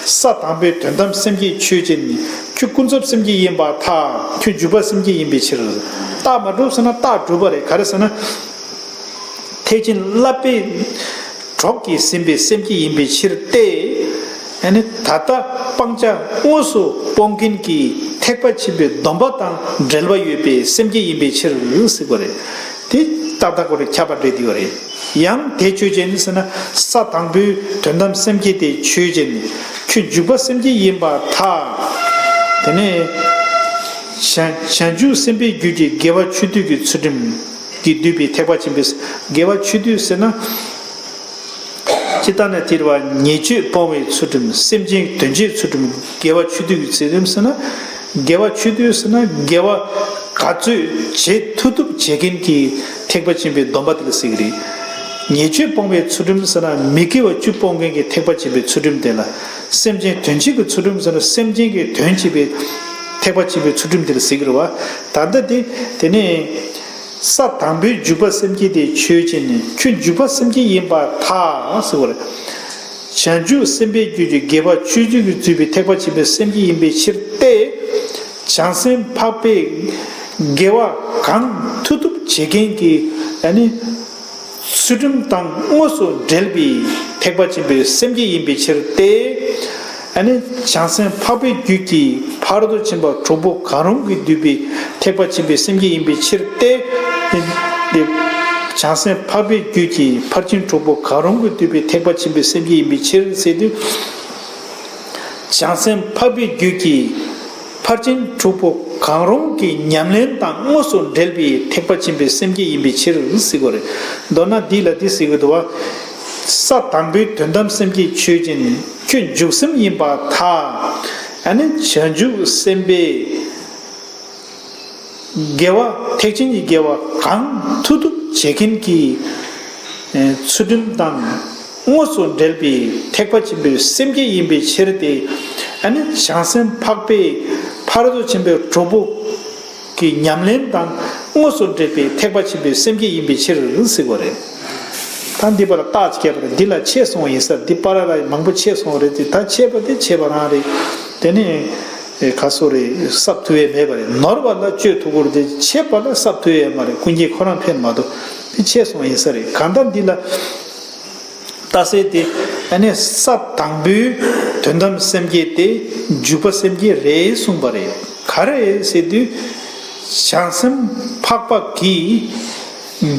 ས་དང་པོའི་དོན་དམ་སེམས་བསྐྱེད་ཆོས་ཅན། ཁྱོད་ཀུན་རྫོབ་སེམས་བསྐྱེད་ཡིན་པར་ཐལ། ཁྱོད་འཇུག་པ་སེམས་བསྐྱེད་ཡིན་པའི་ཕྱིར། རྟགས་མ་གྲུབ་ཟེར་ན་རྟགས་གྲུབ་པ་རེད། ག་རེ་ཟེར་ན། ཐེག་ཆེན་བསླབ་པའི་གྲོགས་ཀྱིས་ཟིན་པའི་སེམས་བསྐྱེད་ཡིན་པའི་ཕྱིར་ཏེ། ཨ་ནི་ད་ལྟ་སྤང་བྱ་དངོས་སུ་སྤོང་མཁན་གྱི་ཐེག་པ་ཆེན་པོའི་སྡོམ་པ་དང་འབྲེལ་བ་ཡོད་པའི་སེམས་བསྐྱེད་ཡིན་པའི་ཕྱིར་ཟེར་བ་རེད། དེ་ཏག་ཏག་ཁོ་རེ་ཁྱབ་པ་འདྲེས་དེ་ཡོད་རེད། ཡང་དེ་ཆོས་ཅན་ཟེར་ན་ས་དང་པོའི་དོན་དམ་སེམས་བསྐྱེད་དེ་ཆོས་ཅན། ཁྱོད་འཇུག་པ་སེམས་བསྐྱེད་ཡིན་པར་ཐལ། དེ་ནས་བྱང་བྱང་ཆུབ་སེམས་དཔའི་རྒྱུད་ཀྱི་དགེ་བ་ཆོས་སྡུད་ཀྱི་ཚུལ་ཁྲིམས་ཀྱིས་བསྡུས་པའི་ཐེག་པ་ཆེན་པོའི་དགེ་བ་ཆོས་སྡུད་ཟེར་ན། ཇི་ལྟར་ན་དེར་བ་ཉེས་སྤྱོད་སྤོང་བའི་ཚུལ་ཁྲིམས། སེམས་ཅན་དོན་བྱེད་ཚུལ་ཁྲིམས། དགེ་བ་ཆོས་སྡུད་ཀྱི་ཚུལ་ཁྲིམས་ཟེར་ན། དགེ་བ་ཆོས་སྡུད་ཟེར་ན་དགེ་བ་ག་ཚོད་བྱེད་ཐུབ་ཐུབ་བྱེད་མཁན་གྱི་ཐེག་པ་ཆེན་པོའི་སྡོམ་པ་དེ་ལ་ཟེར་གྱི་རེད། ཉེས་སྤྱོད་སྤོང་བའི་ཚུལ་ཁྲིམས་ཟེར་ན་མི་དགེ་བ་བཅུ་སྤོང་མཁན་གྱི་ཐེག་པ་ཆེན་པོའི་ཚུལ་ཁྲིམས་དེ་ལ། སེམས་ཅན་དོན་བྱེད་ཀྱི་ཚུལ་ཁྲིམས་ཟེར་ན་སེམས་ཅན་གྱི་དོན་བྱེད་པའི་ཐེག་པ་ཆེན་པོའི་ཚུལ་ཁྲིམས་དེ་ལ་ཟེར་གྱི་རེད་བ། ད་ལྟ་དེ་དེ་ནས། ས་དང་པོའི་འཇུག་པ་སེམས་བསྐྱེད་དེ་ཆོས་ཅན། ཁྱོད་འཇུག་པ་སེམས་བསྐྱེད་ཡིན་པར་ཐལ་ཟེར་བ་རེད། བྱང་ཆུབ་སེམས་དཔའི་རྒྱུད་ཀྱི་དགེ་བ་ཆོས་སྡུད་ཀྱིས་བསྡུས་པའི་ཐེག་པ་ཆེན་པོའི་སེམས་བསྐྱེད་ཡིན་པའི་ཕྱིར་ཏེ། བྱང་སེམས་འཕགས་པའི་དགེ་བ་གང་ཐུབ་ཐུབ་བྱེད་མཁན་གྱི་ཨ་ནི་ཚུལ་ཁྲིམས་དང་དངོས་སུ་འབྲེལ་བའི་ཐེག་པ་ཆེན་པོའི་སེམས་བསྐྱེད་ཡིན་པའི་ཕྱིར་ཏེ། ཨ་ནི་བྱང་སེམས་འཕགས་པའི་རྒྱུད་ཀྱི་ཕ་རོལ་ཏུ་ཕྱིན་པ་དྲུག་པོ་གང་རུང་གིས་བསྡུས་པའི་ཐེག་པ་ཆེན་པོའི་སེམས་བསྐྱེད་ཡིན་པའི་ཕྱིར་ཏེ། དེ་བྱང་སེམས་འཕགས་པའི་རྒྱུད་ཀྱི་ཕར་ཕྱིན་དྲུག་པོ་གང་རུང་གིས་བསྡུས་པའི་ཐེག་པ་ཆེན་པོའི་སེམས་བསྐྱེད་ཡིན་པའི་ཕྱིར་ཟེར་དུས། བྱང་སེམས་འཕགས་པའི་རྒྱུད་ཀྱི་ཕར་ཕྱིན་དྲུག་པོ་གང་རུང་གི་ཉམས་ལེན་དང་དངོས་སུ་འབྲེལ་བའི་ཐེག་པ་ཆེན་པོའི་སེམས་བསྐྱེད་ཡིན་པའི་ཕྱིར་ཟེར་གྱི་རེད། མདོར་ན་འདི་ལ་འདི་ཟེར་གྱི་འདུག་བ། ས་དང་པོའི་དོན་དམ་སེམས་བསྐྱེད་ཆོས་ཅན། ཁྱོད་འཇུག་སེམས་ཡིན་པར་ཐལ། ཨ་ནི་བྱང་ཆུབ་སེམས་དཔའི་ དགེ་བ་ཐེག་ཆེན་གྱི་དགེ་བ་གང་ཐུབ་ཐུབ་བྱེད་མཁན་གྱི་ཚུལ་ཁྲིམས་དང་དངོས་སུ་འབྲེལ་བའི་ཐེག་པ་ཆེན་པོའི་སེམས་བསྐྱེད་ཡིན་པའི་ཕྱིར་ཏེ། ཨ་ནི་བྱང་སེམས་འཕགས་པའི་ཕ་རོལ་ཏུ་ཕྱིན་པའི་གྲོགས་པོ་གི་ཉམས་ལེན་དང་དངོས་སུ་འབྲེལ་བའི་ཐེག་པ་ཆེན་པོའི་སེམས་བསྐྱེད་ཡིན་པའི་ཕྱིར་ཟེར་བ་རེད། ད་འདི་པར་རྟགས་ཀྱི་ཁྱད་པར་འདི་ལ་ཆད་སོང་ཡིན་ས། འདི་པར་ལ་མང་པོ་ཆད་སོང་རེད་དེ། ད་ཆད་པ་དེ་ཆད་པ་རང་རེད། དེ་ནས་ཁ་སོ་རེ་སྲབ་ཐུབ་ཡས་མེད་པ་རེད། ནོར་བ་ལ་སྤྱོད་ཐུབ་ཀྱི་རེད་དེ། ཆད་པ་ལ་སྲབ་ཐུབ་ཡས་མ་རེད། ཀུན་མཁྱེན་ཁོ་རང་ཕན་མ་གཏོགས། དེ་ཆད་སོང་ཡིན་ས་རེད། གང་ལྟར་འདི་ལ་རྟགས་གསལ་དེ། ཨ་ནི་ས་དང་པོའི་དོན་དམ་སེམས་བསྐྱེད་དེ་འཇུག་པ་སེམས་བསྐྱེད་རེད་གསུངས་པ་རེད། ག་རེ་ཟེར་དུས། བྱང་སེམས་འཕགས་པ་གིས་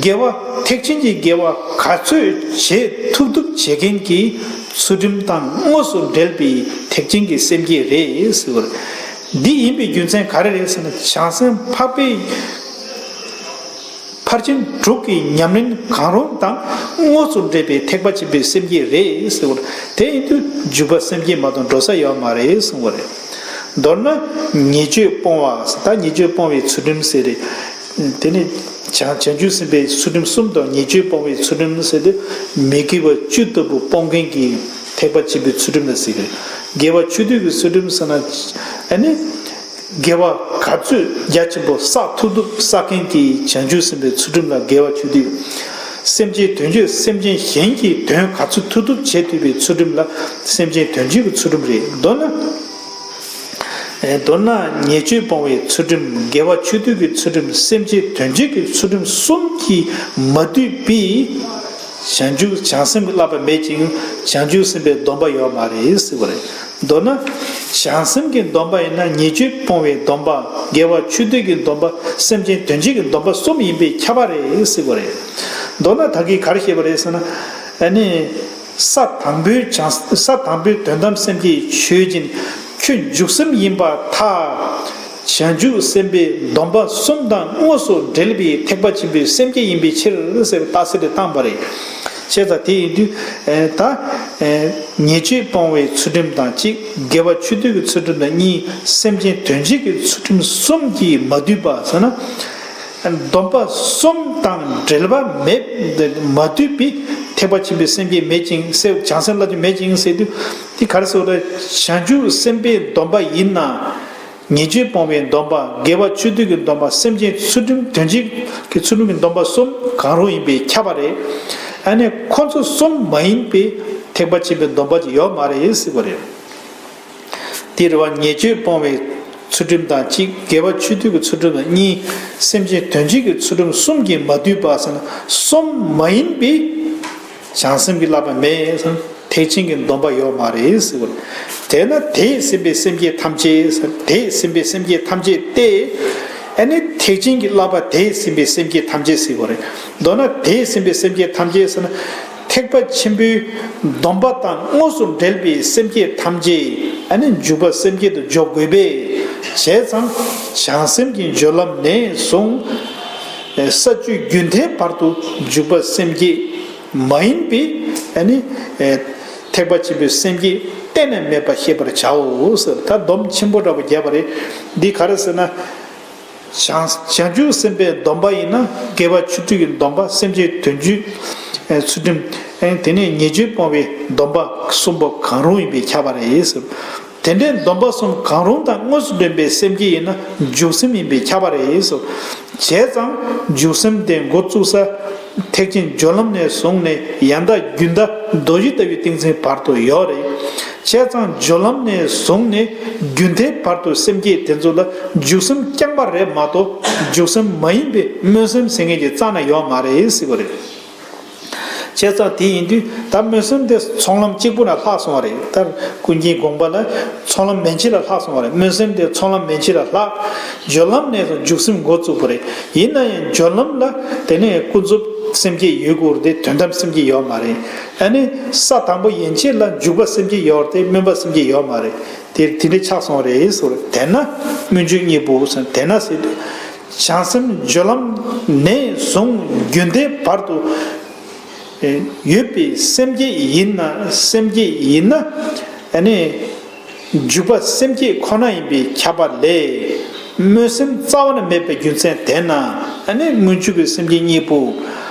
དགེ་བ་ཐེག་ཆེན་གྱི་དགེ་བ་ག་ཚོད་བྱེད་ཐུབ་ཐུབ་བྱེད་མཁན་གྱི་ཚུལ་ཁྲིམས་དང་དངོས་སུ་འབྲེལ་བའི་ཐེག་ཆེན་གྱི་སེམས་བསྐྱེད་རེད་ཟེར་བ་རེད། འདི་ཡིན་པའི་རྒྱུ་མཚན་ག་རེ་རེད་ཟེར་ན། བྱང་སེམས་འཕགས་པའི་ཕར་ཕྱིན་དྲུག་གི་ཉམས་ལེན་གང་རུང་དང་དངོས་སུ་འབྲེལ་བའི་ཐེག་པ་ཆེན་པོའི་སེམས་བསྐྱེད་རེད་ཟེར་བ་རེད། དེ་ཡིན་དུས་འཇུག་པ་སེམས་བསྐྱེད་མ་གཏོགས་འགྲོ་ས་ཡོད་མ་རེད་གསུངས་པ་རེད། མདོར་ན་ཉེས་སྤྱོད་སྤོང་བ། ད་ཉེས་སྤྱོད་སྤོང་བའི་ཚུལ་ཁྲིམས་ཟེར་རེད། དེ་ནི་བྱང་བྱང་ཆུབ་སེམས་དཔའི་ཚུལ་ཁྲིམས་གསུམ་དང་ཉེས་སྤྱོད་སྤོང་བའི་ཚུལ་ཁྲིམས་ཟེར་དུས། མི་དགེ་བ་བཅུ་ལྟ་བུ་སྤོང་མཁན་གྱི་ཐེག་པ་ཆེན་པོའི་ཚུལ་ཁྲིམས་ལ་ཟེར་གི་རེད། དགེ་བ་བཅུ་དུས་ཀྱི་ཚུལ་ཁྲིམས་ཟེར་ན། ཨ་ནི་དགེ་བ་ག་ཚོད་རྒྱ་ཆེན་པོ་བསགས་ཐུབ་ཐུབ་བསགས་མཁན་གྱི་བྱང་ཆུབ་སེམས་དཔའི་ཚུལ་ཁྲིམས་ལ་དགེ་བ་བཅུ་དུས། སེམས་ཅན་དོན་བྱེད་སེམས་ཅན་གཞན་གྱི་དོན་ག་ཚོད་ཐུབ་ཐུབ་བྱེད་ཐུབ་པའི་ཚུལ་ཁྲིམས་ལ་སེམས་ཅན་དོན་བྱེད་ཀྱི་ཚུལ་ཁྲིམས་རེད། མདོར་ན། མདོར་ན་ཉེས་སྤྱོད་སྤོང་བའི་ཚུལ་ཁྲིམས། དགེ་བ་བཅུ་དུས་ཀྱི་ཚུལ་ཁྲིམས། སེམས་ཅན་དོན་བྱེད་ཀྱི་ཚུལ་ཁྲིམས་གསུམ་གྱིས་མ་བསྡུས་པའི་བྱང་ཆུབ་བྱང་སེམས་ཀྱི་བསླབ་པ་མེད་ཅིང་བྱང་ཆུབ་སེམས་དཔའི་སྡོམ་པ་ཡོད་མ་རེད་ཟེར་བ་རེད། མདོར་ན་བྱང་སེམས་ཀྱི་སྡོམ་པ་ཡིན་ན་ཉེས་སྤྱོད་སྤོང་བའི་སྡོམ་པ། དགེ་བ་བཅུ་དུས་ཀྱི་སྡོམ་པ། སེམས་ཅན་དོན་བྱེད་ཀྱི་སྡོམ་པ་གསུམ་ཡིན་པས་ཁྱབ་པ་རེད་ཟེར་བ་རེད། མདོར་ན་ད་གིན་ག་རེ་བཤད་པ་རེད་ཟེར་ན། ཨ་ནི། ས་དང་པོའི་བྱང་ས་དང་པོའི་དོན་དམ་སེམས་བསྐྱེད་ཆོས་ཅན། ཁྱོད་འཇུག་སེམས་ཡིན་པར་ཐལ། བྱང་ཆུབ་སེམས་དཔའི་སྡོམ་པ་གསུམ་དང་དངོས་སུ་འབྲེལ་བའི་ཐེག་པ་ཆེན་པོའི་སེམས་བསྐྱེད་ཡིན་པའི་ཕྱིར་ཟེར་བའི་རྟགས་གསལ་དེ་བཏང་པ་རེད། བྱས་ཙང་དེ་ཡིན་དུས། ཨེ་ད། ཨེ་ཉེས་སྤྱོད་སྤོང་བའི་ཚུལ་ཁྲིམས་དང་གཅིག་དགེ་བ་བཅུ་དུས་ཀྱི་ཚུལ་ཁྲིམས་དང་གཉིས། སེམས་ཅན་དོན་བྱེད་ཀྱི་ཚུལ་ཁྲིམས་གསུམ་གྱིས་མ་བསྡུས་པ་ཟེར་ན། སྡོམ་པ་གསུམ་དང་འབྲེལ་བ་མེད། མ་བསྡུས་པའི་ཐེག་པ་ཆེན་པོའི་སེམས་བསྐྱེད་མེད་ཅིང་སེམས་བྱང་སེམས་བླ་བཅུ་མེད་ཅིང་ཟེར་དུས། དེ་ག་རེ་ཟེར་བ་རེད། བྱང་ཆུབ་སེམས་དཔའི་སྡོམ་པ་ཡིན་ན། ཉེས་སྤྱོད་སྤོང་བའི་སྡོམ་པ། དགེ་བ་བཅུ་དུས་ཀྱི་སྡོམ་པ། སེམས་ཅན་ཚུལ་ཁྲིམས་དོན་བྱེད་ཀྱི་ཚུལ་ཁྲིམས་ཀྱི་སྡོམ་པ་གསུམ་གང་རུང་ཡིན་པས་ཁྱབ་པ་རེད། ཨ་ནི་ཁོ་ཚོ་གསུམ་མ་ཡིན་པའི་ཐེག་པ་ཆེན་པོའི་སྡོམ་པ་ཅིག་ཡོད་མ་རེད་ཟེར་བ་རེད། དེ་རེད་བ། ཉེས་སྤྱོད་སྤོང་བའི་ཚུལ་ཁྲིམས་དང་གཅིག་དགེ་བ་བཅུ་དུས་ཀྱི་ཚུལ་ཁྲིམས་དང་གཉིས། སེམས་ཅན་དོན་བྱེད་ཀྱི་ཚུལ་ཁྲིམས་གསུམ་གྱིས་མ་བསྡུས་པ་ཟེར་ན། གསུམ་མ་ཡིན་པའི་བྱང་སེམས་ཀྱི་བསླབ་པ་མེད་ཟེར་ན། ཐེག་ཆེན་གྱི་སྡོམ་པ་ཡོད་མ་རེད་ཟེར་བ་རེད། དེས་ན་དེས་ཟིན་པའི་སེམས་བསྐྱེད་ཐམས་ཅད་ཟེར། དེས་ཟིན་པའི་སེམས་བསྐྱེད་ཐམས་ཅད་སྟེ། ཨ་ནི་ཐེག་ཆེན་གྱི་བསླབ་པ་དེས་ཟིན་པའི་སེམས་བསྐྱེད་ཐམས་ཅད་ཟེར་བ་རེད། མདོར་ན་དེས་ཟིན་པའི་སེམས་བསྐྱེད་ཐམས་ཅད་ཟེར་ན། ཐེག་པ་ཆེན་པོའི་སྡོམ་པ་དང་དངོས་སུ་འབྲེལ་བའི་སེམས་བསྐྱེད་ཐམས་ཅད་ཨ་ནི་འཇུག་པ་སེམས་བསྐྱེད་དུ་འཇོག་དགོས་པས། བྱས་ཙང་བྱང་སེམས་ཀྱི་སྦྱོར་ལམ་ནས་བཟུང་ས་བཅུ་རྒྱུན་མཐའི་བར་དུ་འཇུག་པ་སེམས་བསྐྱེད་མ་ཡིན་པའི་ཨ་ནི་ཐེག་པ་ཆེན་པོའི་སེམས་བསྐྱེད་གཏན་ནས་མེད་པ་ཤེས་པར་བྱའོ་ཟེར། ད་སྡོམ་ཆེན་པོ་འདྲ་པོ་བརྒྱབ་པ་རེད། འདི་ག་རེ་ཟེར་ན། བྱང་བྱང་ཆུབ་སེམས་དཔའི་སྡོམ་པ་ཡིན་ན། དགེ་བ་བཅུ་དུས་ཀྱི་སྡོམ་པ། སེམས་ཅན་དོན་བྱེད་ཚུལ་ཁྲིམས། དེ་ནས་ཉེས་སྤྱོད་སྤོང་བའི་སྡོམ་པ་གསུམ་པོ་གང་རུང་ཡིན་པས་ཁྱབ་པ་རེད་ཟེར། དེ་འདྲའི་སྡོམ་པ་གསུམ་གང་རུང་དང་དངོས་སུ་ལྡན་པའི་སེམས་བསྐྱེད་ཡིན་ན་འཇུག་སེམས་ཡིན་པས་ཁྱབ་པ་རེད་ཟེར། བྱས་ཙང་འཇུག་སེམས་དེ་འགོ་བཙུགས་ས་ཐེག་ཆེན་སྦྱོར་ལམ་ནས་བཟུང་ནས་ཡང་དག་རྒྱུན་མཐའ་རྡོ་རྗེ་ལྟ་བུའི་ཏིང་འཛིན་བར་དུ་ཡོད་རེད། བྱས་ཙང་སྦྱོར་ལམ་ནས་བཟུང་ནས་རྒྱུན་མཐའི་བར་དུ་སེམས་བསྐྱེད་དེ་ཚོ་ལ་འཇུག་སེམས་རྐྱང་པ་རེད་མ་གཏོགས་འཇུག་སེམས་མ་ཡིན་པའི་སྨོན་སེམས་ཟེར་མཁན་གྱི་རྩ་ན་ཡོད་མ་རེད་ཟེར་བ་རེད། བྱས་ཙང་དེ་ཡིན་དུས་ད་སྨོན་སེམས་དེ་ཚོགས་ལམ་གཅིག་པུ་ལ་ལྷག་སོང་བ་རེད། ད་ཀུན་མཁྱེན་དགོངས་པ་ལ་ཚོགས་ལམ་མན་ཆད་ལ་ལྷག་སོང་བ་རེད། སྨོན་སེམས་དེ་ཚོགས་ལམ་མན་ཆད་ལ་ལྷག་སྦྱོར་ལམ་ནས་སུ་འཇུག་སེམས་འགོ་བཙུགས་པ་རེད། ཡིན་ན་ཡང་སྦྱོར་ལམ་ལ་དེ་ནས་ཀུན་རྫོབ་སེམས་བསྐྱེད་ཡོད་དགོས་རེད་དེ། དོན་དམ་སེམས་བསྐྱེད་ཡོད་མ་རེད། ཨ་ནི་ས་དང་པོ་ཡན་ཆད་ལ་འཇུག་པ་སེམས་བསྐྱེད་ཡོད་རེད་དེ། སྨོན་པ་སེམས་བསྐྱེད་ཡོད་མ་རེད། དེ་དེ་འདྲ་ཆགས་སོང་རེད་ཟེར། དེས་ན་སྨོན་འཇུག་གཉིས་པོ་ཟེར། དེས་ན་ཟེར་དུས་བྱང་སེམས་སྦྱོར་ལམ་ནས་བཟུང་རྒྱུན་མཐའི་བར་དུ་ཡོད་པའི་སེམས་བསྐྱེད་ཡིན་ན། སེམས་བསྐྱེད་ཡིན་ན་ཨ་ནི་འཇུག་པ་སེམས་བསྐྱེད་ཁོ་ན་ཡིན་པས་ཁྱབ་པ་ལས། སྨོན་སེམས་རྩ་བ་ནས་མེད་པའི་རྒྱུ་མཚན་དེས་ན། ཨ་ནི་སྨོན་འཇུག་གི་སེམས་བསྐྱེད་གཉིས་པོ།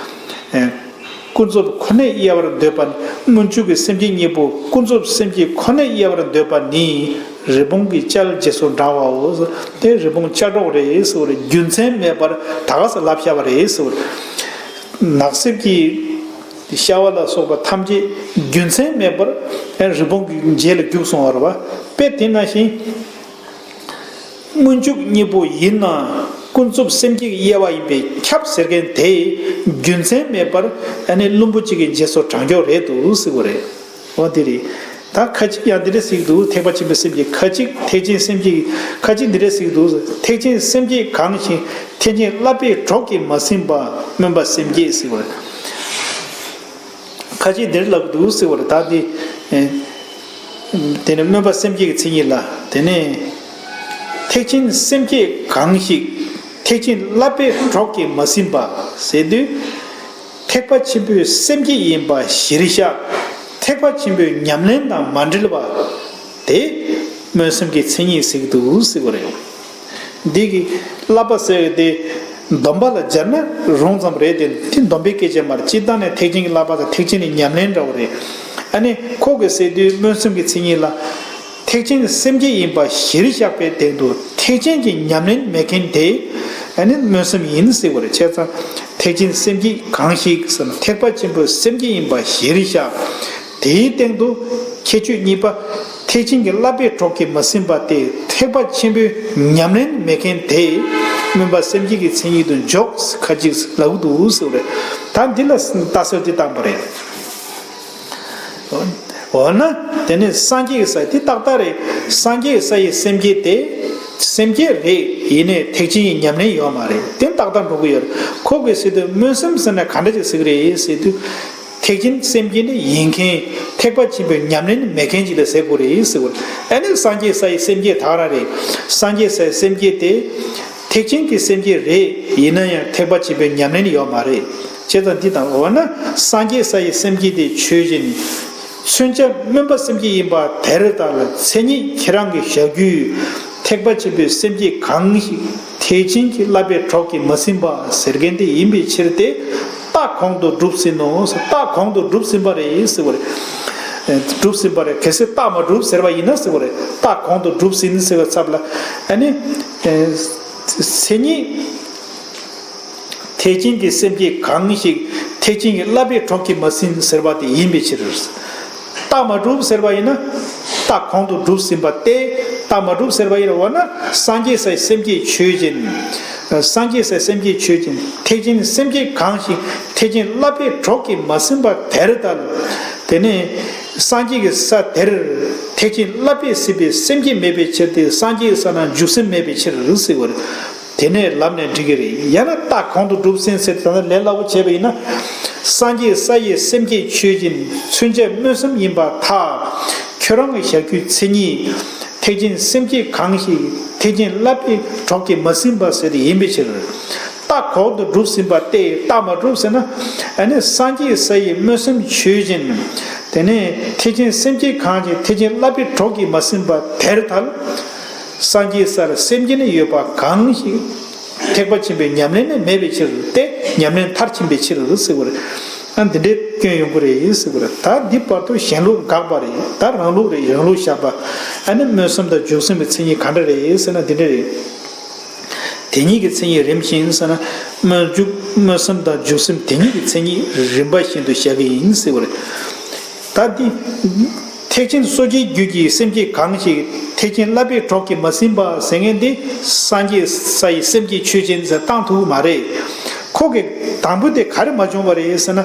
ཨེ། ཀུན་རྫོབ་ཁོ་ནས་དབྱེ་བར་འདོད་པ་ནི། སྨོན་འཇུག་གི་སེམས་བསྐྱེད་གཉིས་པོ་ཀུན་རྫོབ་སེམས་བསྐྱེད་ཁོ་ནས་དབྱེ་བར་འདོད་པ་ནི། རི་བོང་གི་སྐྱ་རྗེས་སུ་འབྲང་བའོ། དེ་རི་བོང་སྐྱ་གྲོགས་རེད་ཟེར་བ་རེད། རྒྱུ་མཚན་མེད་པར་ད་ག་ས་ལབ་བཞག་པ་རེད་ཟེར་བ་རེད། ནགས་གསེབ་ཀྱི་ཤ་བ་ལ་སོགས་པ་ཐམས་ཅད་རྒྱུ་མཚན་མེད་པར་རི་བོང་གི་རྗེས་ལ་རྒྱུགས་སོང་བ་རེད་བ། དཔེ་དེ་ནང་བཞིན། སྨོན་འཇུག་གཉིས་པོ་ཡིན་ན་ཀུན་རྫོབ་སེམས་བསྐྱེད་ཀྱི་དབྱེ་བ་ཡིན་པས་ཁྱབ་ཟེར་མཁན་དེ་རྒྱུ་མཚན་མེད་པར་ཨ་ནི་བླུན་པོ་གཅིག་གི་རྗེས་སུ་འབྲང་ཀྱོག་རེད་འདུག་ཟེར་བ་རེད། འོ་དེ་རེད། ད་ཁ་ཅིག་ཡང་འདི་འདྲ་ཟེར་གྱི་འདུག་ཐེག་པ་ཆེན་པོའི་སེམས་བསྐྱེད་ཁ་ཅིག་ཐེག་ཆེན་སེམས་བསྐྱེད་ཁ་ཅིག་འདི་འདྲ་ཟེར་གྱི་འདུག་ཐེག་ཆེན་སེམས་བསྐྱེད་གང་ཞིག་ཐེག་ཆེན་བསླབ་པའི་གྲོགས་ཀྱིས་མ་ཟིན་པ་སྨོན་པ་སེམས་བསྐྱེད་ཟེར་བ་རེད། ཁ་ཅིག་འདིར་ལབ་འདུག་ཟེར་བ་རེད། ད་དེ། ཨེ། དེ་ནི་སྨོན་པ་སེམས་བསྐྱེད་ཀྱི་མཚན་ཉིད་ལ། དེ་ནས་ཐེག་ཆེན་སེམས་བསྐྱེད་གང་ཞིག་ཐེག་ཆེན་བསླབ་པའི་གྲོགས་ཀྱིས་མ་ཟིན་པ་ཟེར་དུས། ཐེག་པ་ཆེན་པོའི་སེམས་བསྐྱེད་ཡིན་པ་གཞིར་བཞག་ཐེག་པ་ཆེན་པོའི་ཉམས་ལེན་དང་མ་འབྲེལ་བ་དེ་སྨོན་སེམས་ཀྱི་མཚན་ཉིད་ཟེར་གྱི་འདུག་ཟེར་བ་རེད། འདི་གི་བསླབ་པ་ཟེར་བའི་དེ་སྡོམ་པ་ལ་སྦྱར་ན་རུང་ཙམ་རེད་དེ། དེ་སྡོམ་པའི་སྐད་ཆ་མ་རེད། སྤྱིར་བཏང་ནས་ཐེག་ཆེན་གྱི་བསླབ་པ་དང་ཐེག་ཆེན་གྱི་ཉམས་ལེན་འདྲ་བོ་རེད། ཨ་ནི་ཁོ་གིས་ཟེར་དུས་སྨོན་སེམས་ཀྱི་མཚན་ཉིད་ལ། ཐེག་ཆེན་སེམས་བསྐྱེད་ཡིན་པ་གཞིར་བཞག་པའི་སྟེང་དུ་ཐེག་ཆེན་གྱི་ཉམས་ལེན་མེད་མཁན་དེ་ཨ་ནི་སྨོན་སེམས་ཡིན་ཟེར་བ་རེད། བྱས་ཙང་ཐེག་ཆེན་སེམས་བསྐྱེད་གང་ཞིག་ཟེར་ན་ཐེག་པ་ཆེན་པོའི་སེམས་བསྐྱེད་ཡིན་པ་གཞིར་བཞག་དེའི་སྟེང་དུ་ཁྱད་ཆོས་གཉིས་པ། ཐེག་ཆེན་གྱི་བསླབ་པའི་གྲོགས་ཀྱིས་མ་ཟིན་པ་སྟེ་ཐེག་པ་ཆེན་པོའི་ཉམས་ལེན་མེད་མཁན་དེ་སྨོན་པ་སེམས་བསྐྱེད་ཀྱི་མཚན་ཉིད་དུ་འཇོག་ཁ་ཅིག་ལབ་འདུག་ཟེར་བ་རེད། ད་འདི་ལ་ལྟ་ཚུལ་འདི་བཏང་པ་རེད། འོ་ན་དེ་ནས་སངས་རྒྱས་ཀྱི་ས་དེ་ཏག་ཏག་རེད། སངས་རྒྱས་ཀྱི་ས་ཡི་སེམས་བསྐྱེད་དེ་སེམས་བསྐྱེད་རེད། ཡིན་ནའི་ཐེག་ཆེན་གྱི་ཉམས་ལེན་ཡོད་མ་རེད། དེ་ཏག་ཏག་འགྲོ་གི་ཡོད་རེད། ཁོ་གིས་ཟེར་དུས་སྨོན་སེམས་ཟེར་ན་ག་འདྲ་ཅིག་ཟེར་གི་རེད་ཟེར་དུས། ཐེག་ཆེན་སེམས་བསྐྱེད་ནི་ཡིན་མཁན། ཐེག་པ་ཆེན་པོའི་ཉམས་ལེན་མེད་མཁན་ཅིག་ལ་ཟེར་དགོས་རེད་ཟེར་བ། ཨ་ནི་སངས་རྒྱས་ས་ཡི་སེམས་བསྐྱེད་ད་ག་རང་རེད། སངས་རྒྱས་ས་ཡི་སེམས་བསྐྱེད་དེ་ཐེག་ཆེན་གྱི་སེམས་བསྐྱེད་རེད། ཡིན་ན་ཡང་ཐེག་པ་ཆེན་པོའི་ཉམས་ལེན་ཡོད་མ་རེད། བྱས་ཙང་འདི་དང་འོ་ན་སངས་རྒྱས་ས་ཡི་སེམས་བསྐྱེད་དེ་ཆོས་ཅན། མཚོན་བྱ་སྨོན་པ་སེམས་བསྐྱེད་ཡིན་པ་དེར་ལྟ་ལ། མཚན་ཉིད་ཁྱེད་རང་གི་བཞག་རྒྱུའི་ཐེག་པ་ཆེན་པོའི་སེམས་བསྐྱེད་གང་ཞིག་ཐེག་ཆེན་གྱི་བསླབ་པའི་གྲོགས་ཀྱིས་མ་ཟིན་པ་ཟེར་མཁན་དེ་ཡིན་པའི་ཕྱིར་ཏེ། རྟགས་གོང་དུ་གྲུབ་ཟིན་ནོ། རྟགས་གོང་དུ་གྲུབ་ཟིན་པ་རེད་ཟེར་བ་རེད། གྲུབ་ཟིན་པ་རེད། གལ་སྲིད་རྟགས་མ་གྲུབ་ཟེར་བ་ཡིན་ན་ཟེར་བ་རེད། རྟགས་གོང་དུ་གྲུབ་ཟིན་ཟེར་བའི་ཚབ་ལ་ཨ་ནི། མཚན་ཉིད། ཐེག་ཆེན་གྱི་སེམས་བསྐྱེད་གང་ཞིག་ཐེག་ཆེན་གྱི་བསླབ་པའི་གྲོགས་ཀྱིས་མ་ཟིན་ཟེར་བ་དེ་ཡིན་པའི་ཕྱིར། རྟགས་མ་གྲུབ་ཟེར་བ་ཡིན་ན། རྟགས་གོང་དུ་གྲུབ་ཟིན་པ་སྟེ། རྟགས་མ་གྲུབ་ཟེར་བ་ཡིན་ན་འོ་ན་སངས་རྒྱས་སའི་སེམས་བསྐྱེད་ཆོས་ཅན། སངས་རྒྱས་སའི་སེམས་བསྐྱེད་ཆོས་ཅན། ཐེག་ཆེན་སེམས་བསྐྱེད་གང་ཞིག་ཐེག་ཆེན་བསླབ་པའི་གྲོགས་ཀྱིས་མ་ཟིན་པ་དེར་ལྟ་ལ། དེ་ནས་སངས་རྒྱས་ཀྱི་ས་དེར་ཐེག་ཆེན་བསླབ་པས་ཟིན་པའི་སེམས་བསྐྱེད་མེད་པའི་ཕྱིར་ཏེ། སངས་རྒྱས་ས་ན་འཇུག་སེམས་མེད་པའི་ཕྱིར་ཟེར་བ་རེད། དེ་ནས་ལབ་ནས་འགྲིག་གི་རེད། ཡང་ན་རྟགས་གོང་དུ་གྲུབ་ཟིན་ཟེར་ད་ནི་ལས་སླ་པོ་བྱས་པ་ཡིན་ན། སངས་རྒྱས་ས་ཡི་སེམས་བསྐྱེད་ཆོས་ཅན། མཚོན་བྱ་སྨོན་སེམས་ཡིན་པར་ཐལ། ཁྱོད་རང་གི་བཞག་རྒྱུའི་མཚན་ཉིད། ཐེག་ཆེན་སེམས་བསྐྱེད་གང་ཞིག་ཐེག་ཆེན་བསླབ་པའི་གྲོགས་ཀྱིས་མ་ཟིན་པ་ཟེར་དེ་ཡིན་པའི་ཕྱིར། རྟགས་གོང་དུ་གྲུབ་ཟིན་པ་སྟེ། རྟགས་མ་གྲུབ་ཟེར་ན། ཨ་ནི་སངས་རྒྱས་ས་ཡི་སྨོན་སེམས་ཆོས་ཅན། དེ་ནས་ཐེག་ཆེན་སེམས་བསྐྱེད་གང་ཞིག་ཐེག་ཆེན་བསླབ་པའི་གྲོགས་ཀྱིས་མ་ཟིན་པ་དེར་ཐལ། སངས་རྒྱས་སར་སེམས་བསྐྱེད་ནི་ཡོད་པ་གང་ཞིག་ཐེག་པ་ཆེན་པོའི་ཉམས་ལེན་ནི་མེད་པའི་ཕྱིར་ཏེ། ཉམས་ལེན་མཐར་ཕྱིན་པའི་ཕྱིར་ཟེར་བ་རེད། ཨ་འདི་འདྲའི་སྐྱོན་ཡོང་གི་རེད་ཟེར་བ་རེད། ད་འདི་བར་དུ་གཞན་ལུགས་འགག་པ་རེད། ད་རང་ལུགས་རེད། རང་ལུགས་བཞག་པ། ཨ་ནི་སྨོན་སེམས་དང་འཇུག་སེམས་ཀྱི་མཚན་ཉིད་ག་འདྲ་རེད་ཟེར་ན་འདི་འདྲ་རེད། དེ་ཉིད་ཀྱི་མཚན་ཉིད་རིམ་བཞིན་ཟེར་ན། སྨོན་འཇུག་སྨོན་སེམས་དང་འཇུག་སེམས་དེ་ཉིད་ཀྱི་མཚན་ཉིད་རིམ་པ་བཞིན་དུ་བཞག་གི་ཡིན་ཟེར་བ་རེད། ད་འདི། ཐེག་ཆེན་སོ་སྐྱེའི་རྒྱུད་ཀྱི་སེམས་བསྐྱེད་གང་ཞིག་ཐེག་ཆེན་བསླབ་པའི་གྲོགས་ཀྱིས་མ་ཟིན་པ་ཟེར་མཁན་འདི་སངས་རྒྱས་ས་ཡི་སེམས་བསྐྱེད་ཆོས་ཅན་ཟེར་བཏང་ཐུབ་ཀྱི་མ་རེད། ཁོ་གི་དང་པོ་དེ་ག་རེ་མ་བྱུང་བ་རེད་ཟེར་ན།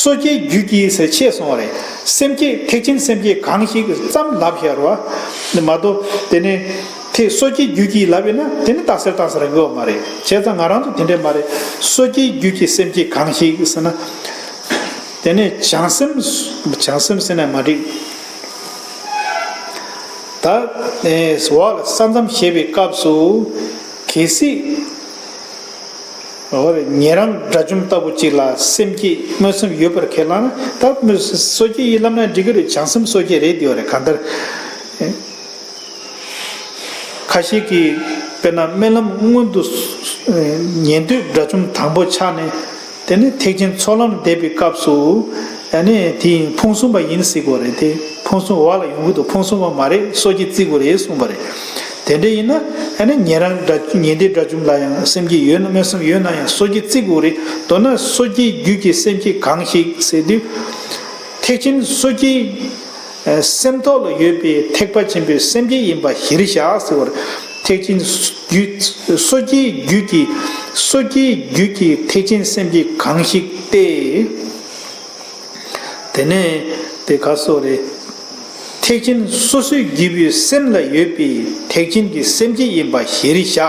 སོ་སྐྱེའི་རྒྱུད་ཀྱི་ཟེར་ཆད་སོང་བ་རེད། སེམས་བསྐྱེད་ཐེག་ཆེན་སེམས་བསྐྱེད་གང་ཞིག་ཙམ་ལབ་ཤར་བ། མ་གཏོགས་དེ་ནས་དེ་སོ་སྐྱེའི་རྒྱུད་ཀྱི་ལབ་ཡོད་ན་དེ་ནི་རྟགས་གསལ་བཏང་ས་རང་གི་ཡོད་མ་རེད། བྱས་ཙང་ང་རང་ཚོ་དེ་འདྲས་མ་རེད། སོ་སྐྱེའི་རྒྱུད་ཀྱི་སེམས་བསྐྱེད་གང་ཞིག་ཟེར་ན། དེ་ནས་བྱང་སེམས། བྱང་སེམས་ཟེར་ན་མ་འགྲིག་ད་ཨེ་འོག་ལ་ས་མཚམས་བཞེས་པའི་སྐབས་སུ་གལ་སྲིད་འོ་རེ་ཉན་རང་དགྲ་བཅོམ་ལྟ་བུ་ཅིག་ལ་སེམས་བསྐྱེད་སྨོན་སེམས་ཡོད་པར་ཁས་བླངས་ན། ད་སྨོན་སོ་སྐྱེ་ཡིན་ལབ་ན་འགྲིག་གི་རེད། བྱང་སེམས་སོ་སྐྱེ་རེད་དེ་བ་རེད། གང་ལྟར་ཁ་ཤས་ཀྱིས་ དཔེར་ན་སྨོན་ལམ་སྔོན་དུ་ཉན་ཐོས་དགྲ་བཅོམ་དང་པོ་ཆགས་ནས། དེ་ནས་ཐེག་ཆེན་ཚོགས་ལམ་འདེབས་པའི་སྐབས་སུ། ཨ་ནི་དེ་ཕུང་གསུམ་པ་ཡིན་ཟེར་དགོས་རེད་དེ། ཕུང་གསུམ་འོག་ལ་ཡོང་གི་འདུག་ཕུང་གསུམ་པ་མ་རེད། སོ་སྐྱེ་བརྩི་དགོས་རེད་གསུངས་པ་རེད། དེ་འདྲ་ཡིན་ན་ཨ་ནི་ཉན་རང་དགྲ་ཉན་ཐོས་དགྲ་བཅོམ་ལ་ཡང་སེམས་བསྐྱེད་ཡོད་ན་སྨོན་སེམས་ཡོད་ན་ཡང་སོ་སྐྱེ་བརྩི་དགོས་རེད། མདོར་ན་སོ་སྐྱེའི་རྒྱུད་ཀྱི་སེམས་བསྐྱེད་གང་ཞིག་ཟེར་དུས། ཐེག་ཆེན་སོ་སྐྱེའི་སེམས་ཐོག་ལ་ཡོད་པའི་ཐེག་པ་ཆེན་པོའི་སེམས་བསྐྱེད་ཡིན་པ་གཞིར་བཞག་ཟེར་བར། ཐེག་ཆེན་རྒྱུད་སོ་སྐྱེའི་རྒྱུད་ཀྱི་སོ་སྐྱེའི་རྒྱུད་ཀྱི་ཐེག་ཆེན་སེམས་བསྐྱེད་གང་ཞིག་སྟེ། དེ་ནས་དེ་ག་སོགས་རེད། ཐེག་ཆེན་སོ་སོའི་རྒྱུད་པའི་སེམས་ལ་ཡོད་པའི་ཐེག་ཆེན་གྱི་སེམས་བསྐྱེད་ཡིན་པ་གཞིར་བཞག་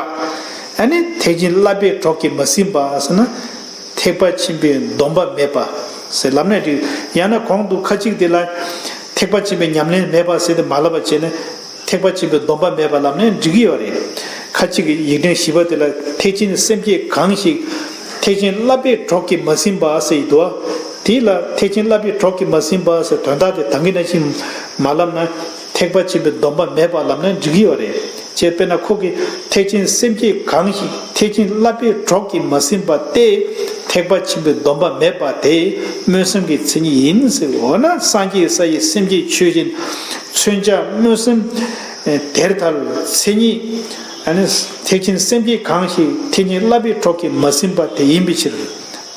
ཨ་ནི་ཐེག་ཆེན་བསླབ་པའི་གྲོགས་ཀྱིས་མ་ཟིན་པ་ཟེར་ན། ཐེག་པ་ཆེན་པོའི་སྡོམ་པ་མེད་པ་ཟེར་ལབ་ནས་འགྲིག་ཡང་ན་གོང་དུ་ཁ་ཅིག་དེ་ལ་ཐེག་པ་ཆེན་པོའི་ཉམས་ལེན་མེད་པ་ཟེར་ཏེ་མ་ལབ་པ་བྱས་ན། ཐེག་པ་ཆེན་པོའི་སྡོམ་པ་མེད་པ་ལབ་ནས་འགྲིག་གི་ཡོད་རེད། ཁ་ཅིག་གིས་ཡིག་ཕྲེང་བཞི་པ་དེ་ལ་ཐེག་ཆེན་སེམས་བསྐྱེད་གང་ཞིག་ཐེག་ཆེན་བསླབ་པའི་གྲོགས་ཀྱིས་མ་ཟིན་པ་ཟེར་ཡི་འདུག་དེ་ལ་ཐེག་ཆེན་བསླབ་པའི་གྲོགས་ཀྱིས་མ་ཟིན་པ་ཟེར་དོན་དག་དེ་ད་གིན་ནང་བཞིན་མ་ལབ་ན། ཐེག་པ་ཆེན་པོའི་སྡོམ་པ་མེད་པ་ལབ་ན་འགྲིག་གི་ཡོད་རེད། ཅེས་དཔེར་ན་ཁོ་གིས་ཐེག་ཆེན་སེམས་བསྐྱེད་གང་ཞིག་ཐེག་ཆེན་བསླབ་པའི་གྲོགས་ཀྱིས་མ་ཟིན་པ་སྟེ། ཐེག་པ་ཆེན་པོའི་སྡོམ་པ་མེད་པ་དེ་སྨོན་སེམས་ཀྱི་མཚན་ཉིད་ཡིན་ཟེར། འོ་ན་སངས་རྒྱས་ས་ཡི་སེམས་བསྐྱེད་ཆོས་ཅན། མཚོན་བྱ་སྨོན་སེམས་དེར་ཐལ་མཚན་ཉིད། ཨ་ནི་ཐེག་ཆེན་སེམས་བསྐྱེད་གང་ཞིག་ཐེག་ཆེན་བསླབ་པའི་གྲོགས་ཀྱིས་མ་ཟིན་པ་དེ་ཡིན་པའི་ཕྱིར།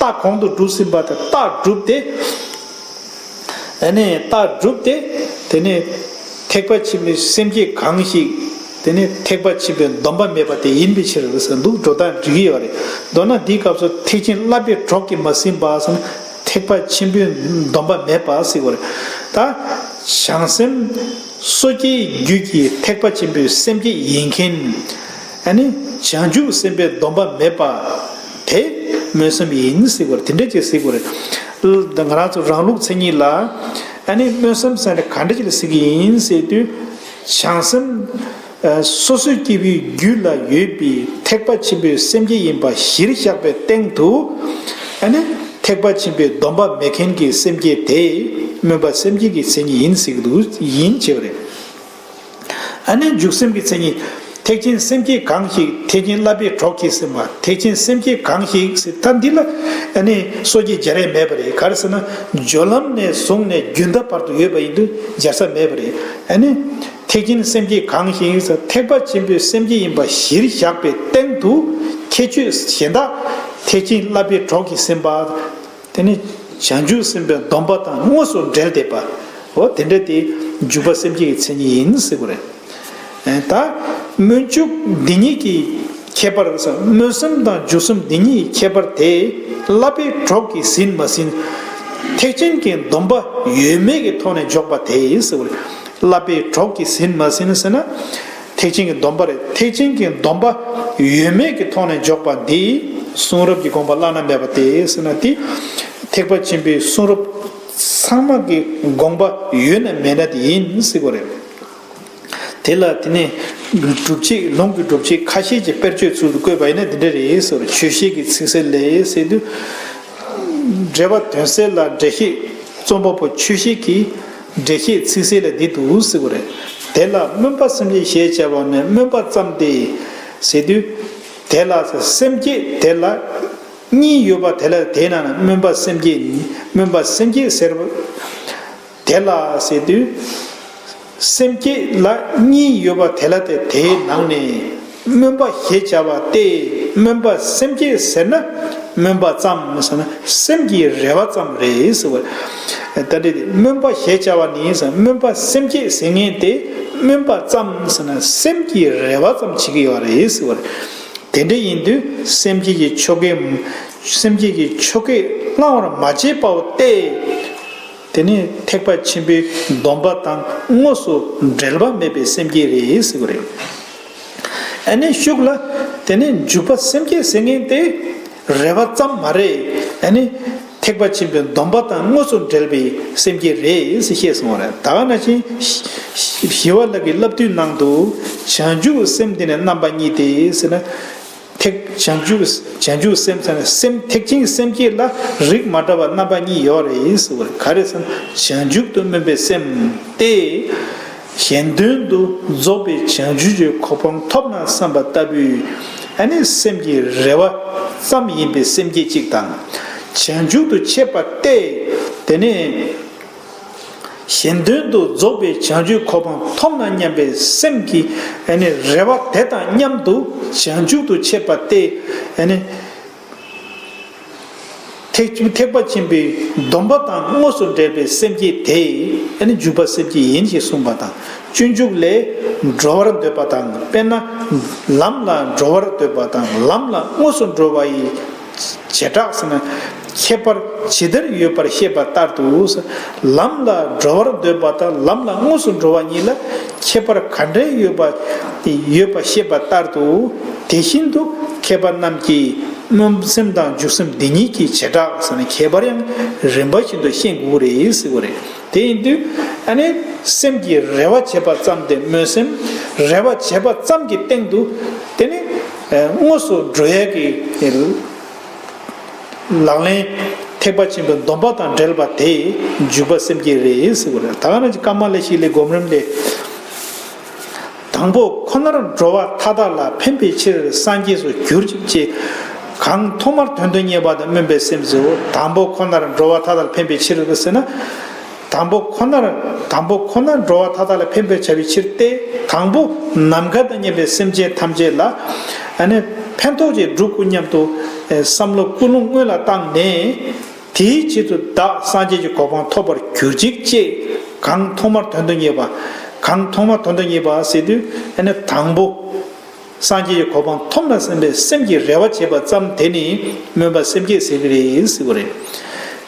རྟགས་གོང་དུ་བསྒྲུབས་ཟིན་པ་དེ་རྟགས་བསྒྲུབས་ཏེ། ཨ་ནི་རྟགས་བསྒྲུབས་ཏེ། དེ་ནས་ཐེག་པ་ཆེན་པོའི་སེམས་བསྐྱེད་གང་ཞིག་དེ་ནས་ཐེག་པ་ཆེན་པོའི་སྡོམ་པ་མེད་པ་དེ་ཡིན་པའི་ཕྱིར་ཟེར་འདུག་འགྲོ་སྟངས་འགྲིག་གི་ཡོད་རེད། མདོར་ན་འདིའི་སྐབས་སུ་ཐེག་ཆེན་བསླབ་པའི་གྲོགས་ཀྱིས་མ་ཟིན་པ་ཟེར་ན་ཐེག་པ་ཆེན་པོའི་སྡོམ་པ་མེད་པ་ཟེར་བ་རེད། ད་བྱང་སེམས་སོ་སྐྱེའི་རྒྱུད་ཀྱི་ཐེག་པ་ཆེན་པོའི་སེམས་བསྐྱེད་ཡིན་མཁན། ཨ་ནི་བྱང་ཆུབ་སེམས་དཔའི་སྡོམ་པ་མེད་པ་དེ་སྨོན་སེམས་ཡིན་ཟེར་བ་རེད། དེ་འདྲ་ཅིག་ཟེར་བ་རེད། ང་རང་ཚོ་རང་ལུགས་མཚན་ཉིད་ལ་ཨ་ནི་སྨོན་སེམས་ཟེར་ནས་ག་འདྲ་ཅིག་ལ་ཟེར་གྱི་ཡིན་ཟེར་དུས། བྱང་སེམས་སོ་སོའི་སྐྱེ་བོའི་རྒྱུད་ལ་ཡོད་པའི་ཐེག་པ་ཆེན་པོའི་སེམས་བསྐྱེད་ཡིན་པ་གཞིར་བཞག་པའི་སྟེང་དུ། ཨ་ནི་ཐེག་པ་ཆེན་པོའི་སྡོམ་པ་མེད་མཁན་གྱི་སེམས་བསྐྱེད་དེ་སྨོན་པ་སེམས་བསྐྱེད་ཀྱི་མཚན་ཉིད་ཡིན་ཟེར་གྱི་འདུག་ཡིན་ཅེས་པ་རེད། ཨ་ནི་འཇུག་སེམས་ཀྱི་མཚན་ཉིད། ཐེག་ཆེན་སེམས་བསྐྱེད་གང་ཞིག་ཐེག་ཆེན་བསླབ་པའི་གྲོགས་ཀྱིས་ཟིན་པ། ཐེག་ཆེན་སེམས་བསྐྱེད་གང་ཞིག་ཟེར་ད་འདི་ལ་ཨ་ནི་སོ་སྐྱེ་སྦྱར་ཡས་མེད་པ་རེད། ག་རེ་ཟེར་ན་སྦྱོར་ལམ་ནས་བཟུང་ནས་རྒྱུན་མཐའ་བར་དུ་ཡོད་པ་ཡིན་དུས་སྦྱར་ས་མེད་པ་རེད། ཨ་ནི་ཐེག་ཆེན་སེམས་བསྐྱེད་གང་ཞིག་ཟེར་ཐེག་པ་ཆེན་པོའི་སེམས་བསྐྱེད་ཡིན་པ་གཞིར་བཞག་པའི་སྟེང་དུ་ཁྱད་ཆོས་གཞན་དག་ཐེག་ཆེན་བསླབ་པའི་གྲོགས་ཀྱིས་ཟིན་པ། དེ་ནི་བྱང་ཆུབ་སེམས་དཔའི་སྡོམ་པ་དང་དངོས་སུ་འབྲེལ་བསྡད་པ། འོ་དེ་འདྲ་དེ་འཇུག་པ་སེམས་བསྐྱེད་ཀྱི་མཚན་ཉིད་ཡིན་ཟེར་བ་རེད། ད་སྨོན་འཇུག་འདི་གཉིས་ཀྱི་ཁྱད་པར་ཟེར། སྨོན་སེམས་དང་འཇུག་སེམས་འདི་གཉིས་ཀྱི་ཁྱད་པར་དེ་བསླབ་པའི་གྲོགས་ཀྱིས་ཟིན་མ་ཟིན། ཐེག་ཆེན་གྱི་སྡོམ་པ་ཡོད་མེད་ཀྱི་ཐོག་ནས་འཇོག་པ་དེ་ཟེར་བ་རེད། བསླབ་པའི་གྲོགས་ཀྱིས་ཟིན་མ་ཟིན་ཟེར་ན། ཐེག་ཆེན་གྱི་སྡོམ་པ་རེད། ཐེག་ཆེན་གྱི་སྡོམ་པ་ཡོད་མེད་ཀྱི་ཐོག་ནས་འཇོག་པ་འདི་གསུང་རབ་ཀྱི་དགོངས་པ་བླ་ན་མེད་པ་དེ་ཟེར་ན་དེ། ཐེག་པ་ཆེན་པོའི་གསུང་རབ་ཚང་མ་གི་དགོངས་པ་ཡོད་ན་མེད་ན་དེ་ཡིན་ཟེར་གྱི་རེད། དེ་ལ་དེ་ནས་སྒྲུབ་བྱེད་ལུང་གི་སྒྲུབ་བྱེད་ཁ་ཤས་ཀྱི་དཔེར་བརྗོད་ཚུལ་དུ་བཀོད་པ་ཡིན་ན་འདི་འདྲ་རེད་ཟེར་བ་རེད། ཆོས་བཤད་ཀྱི་ཚིག་གསལ་ལས་ཟེར་དུས། འགྲེལ་པ་དོན་གསལ་ལ་འགྲེལ་བཤད་རྩོམ་པ་པོ་ཆོས་བཤད་ཀྱི་འགྲེལ་བཤད་ཚིག་གསལ་ལས་འདི་འདུག་ཟེར་བ་རེད། དེ་ལ་སྨོན་པ་སེམས་བསྐྱེད་ཞེས་བྱ་བ་ནི་སྨོན་པ་ཙམ་སྟེ། ཟེར་དུས། དེ་ལ་སེམས་བསྐྱེད་དེ་ལ་གཉིས་ཡོད་པ་དེ་ལ་དེའི་ནང་ན་སྨོན་པ་སེམས་བསྐྱེད་ནི་སྨོན་པ་སེམས་བསྐྱེད་ཟེར་བ། དེ་ལ་ཟེར་དུས། སེམས་བསྐྱེད་ལ་གཉིས་ཡོད་པ་དེ་ལ་དེ་དེའི་ནང་ནས་སྨོན་པ་ཞེས་བྱ་བ་སྟེ་སྨོན་པ་སེམས་བསྐྱེད་ཟེར་ན་སྨོན་པ་ཙམ་ཟེར་ན་སེམས་ཀྱི་རེ་བ་ཙམ་རེད་ཟེར་བ། ད་འདི་སྨོན་པ་ཞེས་བྱ་བ་ནི་ཟེར་སྨོན་པ་སེམས་བསྐྱེད་ཟེར་མཁན་དེ་སྨོན་པ་ཙམ་ཟེར་ན་སེམས་ཀྱི་རེ་བ་ཙམ་བྱེད་ཀྱི་ཡོད་རེད་ཟེར་བ། དེ་འདྲ་ཡིན་དུས་སེམས་བསྐྱེད་ཀྱི་ཆོ་གས་སེམས་བསྐྱེད་ཀྱི་ཆོ་གས་བླང་བར་མ་བྱས་པའོ་སྟེ། དེ་ནི་ཐེག་པ་ཆེན་པོའི་སྡོམ་པ་དང་དངོས་སུ་འབྲེལ་བ་མེད་པའི་སེམས་བསྐྱེད་རེད་ཟེར་བ་རེད། ཨ་ནི་ཤུགས་ལ་དེ་ནི་འཇུག་པ་སེམས་བསྐྱེད་ཟེར་མཁན་དེ་རེ་བ་ཙམ་མ་རེད། ཨ་ནི་ཐེག་པ་ཆེན་པོའི་སྡོམ་པ་དང་དངོས་སུ་འབྲེལ་བའི་སེམས་བསྐྱེད་རེད་ཟེར་བཤད་སོང་བ་རེད། ད་ག་ནང་བཞིན་ཞི་བ་ལྷ་གི་བསླབ་བཏུས་ནང་དུ་བྱང་ཆུབ་སེམས་འདི་ནི་རྣམ་པ་གཉིས་ཏེ་ཟེར་ན། ཐེག་བྱང་ཆུབ་བྱང་ཆུབ་སེམས་ཟེར་ན་སེམས་ཐེག་ཆེན་སེམས་བསྐྱེད་ལ་རིགས་མ་འདྲ་བ་རྣམ་པ་གཉིས་ཡོད་རེད་ཟེར་བ་རེད། ག་རེ་ཟེར་ན་བྱང་ཆུབ་ཏུ་སྨོན་པའི་སེམས་ཏེ། གཞན་དོན་དུ་རྫོགས་པའི་བྱང་ཆུབ་ཀྱི་གོ་འཕང་ཐོབ་ན་བསམ་པ་ལྟ་བུའི་ཨ་ནི་སེམས་ཀྱི་རེ་བ་ཙམ་ཡིན་པའི་སེམས་བསྐྱེད་གཅིག་དང་། བྱང་ཆུབ་ཏུ་མཆེད་པ་སྟེ། དེ་ནས་གཞན་དོན་དུ་རྫོགས་པའི་བྱང་ཆུབ་གོ་འཕང་ཐོབ་ན་སྙམ་པའི་སེམས་ཀྱི་ཨ་ནི་རེ་བ་དེ་དང་མཉམ་དུ་བྱང་ཆུབ་ཏུ་མཆེད་པ་སྟེ། ཨ་ནི། ཐེག་ཐེག་པ་ཆེན་པོའི་སྡོམ་པ་དང་དངོས་སུ་འབྲེལ་བའི་སེམས་བསྐྱེད་དེ་ཨ་ནི་འཇུག་པ་སེམས་བསྐྱེད་ཡིན་ཞེས་གསུངས་པ་དང་། སྤྱོད་འཇུག་ལས་འགྲོ་བར་འདོད་པ་དང་། དཔེར་ན་ལམ་ལ་འགྲོ་བར་འདོད་པ་དང་། ལམ་ལ་དངོས་སུ་འགྲོ་བ་ཡི་བྱེ་བྲག་ཟེར་ན། ཁྱད་པར་ཇི་ལྟར་ཡོད་པར་བཤད་པ་ལྟར་དུ། ལམ་ལ་འགྲོ་བར་འདོད་པ་དང་ལམ་ལ་དངོས་སུ་འགྲོ་བ་གཉིས་ལ་ཁྱད་པར་ག་འདྲའི་ཡོད་པ་ཡོད་པ་བཤད་པ་ལྟར་དུ། དེ་བཞིན་དུ་མཁས་པ་རྣམས་ཀྱིས་སྨོན་སེམས་དང་འཇུག་སེམས་འདི་གཉིས་ཀྱི་བྱེ་བྲག་ཟེར་ན་ཁྱད་པར་ཡང་རིམ་པ་བཞིན་དུ་ཤེས་དགོས་རེད་ཟེར་བ་རེད། དེ་ཡིན་དུས་ཨ་ནི་སེམས་ཀྱི་རེ་བ་བྱེད་པ་ཙམ་དེ་སྨོན་སེམས་རེ་བ་བྱེད་པ་ཙམ་གྱི་སྟེང་དུ་དེ་ནི་དངོས་སུ་འགྲོ་ཡས་ཀྱི་ལག་ལེན། ཐེག་པ་ཆེན་པོའི་སྡོམ་པ་དང་འབྲེལ་བ་དེ་འཇུག་པ་སེམས་བསྐྱེད་རེད་ཟེར་བ་རེད། ད་ག་ནང་བཞིན་ཀ་མ་ལ་ཤཱི་ལའི་སྒོམ་རིམ་ལས། དང་པོ་ཁོ་ནར་འགྲོ་བ་མཐའ་དག་ལ་ཕན་པའི་ཕྱིར་སངས་རྒྱས་སུ་གྱུར་ཅིག་ཅེས། གང་ཐོག་མར་དོན་དུ་གཉེར་བ་དང་སྨོན་པའི་སེམས་སོ། དང་པོ་ཁོ་ནར་འགྲོ་བ་མཐའ་དག་ལ་ཕན་པའི་ཕྱིར་ཟེར་ན། དང་པོ་ཁོ་ནར་དང་པོ་ཁོ་ནར་འགྲོ་བ་མཐའ་དག་ལ་ཕན་པར་བྱ་བའི་ཕྱིར་ཏེ། དང་པོ་ནམ་མཁའ་དང་མཉམ་པའི་སེམས་ཅན་ཐམས་ཅད་ལ་ཨ་ནི་ཕན་ཐོགས་ཅིག་སྒྲུབ་དགོས་སྙམ་དུ་བསམ་བློ་ཀུན་སློང་སྔོན་ལ་བཏང་ནས། དེའི་ཆེད་དུ་བདག་སངས་རྒྱས་ཀྱི་གོ་འཕང་ཐོབ་པར་གྱུར་ཅིག་ཅེས། གང་ཐོག་མར་དོན་དུ་གཉེར་བ། གང་ཐོག་མར་དོན་དུ་གཉེར་བ་ཟེར་དུས་ཨ་ནི་དང་པོ། སངས་རྒྱས་ཀྱི་གོ་འཕང་ཐོབ་ན་བསམ་པའི་སེམས་ཀྱི་རེ་བ་བྱེད་པ་ཙམ་དེ་ནི་སྨོན་པ་སེམས་བསྐྱེད་ཟེར་གྱི་རེད་ཟེར་བ་རེད།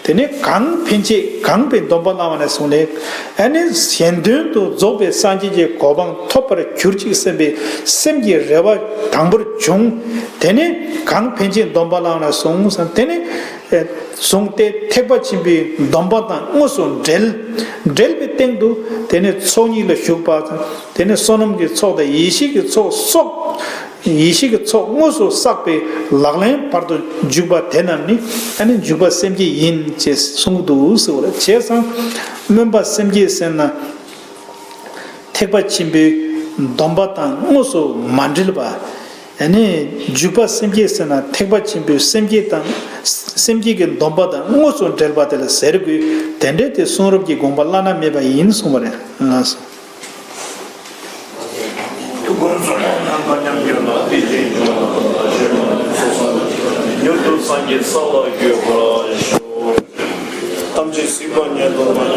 དེ་ནས་གང་ཕན་ཆད་གང་པའི་སྡོམ་པ་བླང་བ་ནས་བཟུང་ནས་ཨ་ནི་གཞན་དོན་དུ་རྫོགས་པའི་སངས་རྒྱས་ཀྱི་གོ་འཕང་ཐོབ་པར་གྱུར་ཅིག་བསམ་པའི་སེམས་ཀྱི་རེ་བ་དང་པོར་བྱུང་། དེ་ནས་གང་ཕན་ཆད་སྡོམ་པ་བླངས་ནས་བཟུང་བསམ་དེ་ནས། བཟུང་སྟེ་ཐེག་པ་ཆེན་པོའི་སྡོམ་པ་དང་དངོས་སུ་འབྲེལ། འབྲེལ་བའི་སྟེང་དུ་དེ་ནས་ཚོགས་གཉིས་ལ་ཞུགས་པ་དང་། དེ་ནས་བསོད་ནམས་ཀྱི་ཚོགས་དང་ཡེ་ཤེས་ཀྱི་ཚོགས་སོགས། ཡེ་ཤེས་ཀྱི་ཚོགས་དངོས་སུ་བསགས་པའི་ལག་ལེན་བར་དུ་འཇུག་པ་དེ་རྣམས་ནི་ཨ་ནི་འཇུག་པ་སེམས་བསྐྱེད་ཡིན་ཅེས་གསུངས་འདུག་ཟེར་བ་རེད། བྱས་ཙང་སྨོན་པ་སེམས་བསྐྱེད་ཟེར་ན། ཐེག་པ་ཆེན་པོའི་སྡོམ་པ་དང་དངོས་སུ་མ་འབྲེལ་བ། ཨ་ནི་འཇུག་པ་སེམས་བསྐྱེད་ཟེར་ན་ཐེག་པ་ཆེན་པོའི་སེམས་བསྐྱེད་དང་། སེམས་བསྐྱེད་ཀྱི་སྡོམ་པ་དང་དངོས་སུ་འབྲེལ་བ་དེ་ལ་ཟེར་དགོས། དེ་འདྲའི་དེ་གསུང་རབ་ཀྱི་དགོངས་པ་བླ་ན་མེད་པ་ཡིན་གསུངས་པ་རེད། ལགས་སོ། ཐུགས་དགོངས་སུ་མ་ནམ་མཁའ་མཉམ་འཇོག་ལ། དེ་བཞིན་འབྱུང་བ་ལ་ཞེན་པ་སོགས་མྱུར་དུ་སངས་རྒྱས་ས་ལ་འགོད་པར་ཤོག། ཐམས་ཅད་གཟིགས་པ་ཉིད་དུ་མ་